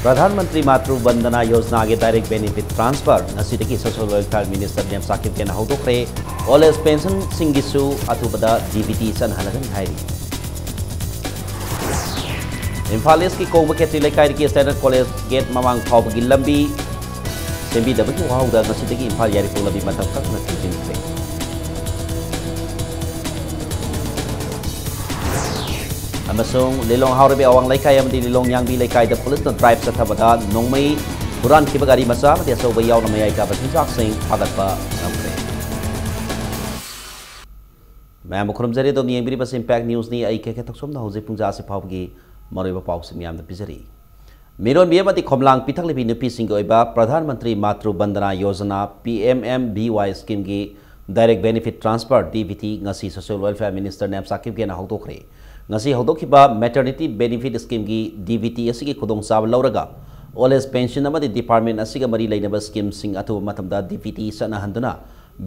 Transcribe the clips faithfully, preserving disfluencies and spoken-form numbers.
ꯄ꯭ꯔꯙꯥꯟ ꯃꯟꯇ꯭ꯔꯤ ꯃꯥꯇ꯭ꯔꯨ ꯕꯟꯗꯅꯥ ꯌꯣꯖꯅꯥꯒꯤ direct benefit transfer ꯉꯁꯤꯗꯒꯤ Social Welfare Minister Nemcha ꯀꯤꯞꯒꯦꯅ ꯍꯧꯗꯣꯛꯈ꯭ꯔꯦ꯫ Old age pension ꯁꯤꯡꯒꯤꯁꯨ ꯑꯊꯨꯕꯗ D B T ꯆꯠꯅꯍꯜꯂꯒꯅꯤ ꯍꯥꯏꯔꯤ꯫ ꯏꯝꯐꯥꯜ East ꯀꯤ ꯀꯣꯡꯕ ꯈꯦꯇ꯭ꯔꯤ ꯂꯩꯀꯥꯏꯗꯒꯤ Standard College gate ꯃꯃꯥꯡ ꯐꯥꯎꯕꯒꯤ ꯂꯝꯕꯤ ꯁꯦꯝꯕꯤꯗꯕꯒꯤ ꯋꯥꯍꯧꯗ ꯉꯁꯤꯗꯒꯤ ꯏꯝꯐꯥꯜ ꯌꯥꯏꯔꯤꯄꯣꯛ ꯂꯝꯕꯤ ꯃꯇꯝ ꯀꯛꯅ ꯊꯤꯡꯖꯤꯟꯈ꯭ꯔꯦ꯫ ꯑꯃꯁꯨꯡ ꯂꯤꯂꯣꯡ ꯍꯥꯎꯔꯩꯕꯤ ꯑꯋꯥꯡ ꯂꯩꯀꯥꯏ ꯑꯃꯗꯤ ꯂꯤꯂꯣꯡ ꯌꯥꯡꯕꯤ ꯂꯩꯀꯥꯏꯗ ꯄꯨꯂꯤꯁꯅ drive ꯆꯠꯊꯕꯗ ꯅꯣꯡꯃꯩ ꯍꯨꯔꯥꯟꯈꯤꯕ ꯒꯥꯔꯤ ꯃꯆꯥ ꯑꯃꯗꯤ ꯑꯆꯧꯕ ꯌꯥꯎꯅ ꯃꯌꯥꯏ ꯀꯥꯕ ꯆꯤꯟꯖꯥꯛꯁꯤꯡ ꯐꯥꯒꯠꯄ ꯉꯝꯈ꯭ꯔꯦ꯫ ꯃꯌꯥꯝꯕꯨ ꯈꯨꯔꯨꯝꯖꯔꯤ꯫ ꯑꯗꯣꯝꯅ ꯌꯦꯡꯕꯤꯔꯤꯕꯁꯤ Impact Newsꯅꯤ꯫ ꯑꯩ ꯀꯦ ꯀꯦ ꯊꯣꯛꯆꯣꯝꯅ ꯍꯧꯖꯤꯛ ꯄꯨꯡꯖꯥ ꯑꯁꯤ ꯐꯥꯎꯕꯒꯤ ꯃꯔꯨꯑꯣꯏꯕ ꯄꯥꯎꯁꯤꯡ ꯃꯌꯥꯝꯗ ꯄꯤꯖꯔꯤ꯫ ꯃꯤꯔꯣꯟꯕꯤ ꯑꯃꯗꯤ ꯈꯣꯝꯂꯥꯡ ꯄꯤꯊꯛꯂꯤꯕꯤ ꯅꯨꯄꯤꯁꯤꯡꯒꯤ ꯑꯣꯏꯕ ꯄ꯭ꯔꯙꯥꯟ ꯃꯟꯇ꯭ꯔꯤ ꯃꯥꯇ꯭ꯔꯨ ꯕꯟꯗꯅꯥ Yojana, P M M B Y schemeꯒꯤ direct benefit transfer, D B T, ꯉꯁꯤ Social Welfare Minister ꯅꯦꯝꯆꯥ ꯀꯤꯞꯒꯦꯅ ꯍꯧꯗꯣꯛꯈ꯭ꯔꯦ꯫ ꯉꯁꯤ ꯍꯧꯗꯣꯛꯈꯤꯕ Maternity Benefit Schemeꯒꯤ D B T ꯑꯁꯤꯒꯤ ꯈꯨꯗꯣꯡꯆꯥꯕ ꯂꯧꯔꯒ Old Age Pension ꯑꯃꯗꯤ department ꯑꯁꯤꯒ ꯃꯔꯤ ꯂꯩꯅꯕ schemeꯁꯤꯡ ꯑꯊꯨꯕ ꯃꯇꯝꯗ D B T ꯆꯠꯅꯍꯟꯗꯨꯅ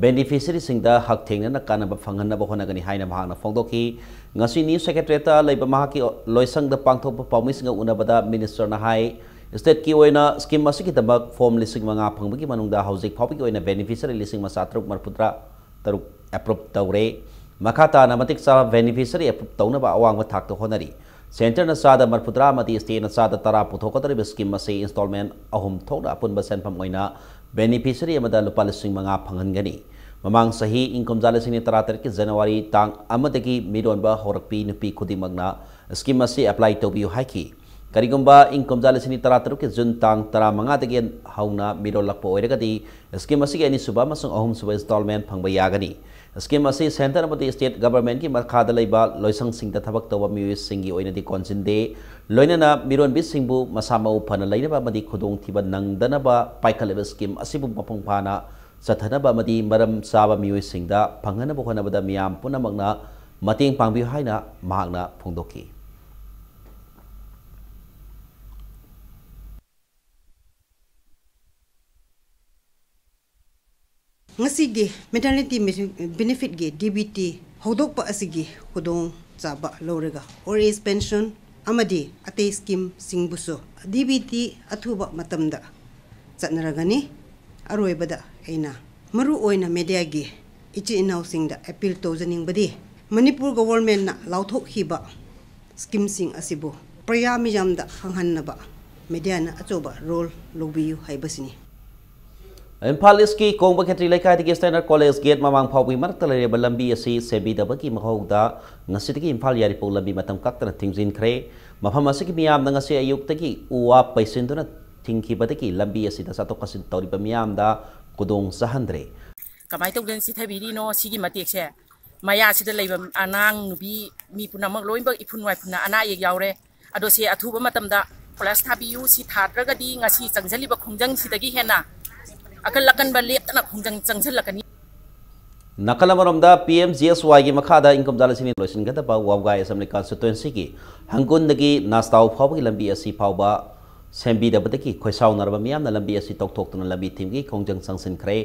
beneficiaryꯁꯤꯡꯗ ꯍꯛꯊꯦꯡꯅꯅ ꯀꯥꯟꯅꯕ ꯐꯪꯍꯟꯅꯕ ꯍꯣꯠꯅꯒꯅꯤ ꯍꯥꯏꯅ ꯃꯍꯥꯛꯅ ꯐꯣꯡꯗꯣꯛꯈꯤ꯫ ꯉꯁꯤ New Secretariatꯇ ꯂꯩꯕ ꯃꯍꯥꯛꯀꯤ ꯂꯣꯏꯁꯪꯗ ꯄꯥꯡꯊꯣꯛꯄ ꯄꯥꯎꯃꯤꯁꯤꯡꯒ ꯎꯅꯕꯗ ministerꯅ ꯍꯥꯏ, stateꯀꯤ ꯑꯣꯏꯅ scheme ꯑꯁꯤꯒꯤꯗꯃꯛ form ꯂꯤꯁꯤꯡ ꯃꯉꯥ ꯐꯪꯕꯒꯤ ꯃꯅꯨꯡꯗ ꯍꯧꯖꯤꯛ ꯐꯥꯎꯕꯒꯤ ꯑꯣꯏꯅ beneficiary ꯂꯤꯁꯤꯡ ꯃꯉꯥ ꯆꯥꯇ꯭ꯔꯨꯛ ꯃꯔꯤꯐꯨꯇꯔꯥ ꯇꯔꯨꯛ approve ꯇꯧꯔꯦ꯫ ꯃꯈꯥ ꯇꯥꯅ ꯃꯇꯤꯛ ꯆꯥꯕ beneficiary approve ꯇꯧꯅꯕ ꯑꯋꯥꯡꯕ ꯊꯥꯛꯇ ꯍꯣꯠꯅꯔꯤ꯫ Centreꯅ ꯆꯥꯗ ꯃꯔꯤꯐꯨꯇꯔꯥ ꯑꯃꯗꯤ stateꯅ ꯆꯥꯗ ꯇꯔꯥ ꯄꯨꯊꯣꯛꯀꯗꯧꯔꯤꯕ scheme ꯑꯁꯤ installment ꯑꯍꯨꯝ ꯊꯣꯛꯅ ꯑꯄꯨꯟꯕ ꯁꯦꯟꯐꯝ ꯑꯣꯏꯅ beneficiary ꯑꯃꯗ ꯂꯨꯄꯥ ꯂꯤꯁꯤꯡ ꯃꯉꯥ ꯐꯪꯍꯟꯒꯅꯤ꯫ ꯃꯃꯥꯡ ꯆꯍꯤ ꯏꯪ ꯀꯨꯝꯖꯥ ꯂꯤꯁꯤꯡ ꯑꯅꯤ ꯇꯔꯥꯇꯔꯦꯠꯀꯤ January ꯇꯥꯡ ꯑꯃꯗꯒꯤ ꯃꯤꯔꯣꯟꯕ ꯍꯧꯔꯛꯄꯤ ꯅꯨꯄꯤ ꯈꯨꯗꯤꯡꯃꯛꯅ scheme ꯑꯁꯤ apply ꯇꯧꯕꯤꯌꯨ ꯍꯥꯏꯈꯤ꯫ ꯀꯔꯤꯒꯨꯝꯕ ꯏꯪ ꯀꯨꯝꯖꯥ ꯂꯤꯁꯤꯡ ꯑꯅꯤ ꯇꯔꯥꯇꯔꯨꯛꯀꯤ June ꯇꯥꯡ ꯇꯔꯥꯃꯉꯥꯗꯒꯤ ꯍꯧꯅ ꯃꯤꯔꯣꯜꯂꯛꯄ ꯑꯣꯏꯔꯒꯗꯤ, scheme ꯑꯁꯤꯒꯤ ꯑꯅꯤꯁꯨꯕ ꯑꯃꯁꯨꯡ ꯑꯍꯨꯝꯁꯨꯕ installment ꯐꯪꯕ ꯌꯥꯒꯅꯤ꯫ Scheme ꯑꯁꯤ centre ꯑꯃꯗꯤ state governmentꯀꯤ ꯃꯈꯥꯗ ꯂꯩꯕ ꯂꯣꯏꯁꯪꯁꯤꯡꯗ ꯊꯕꯛ ꯇꯧꯕ ꯃꯤꯑꯣꯏꯁꯤꯡꯒꯤ ꯑꯣꯏꯅꯗꯤ ꯀꯣꯟꯁꯤꯟꯗꯦ꯫ ꯂꯣꯏꯅꯅ ꯃꯤꯔꯣꯟꯕꯤꯁꯤꯡꯕꯨ ꯃꯁꯥ ꯃꯎ ꯐꯅ ꯂꯩꯅꯕ ꯑꯃꯗꯤ ꯈꯨꯗꯣꯡꯊꯤꯕ ꯅꯪꯗꯅꯕ ꯄꯥꯏꯈꯠꯂꯤꯕ scheme ꯑꯁꯤꯕꯨ ꯃꯄꯨꯡ ꯐꯥꯅ ꯆꯠꯊꯅꯕ ꯑꯃꯗꯤ ꯃꯔꯝ ꯆꯥꯕ ꯃꯤꯑꯣꯏꯁꯤꯡꯗ ꯐꯪꯍꯟꯅꯕ ꯍꯣꯠꯅꯕꯗ ꯃꯤꯌꯥꯝ ꯄꯨꯝꯅꯃꯛꯅ ꯃꯇꯦꯡ ꯄꯥꯡꯕꯤꯌꯨ ꯍꯥꯏꯅ ꯃꯍꯥꯛꯅ ꯐꯣꯡꯗꯣꯛꯈꯤ꯫ ꯉꯁꯤꯒꯤ Maternity Benefitꯀꯤ D B T ꯍꯧꯗꯣꯛꯄ ꯑꯁꯤꯒꯤ ꯈꯨꯗꯣꯡꯆꯥꯕ ꯂꯧꯔꯒ Old Age Pension, ꯑꯃꯗꯤ ꯑꯇꯩ ꯁ꯭ꯀꯤꯝꯁꯤꯡꯕꯨꯁꯨ ꯗꯤ ꯕꯤ ꯇꯤ ꯑꯊꯨꯕ ꯃꯇꯝꯗ ꯆꯠꯅꯔꯒꯅꯤ꯫ ꯑꯔꯣꯏꯕꯗ ꯑꯩꯅ ꯃꯔꯨ ꯑꯣꯏꯅ ꯃꯦꯗꯤꯌꯥꯒꯤ ꯏꯆꯤꯟ ꯏꯅꯥꯎꯁꯤꯡꯗ ꯑꯦꯄꯤꯜ ꯇꯧꯖꯅꯤꯡꯕꯗꯤ ꯃꯅꯤꯄꯨꯔ ꯒꯣꯚꯔꯟꯃꯦꯟꯠꯅ ꯂꯥꯎꯊꯣꯛꯈꯤꯕ ꯁ꯭ꯀꯤꯝꯁꯤꯡ ꯑꯁꯤꯕꯨ ꯄ꯭ꯔꯖꯥ ꯃꯤꯌꯥꯝꯗ ꯈꯪꯍꯟꯅꯕ ꯃꯦꯗꯤꯌꯥꯅ ꯑꯆꯧꯕ ꯔꯣꯜ ꯂꯧꯕꯤꯌꯨ ꯍꯥꯏꯕꯁꯤꯅꯤ꯫ ꯏꯝꯐꯥꯜ ꯏꯁꯀꯤ ꯀꯣꯡꯕ ꯈꯦꯇ꯭ꯔꯤ ꯂꯩꯀꯥꯏꯗꯒꯤ ꯁ꯭ꯇꯦꯟꯗꯔꯗ ꯀꯣꯂꯦꯖ ꯒꯦꯠ ꯃꯃꯥꯡ ꯐꯥꯎꯕꯒꯤ ꯃꯔꯛꯇ ꯂꯩꯔꯤꯕ ꯂꯝꯕꯤ ꯑꯁꯤ ꯁꯦꯝꯕꯤꯗꯕꯒꯤ ꯃꯍꯧꯗ ꯉꯁꯤꯗꯒꯤ ꯏꯝꯐꯥꯜ ꯌꯥꯏꯔꯤꯄꯣꯛ ꯂꯝꯕꯤ ꯃꯇꯝ ꯀꯛꯇꯅ ꯊꯤꯡꯖꯤꯟꯈ꯭ꯔꯦ꯫ ꯃꯐꯝ ꯑꯁꯤꯒꯤ ꯃꯤꯌꯥꯝꯅ ꯉꯁꯤ ꯑꯌꯨꯛꯇꯒꯤ ꯎ ꯋꯥ ꯄꯩꯁꯤꯟꯗꯨꯅ ꯊꯤꯡꯈꯤꯕꯗꯒꯤ ꯂꯝꯕꯤ ꯑꯁꯤꯗ ꯆꯠꯊꯣꯛ ꯆꯠꯁꯤꯟ ꯇꯧꯔꯤꯕ ꯃꯤꯌꯥꯝꯗ ꯈꯨꯗꯣꯡ ꯆꯥꯍꯟꯗ꯭ꯔꯦ꯫ ꯀꯃꯥꯏꯅ ꯇꯧꯗꯅ ꯆꯤꯊꯕꯤꯔꯤꯅꯣ ꯁꯤꯒꯤ ꯃꯇꯦꯛꯁꯦ? ꯃꯌꯥꯁꯤꯗ ꯂꯩꯕ ꯑꯉꯥꯡ ꯅꯨꯄꯤ ꯃꯤ ꯄꯨꯝꯅꯃꯛ ꯂꯣꯏꯅꯃꯛ ꯏꯐꯨꯟ ꯋꯥꯏꯐꯨꯟꯅ ꯑꯅꯥ ꯑꯌꯦꯛ ꯌꯥꯎꯔꯦ꯫ ꯑꯗꯣ ꯁꯤ ꯑꯊꯨꯕ ꯃꯇꯝꯗ ꯀꯣꯏꯂꯥꯁ ꯊꯥꯕꯤꯌꯨ꯫ ꯁꯤ ꯊꯥꯗ꯭ꯔꯒꯗꯤ ꯉꯁꯤ ꯆꯪꯁꯤꯜꯂꯤꯕ ꯈꯣꯡꯖꯪꯁꯤꯗꯒꯤ ꯍꯦꯟꯅ ꯑꯀꯜ ꯑꯀꯟꯕ ꯂꯦꯞꯇꯅ ꯈꯣꯡꯖꯪ ꯆꯪꯁꯤꯜꯂꯛꯀꯅꯤ꯫ ꯅꯥꯀꯜ ꯑꯃꯔꯣꯝꯗ ꯄꯤ ꯑꯦꯝ ꯖꯤ ꯑꯦꯁ ꯋꯥꯏꯒꯤ ꯃꯈꯥꯗ ꯏꯪꯀꯨꯝꯖꯥ ꯂꯤꯁꯤꯡ ꯑꯅꯤ ꯂꯣꯏꯁꯤꯟꯒꯗꯕ ꯋꯥꯕꯒꯥꯏ ꯑꯦꯁꯦꯝꯕ꯭ꯂꯤ ꯀꯟꯁꯇꯤꯇ꯭ꯋꯦꯟꯁꯤꯒꯤ ꯍꯪꯒꯨꯟꯗꯒꯤ ꯅꯥꯁꯇꯥꯎ ꯐꯥꯎꯕꯒꯤ ꯂꯝꯕꯤ ꯑꯁꯤ ꯐꯥꯎꯕ ꯁꯦꯝꯕꯤꯗꯕꯗꯒꯤ ꯈꯣꯏꯁꯥꯎꯅꯔꯕ ꯃꯤꯌꯥꯝꯅ ꯂꯝꯕꯤ ꯑꯁꯤ ꯇꯧꯊꯣꯛꯇꯨꯅ ꯂꯝꯕꯤ ꯊꯤꯡꯕꯒꯤ ꯈꯣꯡꯖꯪ ꯆꯪꯁꯤꯟꯈ꯭ꯔꯦ꯫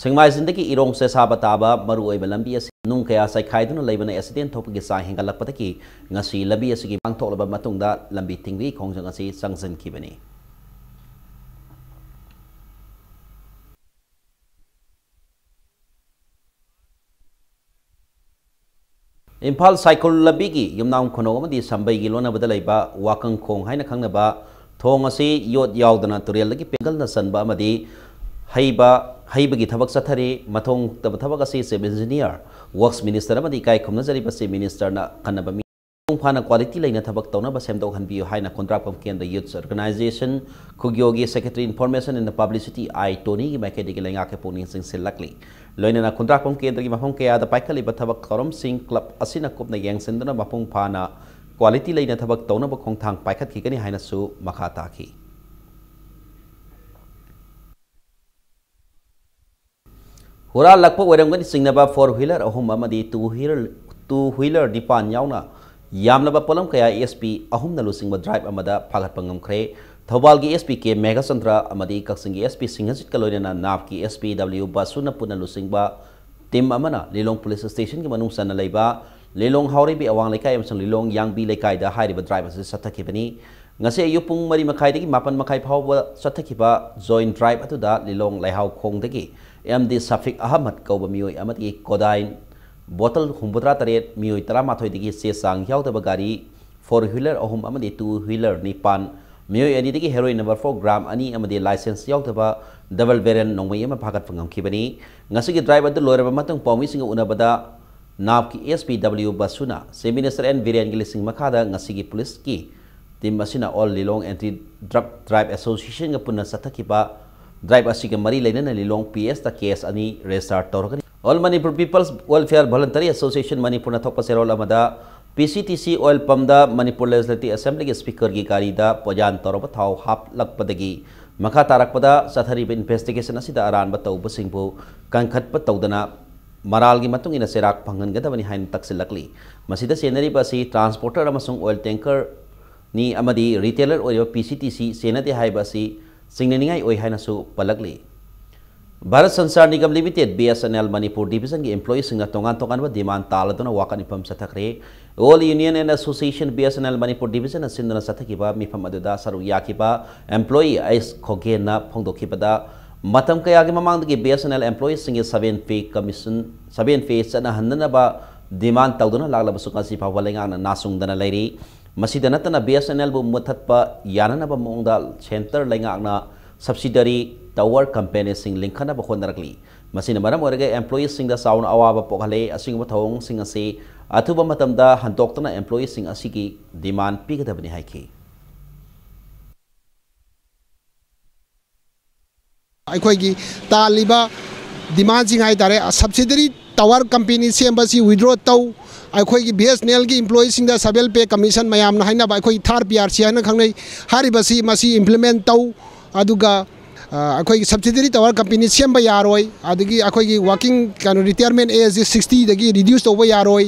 ꯁꯦꯛꯃꯥꯏꯖꯤꯟꯗꯒꯤ ꯏꯔꯣꯡ ꯁꯦꯁꯥꯕ ꯇꯥꯕ ꯃꯔꯨꯑꯣꯏꯕ ꯂꯝꯕꯤ ꯑꯁꯤ ꯅꯨꯡ ꯀꯌꯥ ꯆꯥꯏꯈꯥꯏꯗꯨꯅ ꯂꯩꯕꯅ ꯑꯦꯛꯁꯤꯗꯦꯟ ꯊꯣꯛꯄꯒꯤ ꯆꯥꯡ ꯍꯦꯟꯒꯠꯂꯛꯄꯗꯒꯤ ꯉꯁꯤ ꯂꯝꯕꯤ ꯑꯁꯤꯒꯤ ꯄꯥꯡꯊꯣꯛꯂꯕ ꯃꯇꯨꯡꯗ ꯂꯝꯕꯤ ꯊꯤꯡꯕꯒꯤ ꯈꯣꯡꯖꯪ ꯑꯁꯤ ꯆꯪꯁꯤꯟꯈꯤꯕꯅꯤ꯫ ꯏꯝꯐꯥꯜ ꯁꯥꯏꯈꯨꯜ ꯂꯝꯕꯤꯒꯤ ꯌꯨꯝꯅꯥꯝ ꯈꯨꯅꯧ ꯑꯃꯗꯤ ꯁꯝꯕꯩꯒꯤ ꯂꯣꯟꯅꯕꯗ ꯂꯩꯕ ꯋꯥꯀꯪꯈꯣꯡ ꯍꯥꯏꯅ ꯈꯪꯅꯕ ꯊꯣꯡ ꯑꯁꯤ ꯌꯣꯠ ꯌꯥꯎꯗꯅ ꯇꯨꯔꯦꯜꯗꯒꯤ ꯄꯦꯡꯒꯜꯅ ꯆꯟꯕ ꯑꯃꯗꯤ ꯍꯩꯕ, ꯍꯩꯕꯒꯤ ꯊꯕꯛ ꯆꯠꯊꯔꯤ꯫ ꯃꯊꯣꯡ ꯍꯨꯛꯇꯕ ꯊꯕꯛ ꯑꯁꯤ ꯆꯤꯐ ꯏꯟꯖꯤꯅꯤꯌꯔ, ꯋꯔꯛꯁ ꯃꯤꯅꯤꯁꯇꯔ ꯑꯃꯗꯤ ꯏꯀꯥꯏ ꯈꯨꯝꯅꯖꯔꯤꯕ ꯆꯤꯐ ꯃꯤꯅꯤꯁꯇꯔꯅ ꯑꯈꯟꯅꯕ ꯃꯤ ꯃꯄꯨꯡ ꯐꯥꯅ ꯀ꯭ꯋꯥꯂꯤꯇꯤ ꯂꯩꯅ ꯊꯕꯛ ꯇꯧꯅꯕ ꯁꯦꯝꯗꯣꯛꯍꯟꯕꯤꯌꯨ ꯍꯥꯏꯅ ꯈꯣꯟꯗ꯭ꯔꯥꯛꯄꯝ ꯀꯦꯟꯗ꯭ꯔ ꯌꯨꯠꯁ ꯑꯣꯔꯒꯅꯥꯏꯖꯦꯁꯟ ꯈꯨꯒ꯭ꯌꯣꯒꯤ secretary information and publicity I ꯇꯣꯅꯤꯒꯤ ꯃꯥꯏꯀꯩꯗꯒꯤ ꯂꯩꯉꯥꯛꯀꯤ ꯄꯨꯛꯅꯤꯡ ꯆꯤꯡꯁꯤꯜꯂꯛꯂꯤ꯫ ꯂꯣꯏꯅꯅ ꯈꯣꯟꯗ꯭ꯔꯥꯛꯄꯝ ꯀꯦꯟꯗ꯭ꯔꯒꯤ ꯃꯐꯝ ꯀꯌꯥꯗ ꯄꯥꯏꯈꯠꯂꯤꯕ ꯊꯕꯛ ꯊꯧꯔꯝꯁꯤꯡ ꯀ꯭ꯂꯕ ꯑꯁꯤꯅ ꯀꯨꯞꯅ ꯌꯦꯡꯁꯤꯟꯗꯨꯅ ꯃꯄꯨꯡ ꯐꯥꯅ ꯀ꯭ꯋꯥꯂꯤꯇꯤ ꯂꯩꯅ ꯊꯕꯛ ꯇꯧꯅꯕ ꯈꯣꯡꯊꯥꯡ ꯄꯥꯏꯈꯠꯈꯤꯒꯅꯤ ꯍꯥꯏꯅꯁꯨ ꯃꯈꯥ ꯇꯥꯈꯤ꯫ ꯍꯨꯔꯥꯜꯂꯛꯄ ꯑꯣꯏꯔꯝꯒꯅꯤ ꯆꯤꯡꯅꯕ ꯐꯣꯔ ꯋ꯭ꯍꯤꯂꯔ ꯑꯍꯨꯝ ꯑꯃꯗꯤ ꯇꯨ ꯋ꯭ꯍꯤꯂꯔ, ꯇꯨ ꯋ꯭ꯍꯤꯂꯔ ꯅꯤꯄꯥꯟ ꯌꯥꯎꯅ ꯌꯥꯝꯂꯕ ꯄꯣꯠꯂꯝ ꯀꯌꯥ ꯑꯦꯁ ꯄꯤ ꯑꯍꯨꯝꯅ ꯂꯨꯆꯤꯡꯕ ꯗ꯭ꯔꯥꯏꯚ ꯑꯃꯗ ꯐꯥꯒꯠꯄ ꯉꯝꯈ꯭ꯔꯦ꯫ ꯊꯧꯕꯥꯜꯒꯤ ꯑꯦꯁ ꯄꯤ ꯀꯦ ꯃꯦꯘꯆꯟꯗ꯭ꯔ ꯑꯃꯗꯤ ꯀꯛꯆꯤꯡꯒꯤ ꯑꯦꯁ ꯄꯤ ꯁꯤꯡꯍꯖꯤꯠꯀ ꯂꯣꯏꯅꯅ ꯅꯥꯞꯀꯤ ꯑꯦꯁ ꯄꯤ ꯗꯕ꯭ꯂꯤꯎ ꯕꯥꯁꯨꯅ ꯄꯨꯟꯅ ꯂꯨꯆꯤꯡꯕ ꯇꯤꯝ ꯑꯃꯅ ꯂꯤꯂꯣꯡ ꯄꯨꯂꯤꯁ ꯁ꯭ꯇꯦꯁꯟꯒꯤ ꯃꯅꯨꯡ ꯆꯟꯅ ꯂꯩꯕ ꯂꯤꯂꯣꯡ ꯍꯥꯎꯔꯩꯕꯤ ꯑꯋꯥꯡ ꯂꯩꯀꯥꯏ ꯑꯃꯁꯨꯡ ꯂꯤꯂꯣꯡ ꯌꯥꯡꯕꯤ ꯂꯩꯀꯥꯏꯗ ꯍꯥꯏꯔꯤꯕ drive ꯑꯁꯤ ꯆꯠꯊꯈꯤꯕꯅꯤ꯫ ꯉꯁꯤ ꯑꯌꯨꯛ ꯄꯨꯡ ꯃꯔꯤ ꯃꯈꯥꯏꯗꯒꯤ ꯃꯥꯄꯟ ꯃꯈꯥꯏ ꯐꯥꯎꯕ ꯆꯠꯊꯈꯤꯕ joint drive ꯑꯗꯨꯗ ꯂꯤꯂꯣꯡ ꯂꯩꯍꯥꯎꯈꯣꯡꯗꯒꯤ ꯑꯦꯝ ꯗꯤ ꯁꯐꯤꯛ ꯑꯍꯃꯗ ꯀꯧꯕ ꯃꯤꯑꯣꯏ ꯑꯃꯗꯤ ꯀꯣꯗꯥꯏꯟ bottle ꯍꯨꯝꯐꯨꯇꯔꯥ ꯇꯔꯦꯠ, ꯃꯤꯑꯣꯏ ꯇꯔꯥꯃꯥꯊꯣꯏꯗꯒꯤ ꯆꯦ ꯆꯥꯡ ꯌꯥꯎꯗꯕ ꯒꯥꯔꯤ four wheeler ꯑꯍꯨꯝ ꯑꯃꯗꯤ two wheeler ꯅꯤꯄꯥꯟ, ꯃꯤꯑꯣꯏ ꯑꯅꯤꯗꯒꯤ heroin number four gram ꯑꯅꯤ ꯑꯃꯗꯤ license ꯌꯥꯎꯗꯕ double barrel ꯅꯣꯡꯃꯩ ꯑꯃ ꯐꯥꯒꯠꯄ ꯉꯝꯈꯤꯕꯅꯤ꯫ ꯉꯁꯤꯒꯤ drive ꯑꯗꯨ ꯂꯣꯏꯔꯕ ꯃꯇꯨꯡ ꯄꯥꯎꯃꯤꯁꯤꯡꯒ ꯎꯅꯕꯗ ꯅꯥꯞꯀꯤ S P W ꯕꯁꯨꯅ Chief Minister N ꯕꯤꯔꯦꯟꯒꯤ ꯂꯤꯁꯤꯡ ꯃꯈꯥꯗ ꯉꯁꯤꯒꯤ ꯄꯨꯂꯤꯁꯀꯤ team ꯑꯁꯤꯅ All Lilong Anti Drug Drive Associationꯒ ꯄꯨꯟꯅ ꯆꯠꯊꯈꯤꯕ drive ꯑꯁꯤꯒ ꯃꯔꯤ ꯂꯩꯅꯅ ꯂꯤꯂꯣꯡ P S ꯇ case ꯑꯅꯤ register ꯇꯧꯔꯒꯅꯤ꯫ All Manipur People's Welfare Voluntary Association ꯃꯅꯤꯄꯨꯔꯅ ꯊꯣꯛꯄ ꯆꯦꯔꯣꯜ ꯑꯃꯗ P C T C oil pumpꯗ Manipur Legislative Assemblyꯒꯤ Speakerꯒꯤ ꯒꯥꯔꯤꯗ ꯄꯣꯏꯖꯥꯟ ꯇꯧꯔꯕ ꯊꯥꯎ ꯍꯥꯞꯂꯛꯄꯗꯒꯤ ꯃꯈꯥ ꯇꯥꯔꯛꯄꯗ ꯆꯠꯊꯔꯤꯕ investigation ꯑꯁꯤꯗ ꯑꯔꯥꯟꯕ ꯇꯧꯕꯁꯤꯡꯕꯨ ꯀꯟꯈꯠꯄ ꯇꯧꯗꯅ ꯃꯔꯥꯜꯒꯤ ꯃꯇꯨꯡ ꯏꯟꯅ ꯆꯩꯔꯥꯛ ꯐꯪꯍꯟꯒꯗꯕꯅꯤ ꯍꯥꯏꯅ ꯇꯛꯁꯤꯜꯂꯛꯂꯤ꯫ ꯃꯁꯤꯗ ꯆꯦꯟꯅꯔꯤꯕ ꯑꯁꯤ transporter ꯑꯃꯁꯨꯡ oil tankerꯅꯤ ꯑꯃꯗꯤ retailer ꯑꯣꯏꯔꯤꯕ P C T C ꯆꯦꯟꯅꯗꯦ ꯍꯥꯏꯕ ꯑꯁꯤ ꯆꯤꯡꯅꯅꯤꯡꯉꯥꯏ ꯑꯣꯏ ꯍꯥꯏꯅꯁꯨ ꯄꯜꯂꯛꯂꯤ꯫ Bharat Sanchar Nigam Limited, B S N L Manipur divisionꯒꯤ employeeꯁꯤꯡꯅ ꯇꯣꯉꯥꯟ ꯇꯣꯉꯥꯟꯕ demand ꯇꯥꯜꯂꯗꯨꯅ ꯋꯥꯀꯠ ꯃꯤꯐꯝ ꯆꯠꯊꯈ꯭ꯔꯦ꯫ All Union and Association B S N L Manipur divisionꯅ ꯁꯤꯟꯗꯨꯅ ꯆꯠꯊꯈꯤꯕ ꯃꯤꯐꯝ ꯑꯗꯨꯗ ꯁꯔꯨꯛ ꯌꯥꯈꯤꯕ employee ꯑꯩꯁ ꯈꯣꯒꯦꯟꯅ ꯐꯣꯡꯗꯣꯛꯈꯤꯕꯗ, ꯃꯇꯝ ꯀꯌꯥꯒꯤ ꯃꯃꯥꯡꯗꯒꯤ B S N L employeeꯁꯤꯡꯒꯤ seven pay commission, seven pay ꯆꯠꯅꯍꯟꯅꯅꯕ demand ꯇꯧꯗꯨꯅ ꯂꯥꯛꯂꯕꯁꯨ ꯉꯁꯤ ꯐꯥꯎꯕ ꯂꯩꯉꯥꯛꯅ ꯅꯥ ꯁꯨꯡꯗꯅ ꯂꯩꯔꯤ꯫ ꯃꯁꯤꯗ ꯅꯠꯇꯅ B S N Lꯕꯨ ꯃꯨꯠꯊꯠꯄ ꯌꯥꯅꯅꯕ ꯃꯑꯣꯡꯗ centre ꯂꯩꯉꯥꯛꯅ subsidiary tower companyꯁꯤꯡ ꯂꯤꯡꯈꯠꯅꯕ ꯍꯣꯠꯅꯔꯛꯂꯤ꯫ ꯃꯁꯤꯅ ꯃꯔꯝ ꯑꯣꯏꯔꯒ employeeꯁꯤꯡꯗ ꯆꯥꯎꯅ ꯑꯋꯥꯕ ꯄꯣꯛꯍꯜꯂꯦ꯫ ꯑꯁꯤꯒꯨꯝꯕ ꯊꯧꯑꯣꯡꯁꯤꯡ ꯑꯁꯤ ꯑꯊꯨꯕ ꯃꯇꯝꯗ ꯍꯟꯗꯣꯛꯇꯨꯅ employeeꯁꯤꯡ ꯑꯁꯤꯒꯤ demand ꯄꯤꯒꯗꯕꯅꯤ ꯍꯥꯏꯈꯤ꯫ ꯑꯩꯈꯣꯏꯒꯤ ꯇꯥꯜꯂꯤꯕ demandꯁꯤꯡ ꯍꯥꯏ ꯇꯥꯔꯦ, subsidiary tower company ꯁꯦꯝꯕꯁꯤ withdraw ꯇꯧ, ꯑꯩꯈꯣꯏꯒꯤ B S N Lꯒꯤ employeeꯁꯤꯡꯗ seven pay commission ꯃꯌꯥꯝꯅ ꯍꯥꯏꯅꯕ ꯑꯩꯈꯣꯏ third P R C ꯍꯥꯏꯅ ꯈꯪꯅꯩ, ꯍꯥꯏꯔꯤꯕꯁꯤ ꯃꯁꯤ implement ꯇꯧ, ꯑꯗꯨꯒ ꯑ, ꯑꯩꯈꯣꯏꯒꯤ subsidiary tower company ꯁꯦꯝꯕ ꯌꯥꯔꯣꯏ, ꯑꯗꯒꯤ ꯑꯩꯈꯣꯏꯒꯤ working ꯀꯩꯅꯣ retirement ageꯁꯤ sixtyꯗꯒꯤ reduce ꯇꯧꯕ ꯌꯥꯔꯣꯏ꯫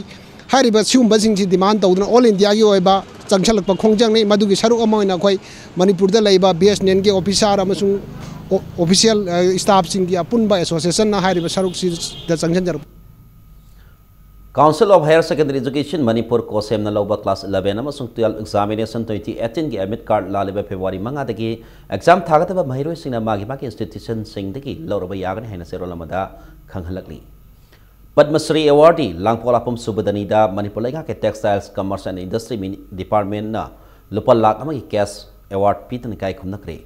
ꯍꯥꯏꯔꯤꯕ ꯁꯤꯒꯨꯝꯕꯁꯤꯡꯁꯤ demand ꯇꯧꯗꯨꯅ all Indiaꯒꯤ ꯑꯣꯏꯕ ꯆꯪꯁꯤꯜꯂꯛꯄ ꯈꯣꯡꯖꯪꯅꯤ꯫ ꯃꯗꯨꯒꯤ ꯁꯔꯨꯛ ꯑꯃ ꯑꯣꯏꯅ ꯑꯩꯈꯣꯏ ꯃꯅꯤꯄꯨꯔꯗ ꯂꯩꯕ B S N Lꯒꯤ officer ꯑꯃꯁꯨꯡ ꯑꯣ-, official, ꯑ, staffꯁꯤꯡꯒꯤ ꯑꯄꯨꯟꯕ associationꯅ ꯍꯥꯏꯔꯤꯕ ꯁꯔꯨꯛꯁꯤꯗ ꯆꯪꯁꯤꯟꯖꯔꯛꯄ꯫ Council of Higher Secondary Education Manipur, COHSEM ꯅ ꯂꯧꯕ class eleven ꯑꯃꯁꯨꯡ twelve examination twenty eighteen ꯒꯤ admit card ꯂꯥꯛꯂꯤꯕ February ꯃꯉꯥꯗꯒꯤ exam ꯊꯥꯒꯗꯕ ꯃꯍꯩꯔꯣꯏꯁꯤꯡꯅ ꯃꯥꯒꯤ ꯃꯥꯒꯤ institution ꯁꯤꯡꯗꯒꯤ ꯂꯧꯔꯕ ꯌꯥꯒꯅꯤ ꯍꯥꯏꯅ ꯆꯦꯔꯣꯜ ꯑꯃꯗ ꯈꯪꯍꯜꯂꯛꯂꯤ꯫ ꯄꯗꯃ ꯁ꯭ꯔꯤ awardee ꯂꯥꯡꯄꯣꯛꯂꯥꯛꯄꯝ ꯁꯨꯕꯗꯅꯤꯗ ꯃꯅꯤꯄꯨꯔ ꯂꯩꯉꯥꯛꯀꯤ Textiles, Commerce and Industry mini-, Department ꯅ ꯂꯨꯄꯥ ꯂꯥꯈ ꯑꯃꯒꯤ cash award ꯄꯤꯗꯨꯅ ꯏꯀꯥꯏ ꯈꯨꯝꯅꯈ꯭ꯔꯦ꯫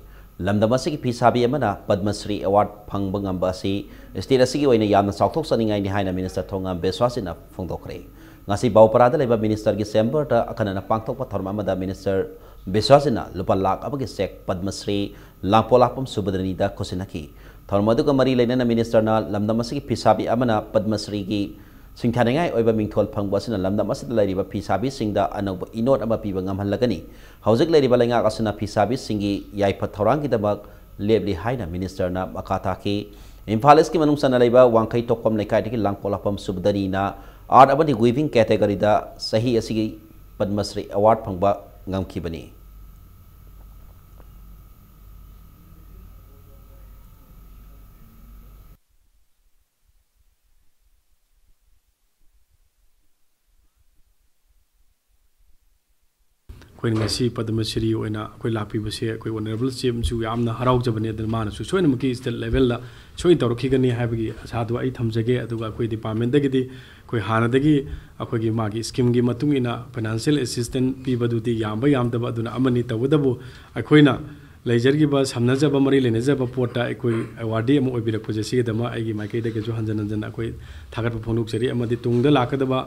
ꯂꯝꯗꯝ ꯑꯁꯤꯒꯤ ꯐꯤꯁꯥꯕꯤ ꯑꯃꯅ ꯄꯗꯃ ꯁ꯭ꯔꯤ award ꯐꯪꯕ ꯉꯝꯕ ꯑꯁꯤ state ꯑꯁꯤꯒꯤ ꯑꯣꯏꯅ ꯌꯥꯝꯅ ꯆꯥꯎꯊꯣꯛꯆꯅꯤꯡꯉꯥꯏꯅꯤ ꯍꯥꯏꯅ Minister ꯊꯣꯉꯥꯝ ꯕꯤꯁ꯭ꯋꯥꯁꯤꯅ ꯐꯣꯡꯗꯣꯛꯈ꯭ꯔꯦ꯫ ꯉꯁꯤ ꯕꯥꯎꯄꯔꯥꯗ ꯂꯩꯕ Minister ꯒꯤ chamber ꯗ ꯑꯈꯟꯅꯅ ꯄꯥꯡꯊꯣꯛꯄ ꯊꯧꯔꯝ ꯑꯃꯗ Minister ꯕꯤꯁ꯭ꯋꯥꯁꯤꯅ ꯂꯨꯄꯥ ꯂꯥꯈ ꯑꯃꯒꯤ cheque ꯄꯗꯃ ꯁ꯭ꯔꯤ ꯂꯥꯡꯄꯣꯛꯂꯥꯛꯄꯝ ꯁꯨꯕꯗꯅꯤꯗ ꯈꯨꯠꯁꯤꯟꯅꯈꯤ꯫ ꯊꯧꯔꯝ ꯑꯗꯨꯒ ꯃꯔꯤ ꯂꯩꯅꯅ Minister ꯅ ꯂꯝꯗꯝ ꯑꯁꯤꯒꯤ ꯐꯤꯁꯥꯕꯤ ꯑꯃꯅ ꯄꯗꯃ ꯁ꯭ꯔꯤ ꯒꯤ ꯁꯤꯡꯊꯥꯅꯤꯡꯉꯥꯏ ꯑꯣꯏꯕ ꯃꯤꯡꯊꯣꯜ ꯐꯪꯕ ꯑꯁꯤꯅ ꯂꯝꯗꯝ ꯑꯁꯤꯗ ꯂꯩꯔꯤꯕ ꯐꯤꯁꯥꯕꯤꯁꯤꯡꯗ ꯑꯅꯧꯕ ꯏꯅꯣꯠ ꯑꯃ ꯄꯤꯕ ꯉꯝꯍꯜꯂꯒꯅꯤ꯫ ꯍꯧꯖꯤꯛ ꯂꯩꯔꯤꯕ ꯂꯩꯉꯥꯛ ꯑꯁꯤꯅ ꯐꯤꯁꯥꯕꯤꯁꯤꯡꯒꯤ ꯌꯥꯏꯐ ꯊꯧꯔꯥꯡꯒꯤꯗꯃꯛ ꯂꯦꯞꯂꯤ ꯍꯥꯏꯅ Minister ꯅ ꯃꯈꯥ ꯇꯥꯈꯤ꯫ ꯏꯝꯐꯥꯜ East ꯀꯤ ꯃꯅꯨꯡ ꯆꯟꯅ ꯂꯩꯕ ꯋꯥꯡꯈꯩ ꯇꯣꯛꯐꯝ ꯂꯩꯀꯥꯏꯗꯒꯤ ꯂꯥꯡꯄꯣꯛꯂꯥꯛꯄꯝ ꯁꯨꯕꯗꯅꯤꯅ Art ꯑꯃꯗꯤ Weaving category ꯗ ꯆꯍꯤ ꯑꯁꯤꯒꯤ ꯄꯗꯃ ꯁ꯭ꯔꯤ award ꯐꯪꯕ ꯉꯝꯈꯤꯕꯅꯤ꯫ ꯑꯩꯈꯣꯏꯅ ꯉꯁꯤ ꯄꯗꯃ ꯁ꯭ꯔꯤ ꯑꯣꯏꯅ ꯑꯩꯈꯣꯏ ꯂꯥꯛꯄꯤꯕꯁꯦ ꯑꯩꯈꯣꯏ honourable ꯆꯦꯝꯁꯨ ꯌꯥꯝꯅ ꯍꯔꯥꯎꯖꯕꯅꯤ꯫ ꯑꯗꯨꯅ ꯃꯥꯅꯁꯨ ꯁꯣꯏꯗꯅꯃꯛꯀꯤ state level ꯗ ꯁꯣꯏꯅ ꯇꯧꯔꯛꯈꯤꯒꯅꯤ ꯍꯥꯏꯕꯒꯤ ꯑꯁꯥꯗꯨ ꯑꯩ ꯊꯝꯖꯒꯦ꯫ ꯑꯗꯨꯒ ꯑꯩꯈꯣꯏ department ꯗꯒꯤꯗꯤ ꯑꯩꯈꯣꯏ ꯍꯥꯟꯅꯗꯒꯤ ꯑꯩꯈꯣꯏꯒꯤ ꯃꯥꯒꯤ scheme ꯒꯤ ꯃꯇꯨꯡ ꯏꯟꯅ financial assistance ꯄꯤꯕꯗꯨꯗꯤ ꯌꯥꯝꯕ ꯌꯥꯝꯗꯕ ꯑꯗꯨꯅ ꯑꯃꯅꯤ꯫ ꯇꯧꯕꯇꯕꯨ ꯑꯩꯈꯣꯏꯅ ꯂꯩꯖꯔꯤꯕ ꯁꯝꯅꯖꯕ ꯃꯔꯤ ꯂꯩꯅꯖꯕ ꯄꯣꯠꯇ ꯑꯩꯈꯣꯏ awardee ꯑꯃ ꯑꯣꯏꯕꯤꯔꯛꯄꯁꯦ ꯁꯤꯒꯤꯗꯃꯛ ꯑꯩꯒꯤ ꯃꯥꯏꯀꯩꯗꯒꯤꯁꯨ ꯍꯟꯖꯟ ꯍꯟꯖꯟ ꯑꯩꯈꯣꯏ ꯊꯥꯒꯠꯄ ꯐꯣꯡꯗꯣꯛꯆꯔꯤ꯫ ꯑꯃꯗꯤ ꯇꯨꯡꯗ ꯂꯥꯛꯀꯗꯕ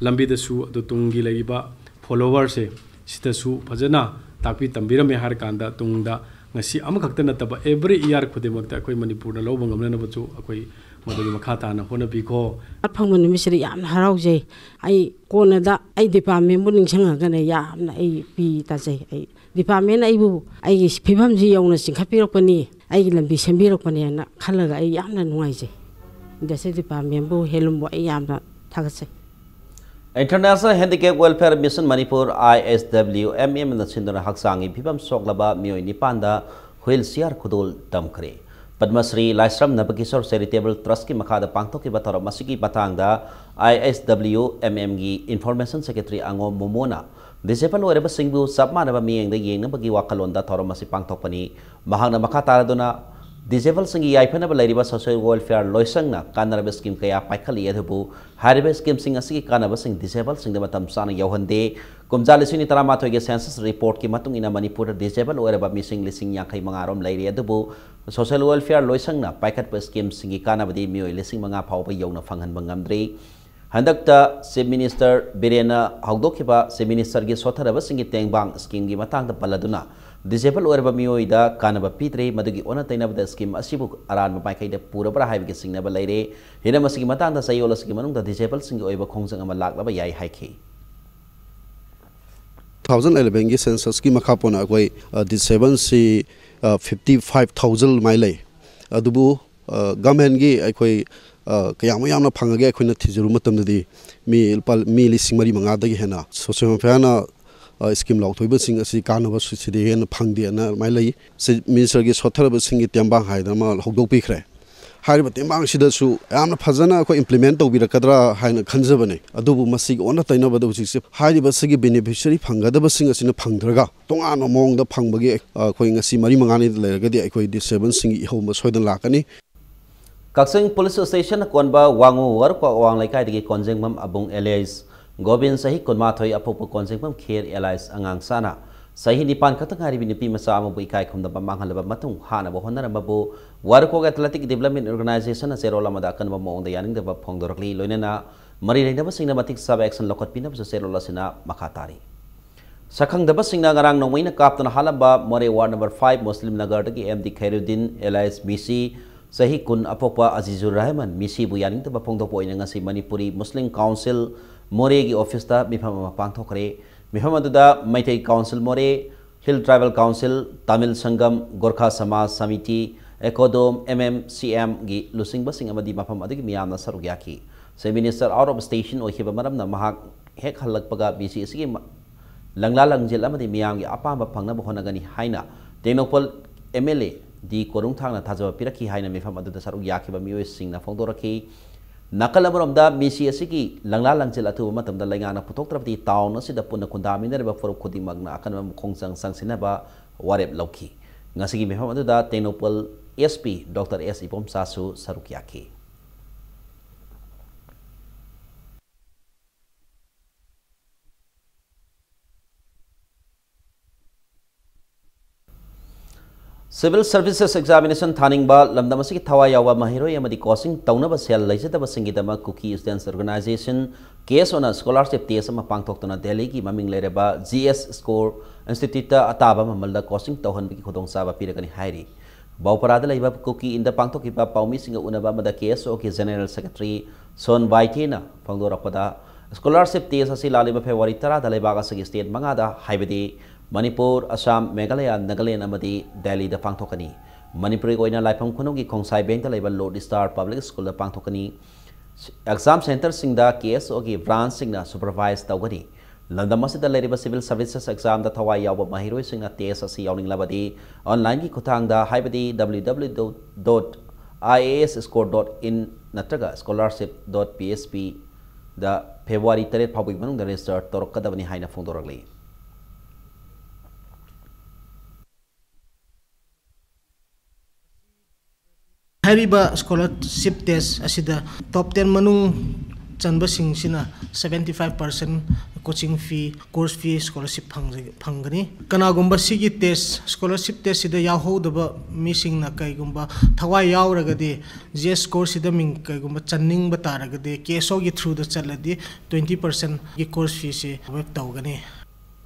ꯂꯝꯕꯤꯗꯁꯨ ꯑꯗꯨ ꯇꯨꯡꯒꯤ ꯂꯩꯔꯤꯕ follower ꯁꯦ ꯁꯤꯗꯁꯨ ꯐꯖꯅ ꯇꯥꯛꯄꯤ ꯇꯝꯕꯤꯔꯝꯃꯦ ꯍꯥꯏꯔꯀꯥꯟꯗ ꯇꯨꯡꯗ ꯉꯁꯤ ꯑꯃꯈꯛꯇ ꯅꯠꯇꯕ every year ꯈꯨꯗꯤꯡꯃꯛꯇ ꯑꯩꯈꯣꯏ ꯃꯅꯤꯄꯨꯔꯗ ꯂꯧꯕ ꯉꯝꯅꯅꯕꯁꯨ ꯑꯩꯈꯣꯏ ꯃꯗꯨꯒꯤ ꯃꯈꯥ ꯇꯥꯅ ꯍꯣꯠꯅꯕꯤꯈꯣ꯫ Award ꯐꯪꯕ ꯅꯨꯃꯤꯠꯁꯤꯗ ꯌꯥꯝꯅ ꯍꯔꯥꯎꯖꯩ꯫ ꯑꯩ ꯀꯣꯟꯅꯗ ꯑꯩ department ꯕꯨ ꯅꯤꯡꯁꯤꯡꯉꯒꯅꯦ ꯌꯥꯝꯅ ꯑꯩ ꯄꯤ ꯇꯥꯖꯩ꯫ ꯑꯩ department ꯅ ꯑꯩꯕꯨ ꯑꯩꯒꯤ ꯐꯤꯕꯝꯁꯤ ꯌꯧꯅ ꯆꯤꯡꯈꯠꯄꯤꯔꯛꯄꯅꯤ, ꯑꯩꯒꯤ ꯂꯝꯕꯤ ꯁꯦꯝꯕꯤꯔꯛꯄꯅꯦꯅ ꯈꯜꯂꯒ ꯑꯩ ꯌꯥꯝꯅ ꯅꯨꯡꯉꯥꯏꯖꯩ꯫ Industry department ꯕꯨ, handloom ꯕꯨ ꯑꯩ ꯌꯥꯝꯅ ꯊꯥꯒꯠꯆꯩ꯫ International Handicap Welfare Mission Manipur, I S W M M ꯅ ꯁꯤꯟꯗꯨꯅ ꯍꯛꯆꯥꯡꯒꯤ ꯐꯤꯕꯝ ꯁꯣꯛꯂꯕ ꯃꯤꯑꯣꯏ ꯅꯤꯄꯥꯟꯗ wheelchair ꯈꯨꯗꯣꯜ ꯇꯝꯈ꯭ꯔꯦ꯫ ꯄꯗꯃꯁ꯭ꯔꯤ ꯂꯥꯏꯁ꯭ꯔꯝ ꯅꯕꯀꯤꯁꯣꯔ ꯆꯦꯔꯤꯇꯦꯕꯜ ꯇ꯭ꯔꯁꯀꯤ ꯃꯈꯥꯗ ꯄꯥꯡꯊꯣꯛꯈꯤꯕ ꯊꯧꯔꯝ ꯑꯁꯤꯒꯤ ꯃꯇꯥꯡꯗ ꯑꯥꯏ ꯑꯦꯁ ꯗꯕ꯭ꯂꯤꯎ ꯑꯦꯝ ꯑꯦꯝꯒꯤ ꯏꯟꯐꯣꯔꯃꯦꯁꯟ ꯁꯦꯀ꯭ꯔꯦꯇꯔꯤ ꯑꯉꯣꯝ ꯃꯣꯃꯣꯅ ꯗꯤꯁꯦꯕꯜ ꯑꯣꯏꯔꯕꯁꯤꯡꯕꯨ ꯆꯞ ꯃꯥꯟꯅꯕ ꯃꯤꯠꯌꯦꯡꯗ ꯌꯦꯡꯅꯕꯒꯤ ꯋꯥꯈꯜꯂꯣꯟꯗ ꯊꯧꯔꯝ ꯑꯁꯤ ꯄꯥꯡꯊꯣꯛꯄꯅꯤ꯫ ꯃꯍꯥꯛꯅ ꯃꯈꯥ ꯇꯥꯔꯗꯨꯅ, ꯗꯤꯁꯦꯕꯜꯁꯤꯡꯒꯤ ꯌꯥꯏꯐꯅꯕ ꯂꯩꯔꯤꯕ ꯁꯣꯁꯤꯌꯦꯜ ꯋꯦꯜꯐꯤꯌꯥꯔ ꯂꯣꯏꯁꯪꯅ ꯀꯥꯟꯅꯔꯕ ꯁ꯭ꯀꯤꯝ ꯀꯌꯥ ꯄꯥꯏꯈꯠꯂꯤ, ꯑꯗꯨꯕꯨ ꯍꯥꯏꯔꯤꯕ ꯁ꯭ꯀꯤꯝꯁꯤꯡ ꯑꯁꯤꯒꯤ ꯀꯥꯟꯅꯕꯁꯤꯡ ꯗꯤꯁꯦꯕꯜꯁꯤꯡꯗ ꯃꯇꯝ ꯆꯥꯅ ꯌꯧꯍꯟꯗꯦ꯫ ꯀꯨꯝꯖꯥ ꯂꯤꯁꯤꯡ ꯑꯅꯤ ꯇꯔꯥꯃꯥꯊꯣꯏꯒꯤ ꯁꯦꯟꯁꯁ ꯔꯤꯄꯣꯔꯠꯀꯤ ꯃꯇꯨꯡ ꯏꯟꯅ ꯃꯅꯤꯄꯨꯔꯗ ꯗꯤꯁꯦꯕꯜ ꯑꯣꯏꯔꯕ ꯃꯤꯁꯤꯡ ꯂꯤꯁꯤꯡ ꯌꯥꯡꯈꯩ ꯃꯉꯥ ꯔꯣꯝ ꯂꯩꯔꯤ, ꯑꯗꯨꯕꯨ ꯁꯣꯁꯤꯌꯦꯜ ꯋꯦꯜꯐꯤꯌꯥꯔ ꯂꯣꯏꯁꯪꯅ ꯄꯥꯏꯈꯠꯄ ꯁ꯭ꯀꯤꯝꯁꯤꯡꯒꯤ ꯀꯥꯟꯅꯕꯗꯤ ꯃꯤꯑꯣꯏ ꯂꯤꯁꯤꯡ ꯃꯉꯥ ꯐꯥꯎꯕ ꯌꯧꯅ ꯐꯪꯍꯟꯕ ꯉꯝꯗ꯭ꯔꯤ꯫ ꯍꯟꯗꯛꯇ ꯆꯤꯐ ꯃꯤꯅꯤꯁꯇꯔ ꯕꯤꯔꯦꯟꯅ ꯍꯧꯗꯣꯛꯈꯤꯕ ꯆꯤꯐ ꯃꯤꯅꯤꯁꯇꯔꯒꯤ ꯁꯣꯠꯊꯔꯕꯁꯤꯡꯒꯤ ꯇꯦꯡꯕꯥꯡ ꯁ꯭ꯀꯤꯝꯒꯤ ꯃꯇꯥꯡꯗ ꯄꯜꯂꯗꯨꯅ, ꯗꯤꯁꯦꯕꯜ ꯑꯣꯏꯔꯕ ꯃꯤꯑꯣꯏꯗ ꯀꯥꯟꯅꯕ ꯄꯤꯗ꯭ꯔꯦ, ꯃꯗꯨꯒꯤ ꯑꯣꯟꯅ ꯇꯩꯅꯕꯗ ꯁ꯭ꯀꯤꯝ ꯑꯁꯤꯕꯨ ꯑꯔꯥꯟꯕ ꯃꯥꯏꯀꯩꯗ ꯄꯨꯔꯕ꯭ꯔꯥ ꯍꯥꯏꯕꯒꯤ ꯆꯤꯡꯅꯕ ꯂꯩꯔꯦ꯫ ꯍꯤꯔꯝ ꯑꯁꯤꯒꯤ ꯃꯇꯥꯡꯗ ꯆꯌꯣꯜ ꯑꯁꯤꯒꯤ ꯃꯅꯨꯡꯗ ꯗꯤꯁꯦꯕꯜꯁꯤꯡꯒꯤ ꯑꯣꯏꯕ ꯈꯣꯡꯖꯪ ꯑꯃ ꯂꯥꯛꯂꯕ ꯌꯥꯏ ꯍꯥꯏꯈꯤ꯫ ꯇꯨ ꯊꯥꯎꯖꯟ ꯑꯦꯂꯚꯦꯟꯒꯤ ꯁꯦꯟꯁꯁꯀꯤ ꯃꯈꯥ ꯄꯣꯟꯅ ꯑꯩꯈꯣꯏ, ꯑ, ꯗꯤꯁꯦꯕꯜꯁꯤ, ꯑ, ꯐꯤꯐꯇꯤ ꯐꯥꯏꯚ ꯊꯥꯎꯖꯟ ꯑꯗꯨꯃꯥꯏꯅ ꯂꯩ꯫ ꯑꯗꯨꯕꯨ, ꯑ, ꯒꯚꯔꯟꯃꯦꯟꯒꯤ ꯑꯩꯈꯣꯏ, ꯑ, ꯀꯌꯥꯃꯨꯛ ꯌꯥꯝꯅ ꯐꯪꯉꯒꯦ ꯑꯩꯈꯣꯏꯅ ꯊꯤꯖꯔꯨꯕ ꯃꯇꯝꯗꯗꯤ ꯃꯤ ꯂꯨꯄꯥ, ꯃꯤ ꯂꯤꯁꯤꯡ ꯃꯔꯤ ꯃꯉꯥꯗꯒꯤ ꯍꯦꯟꯅ ꯁꯣꯁꯤꯌꯦꯜ ꯋꯦꯜꯐꯤꯌꯥꯔꯅ, ꯑ, ꯁ꯭ꯀꯤꯝ ꯂꯥꯎꯊꯣꯛꯏꯕꯁꯤꯡ ꯑꯁꯤ ꯀꯥꯟꯅꯕ ꯁꯤꯗꯤ ꯍꯦꯟꯅ ꯐꯪꯗꯦꯅ ꯑꯗꯨꯃꯥꯏꯅ ꯂꯩ꯫ ꯆꯤꯐ ꯃꯤꯅꯤꯁꯇꯔꯒꯤ ꯁꯣꯠꯊꯔꯕꯁꯤꯡꯒꯤ ꯇꯦꯡꯕꯥꯡ ꯍꯥꯏꯗꯅ ꯑꯃ ꯍꯧꯗꯣꯛꯄꯤꯈ꯭ꯔꯦ꯫ ꯍꯥꯏꯔꯤꯕ ꯇꯦꯡꯕꯥꯡꯁꯤꯗꯁꯨ ꯌꯥꯝꯅ ꯐꯖꯅ ꯑꯩꯈꯣꯏ ꯏꯝꯄ꯭ꯂꯤꯃꯦꯟ ꯇꯧꯕꯤꯔꯛꯀꯗ꯭ꯔꯥ ꯍꯥꯏꯅ ꯈꯟꯖꯕꯅꯦ꯫ ꯑꯗꯨꯕꯨ ꯃꯁꯤꯒꯤ ꯑꯣꯟꯅ ꯇꯩꯅꯕꯗ ꯍꯧꯖꯤꯛꯁꯦ ꯍꯥꯏꯔꯤꯕꯁꯤꯒꯤ ꯕꯦꯅꯤꯐꯤꯁꯔꯤ ꯐꯪꯒꯗꯕꯁꯤꯡ ꯑꯁꯤꯅ ꯐꯪꯗ꯭ꯔꯒ ꯇꯣꯉꯥꯟꯕ ꯃꯑꯣꯡꯗ ꯐꯪꯕꯒꯤ, ꯑ, ꯑꯩꯈꯣꯏ ꯉꯁꯤ ꯃꯔꯤ ꯃꯉꯥꯅꯤꯗ ꯂꯩꯔꯒꯗꯤ ꯑꯩꯈꯣꯏ ꯗꯤꯁꯦꯕꯜꯁꯤꯡꯒꯤ ꯏꯍꯧ ꯑꯃ ꯁꯣꯏꯗꯅ ꯂꯥꯛꯀꯅꯤ꯫ ꯀꯛꯆꯤꯡ ꯄꯨꯂꯤꯁ ꯁ꯭ꯇꯦꯁꯟꯅ ꯀꯣꯟꯕ ꯋꯥꯉꯨ ꯋꯥꯔꯨꯀ꯭ꯋꯥꯛ ꯑꯋꯥꯡ ꯂꯩꯀꯥꯏꯗꯒꯤ ꯀꯣꯟꯖꯦꯡꯕꯝ ꯑꯕꯨꯡ ꯑꯦꯂꯥꯏꯁ ꯒꯣꯕꯤꯟ, ꯆꯍꯤ ꯀꯨꯟꯃꯥꯊꯣꯏ, ꯑꯄꯣꯛꯄ ꯀꯣꯟꯖꯦꯡꯕꯝ ꯈꯦꯔ ꯑꯦꯂꯥꯏꯁ ꯑꯉꯥꯡꯁꯥꯅ ꯆꯍꯤ ꯅꯤꯄꯥꯟ ꯈꯛꯇ ꯉꯥꯏꯔꯤꯕꯤ ꯅꯨꯄꯤ ꯃꯆꯥ ꯑꯃꯕꯨ ꯏꯀꯥꯏ ꯈꯨꯝꯅꯕ ꯃꯥꯡꯍꯜꯂꯕ ꯃꯇꯨꯡ ꯍꯥꯠꯅꯕ ꯍꯣꯠꯅꯔꯝꯕꯕꯨ ꯋꯥꯔꯨꯀ꯭ꯋꯥꯛ ꯑꯦꯊꯂꯦꯇꯤꯛ ꯗꯤꯕ꯭ꯂꯞꯃꯦꯟ ꯑꯣꯔꯒꯅꯥꯏꯖꯦꯁꯟꯅ ꯆꯦꯔꯣꯜ ꯑꯃꯗ ꯑꯀꯟꯕ ꯃꯑꯣꯡꯗ ꯌꯥꯅꯤꯡꯗꯕ ꯐꯣꯡꯗꯣꯔꯛꯂꯤ꯫ ꯂꯣꯏꯅꯅ ꯃꯔꯤ ꯂꯩꯅꯕꯁꯤꯡꯅ ꯃꯇꯤꯛ ꯆꯥꯕ ꯑꯦꯛꯁꯟ ꯂꯧꯈꯠꯄꯤꯅꯕꯁꯨ ꯆꯦꯔꯣꯜ ꯑꯁꯤꯅ ꯃꯈꯥ ꯇꯥꯔꯤ꯫ ꯁꯛꯈꯪꯗꯕꯁꯤꯡꯅ ꯉꯔꯥꯡ ꯅꯣꯡꯃꯩꯅ ꯀꯥꯞꯇꯨꯅ ꯍꯥꯠꯂꯝꯕ ꯃꯣꯔꯦ ꯋꯥꯔꯗ ꯅꯝꯕꯔ ꯐꯥꯏꯚ ꯃꯨꯁꯂꯤꯝ ꯅꯒꯔꯗꯒꯤ ꯑꯦꯝ ꯗꯤ ꯈꯩꯔꯨꯗꯤꯟ ꯑꯦꯂꯥꯏꯁ ꯃꯤꯁꯤ, ꯆꯍꯤ ꯀꯨꯟ, ꯑꯄꯣꯛꯄ ꯑꯖꯤꯖꯨꯔ ꯔꯍꯃꯟ ꯃꯤꯁꯤꯕꯨ ꯌꯥꯅꯤꯡꯗꯕ ꯐꯣꯡꯗꯣꯛꯄ ꯑꯣꯏꯅ ꯉꯁꯤ ꯃꯅꯤꯄꯨꯔꯤ ꯃꯨꯁꯂꯤꯝ ꯀꯥꯎꯟꯁꯤꯜ ꯃꯣꯔꯦꯒꯤ ꯑꯣꯐꯤꯁꯇ ꯃꯤꯐꯝ ꯑꯃ ꯄꯥꯡꯊꯣꯛꯈ꯭ꯔꯦ꯫ ꯃꯤꯐꯝ ꯑꯗꯨꯗ ꯃꯩꯇꯩ ꯀꯥꯎꯟꯁꯤꯜ ꯃꯣꯔꯦ, hill tribal council, Tamil ꯁꯪꯒꯝ, Gorkha ꯁꯃꯥꯖ ꯁꯃꯤꯇꯤ, ꯑꯦꯀꯣꯗꯣꯝ, ꯑꯦꯝ ꯑꯦꯝ ꯁꯤ ꯑꯦꯝꯒꯤ ꯂꯨꯆꯤꯡꯕꯁꯤꯡ ꯑꯃꯗꯤ ꯃꯐꯝ ꯑꯗꯨꯒꯤ ꯃꯤꯌꯥꯝꯅ ꯁꯔꯨꯛ ꯌꯥꯈꯤ꯫ Chief minister out of station ꯑꯣꯏꯈꯤꯕ ꯃꯔꯝꯅ ꯃꯍꯥꯛ ꯍꯦꯛ ꯍꯜꯂꯛꯄꯒ ꯕꯤ ꯁꯤ ꯑꯁꯤꯒꯤ ꯃ-, ꯂꯪꯂꯥ ꯂꯪꯖꯦꯜ ꯑꯃꯗꯤ ꯃꯤꯌꯥꯝꯒꯤ ꯑꯄꯥꯝꯕ ꯐꯪꯅꯕ ꯍꯣꯠꯅꯒꯅꯤ ꯍꯥꯏꯅ ꯇꯦꯡꯅꯧꯄꯜ ꯑꯦꯝ ꯑꯦꯜ ꯑꯦ ꯗꯤ ꯀꯣꯅꯨꯡ ꯊꯥꯡꯅ ꯊꯥꯖꯕ ꯄꯤꯔꯛꯈꯤ ꯍꯥꯏꯅ ꯃꯤꯐꯝ ꯑꯗꯨꯗ ꯁꯔꯨꯛ ꯌꯥꯈꯤꯕ ꯃꯤꯑꯣꯏꯁꯤꯡꯅ ꯐꯣꯡꯗꯣꯔꯛꯈꯤ꯫ ꯅꯥꯀꯜ ꯑꯃꯔꯣꯝꯗ, ꯃꯤꯁꯤ ꯑꯁꯤꯒꯤ ꯂꯪꯂꯥ ꯂꯪꯖꯤꯜ ꯑꯊꯨꯕ ꯃꯇꯝꯗ ꯂꯩꯉꯥꯛꯅ ꯄꯨꯊꯣꯛꯇ꯭ꯔꯕꯗꯤ ꯇꯥꯎꯟ ꯑꯁꯤꯗ ꯄꯨꯟꯅ ꯈꯨꯟꯗꯥꯃꯤꯟꯅꯔꯤꯕ ꯐꯨꯔꯨꯞ ꯈꯨꯗꯤꯡꯃꯛꯅ ꯑꯀꯟꯕ ꯈꯣꯡꯖꯪ ꯆꯪꯁꯤꯟꯅꯕ ꯋꯥꯔꯦꯞ ꯂꯧꯈꯤ꯫ ꯉꯁꯤꯒꯤ ꯃꯤꯐꯝ ꯑꯗꯨꯗ ꯇꯦꯡꯅꯧꯄꯜ ꯑꯦꯁ ꯄꯤ ꯗꯣꯛꯇꯔ ꯑꯦꯁ ꯏꯕꯣꯝꯆꯥꯁꯨ ꯁꯔꯨꯛ ꯌꯥꯈꯤ꯫ Civil Services Examination ꯊꯥꯅꯤꯡꯕ, ꯂꯝꯗꯝ ꯑꯁꯤꯒꯤ ꯊꯋꯥꯏ ꯌꯥꯎꯕ ꯃꯍꯩꯔꯣꯏ ꯑꯃꯗꯤ ꯀꯣꯆꯤꯡ ꯇꯧꯅꯕ ꯁꯦꯜ ꯂꯩꯖꯗꯕꯁꯤꯡꯒꯤꯗꯃꯛ ꯀꯨꯀꯤ Students Organization, ꯀꯦ ꯑꯦꯁ ꯑꯣꯅ scholarship test ꯑꯃ ꯄꯥꯡꯊꯣꯛꯇꯨꯅ ꯗꯦꯜꯂꯤꯒꯤ ꯃꯃꯤꯡ ꯂꯩꯔꯕ ꯖꯤ ꯑꯦꯁ ꯁ꯭ꯀꯣꯔ ꯏꯟꯁꯇꯤꯇ꯭ꯌꯨꯠꯇ ꯑꯇꯥꯕ ꯃꯃꯜꯗ ꯀꯣꯆꯤꯡ ꯇꯧꯍꯟꯕꯒꯤ ꯈꯨꯗꯣꯡꯆꯥꯕ ꯄꯤꯔꯒꯅꯤ ꯍꯥꯏꯔꯤ꯫ ꯕꯧꯄꯔꯥꯗ ꯂꯩꯕ ꯀꯨꯀꯤ ꯏꯟꯗ ꯄꯥꯡꯊꯣꯛꯈꯤꯕ ꯄꯥꯎꯃꯤꯁꯤꯡꯒ ꯎꯅꯕ ꯑꯃꯗ ꯀꯦ ꯑꯦꯁ ꯑꯣꯒꯤ General Secretary ꯁꯣꯟ ꯕꯥꯏꯊꯦꯅ ꯐꯣꯡꯗꯣꯔꯛꯄꯗ, scholarship test ꯑꯁꯤ ꯂꯥꯛꯂꯤꯕ ꯐꯦꯕ꯭ꯔꯨꯋꯥꯔꯤ ꯇꯔꯥꯗ ꯂꯩꯕꯥꯛ ꯑꯁꯤꯒꯤ state ꯃꯉꯥꯗ, ꯍꯥꯏꯕꯗꯤ ꯃꯅꯤꯄꯨꯔ, ꯑꯁꯥꯝ, ꯃꯦꯘꯥꯂꯌꯥ, ꯅꯥꯒꯥꯂꯦꯟ ꯑꯃꯗꯤ ꯗꯦꯜꯂꯤꯗ ꯄꯥꯡꯊꯣꯛꯀꯅꯤ꯫ ꯃꯅꯤꯄꯨꯔꯒꯤ ꯑꯣꯏꯅ ꯂꯥꯏꯐꯝ ꯈꯨꯅꯨꯡꯒꯤ ꯈꯣꯡꯁꯥꯏ ꯕꯦꯡꯗ ꯂꯩꯕ Lord Star Public Schoolꯗ ꯄꯥꯡꯊꯣꯛꯀꯅꯤ꯫ Exam centreꯁꯤꯡꯗ ꯀꯦ ꯑꯦꯁ ꯑꯣꯒꯤ branchꯁꯤꯡꯅ supervise ꯇꯧꯒꯅꯤ꯫ ꯂꯝꯗꯝ ꯑꯁꯤꯗ ꯂꯩꯔꯤꯕ civil services examꯗ ꯊꯋꯥꯏ ꯌꯥꯎꯕ ꯃꯍꯩꯔꯣꯏꯁꯤꯡꯅ test ꯑꯁꯤ ꯌꯥꯎꯅꯤꯡꯂꯕꯗꯤ, onlineꯒꯤ ꯈꯨꯠꯊꯥꯡꯗ, ꯍꯥꯏꯕꯗꯤ W W W dot I A S score dot in ꯅꯠꯇ꯭ꯔꯒ scholarship dot P S P ꯗ ꯐꯦꯕ꯭ꯔꯨꯋꯥꯔꯤ ꯇꯔꯦꯠ ꯐꯥꯎꯕꯒꯤ ꯃꯅꯨꯡꯗ register ꯇꯧꯔꯛꯀꯗꯕꯅꯤ ꯍꯥꯏꯅ ꯐꯣꯡꯗꯣꯔꯛꯂꯤ꯫ ꯍꯥꯏꯔꯤꯕ scholarship test ꯑꯁꯤꯗ top ten ꯃꯅꯨꯡ ꯆꯟꯕꯁꯤꯡꯁꯤꯅ seventy five percent coaching fee, course fee, scholarship ꯐꯪꯖ-, ꯐꯪꯒꯅꯤ꯫ ꯀꯅꯥꯒꯨꯝꯕ ꯁꯤꯒꯤ test, scholarship testꯁꯤꯗ ꯌꯥꯎꯍꯧꯗꯕ ꯃꯤꯁꯤꯡꯅ ꯀꯩꯒꯨꯝꯕ ꯊꯋꯥꯏ ꯌꯥꯎꯔꯒꯗꯤ, ꯖꯤ ꯑꯦꯁ scoreꯁꯤꯗ ꯃꯤꯡ ꯀꯩꯒꯨꯝꯕ ꯆꯟꯅꯤꯡꯕ ꯇꯥꯔꯒꯗꯤ, ꯀꯦ ꯑꯦꯁ ꯑꯣꯒꯤ throughꯗ ꯆꯠꯂꯗꯤ twenty percentꯒꯤ course feeꯁꯤ waive ꯇꯧꯒꯅꯤ꯫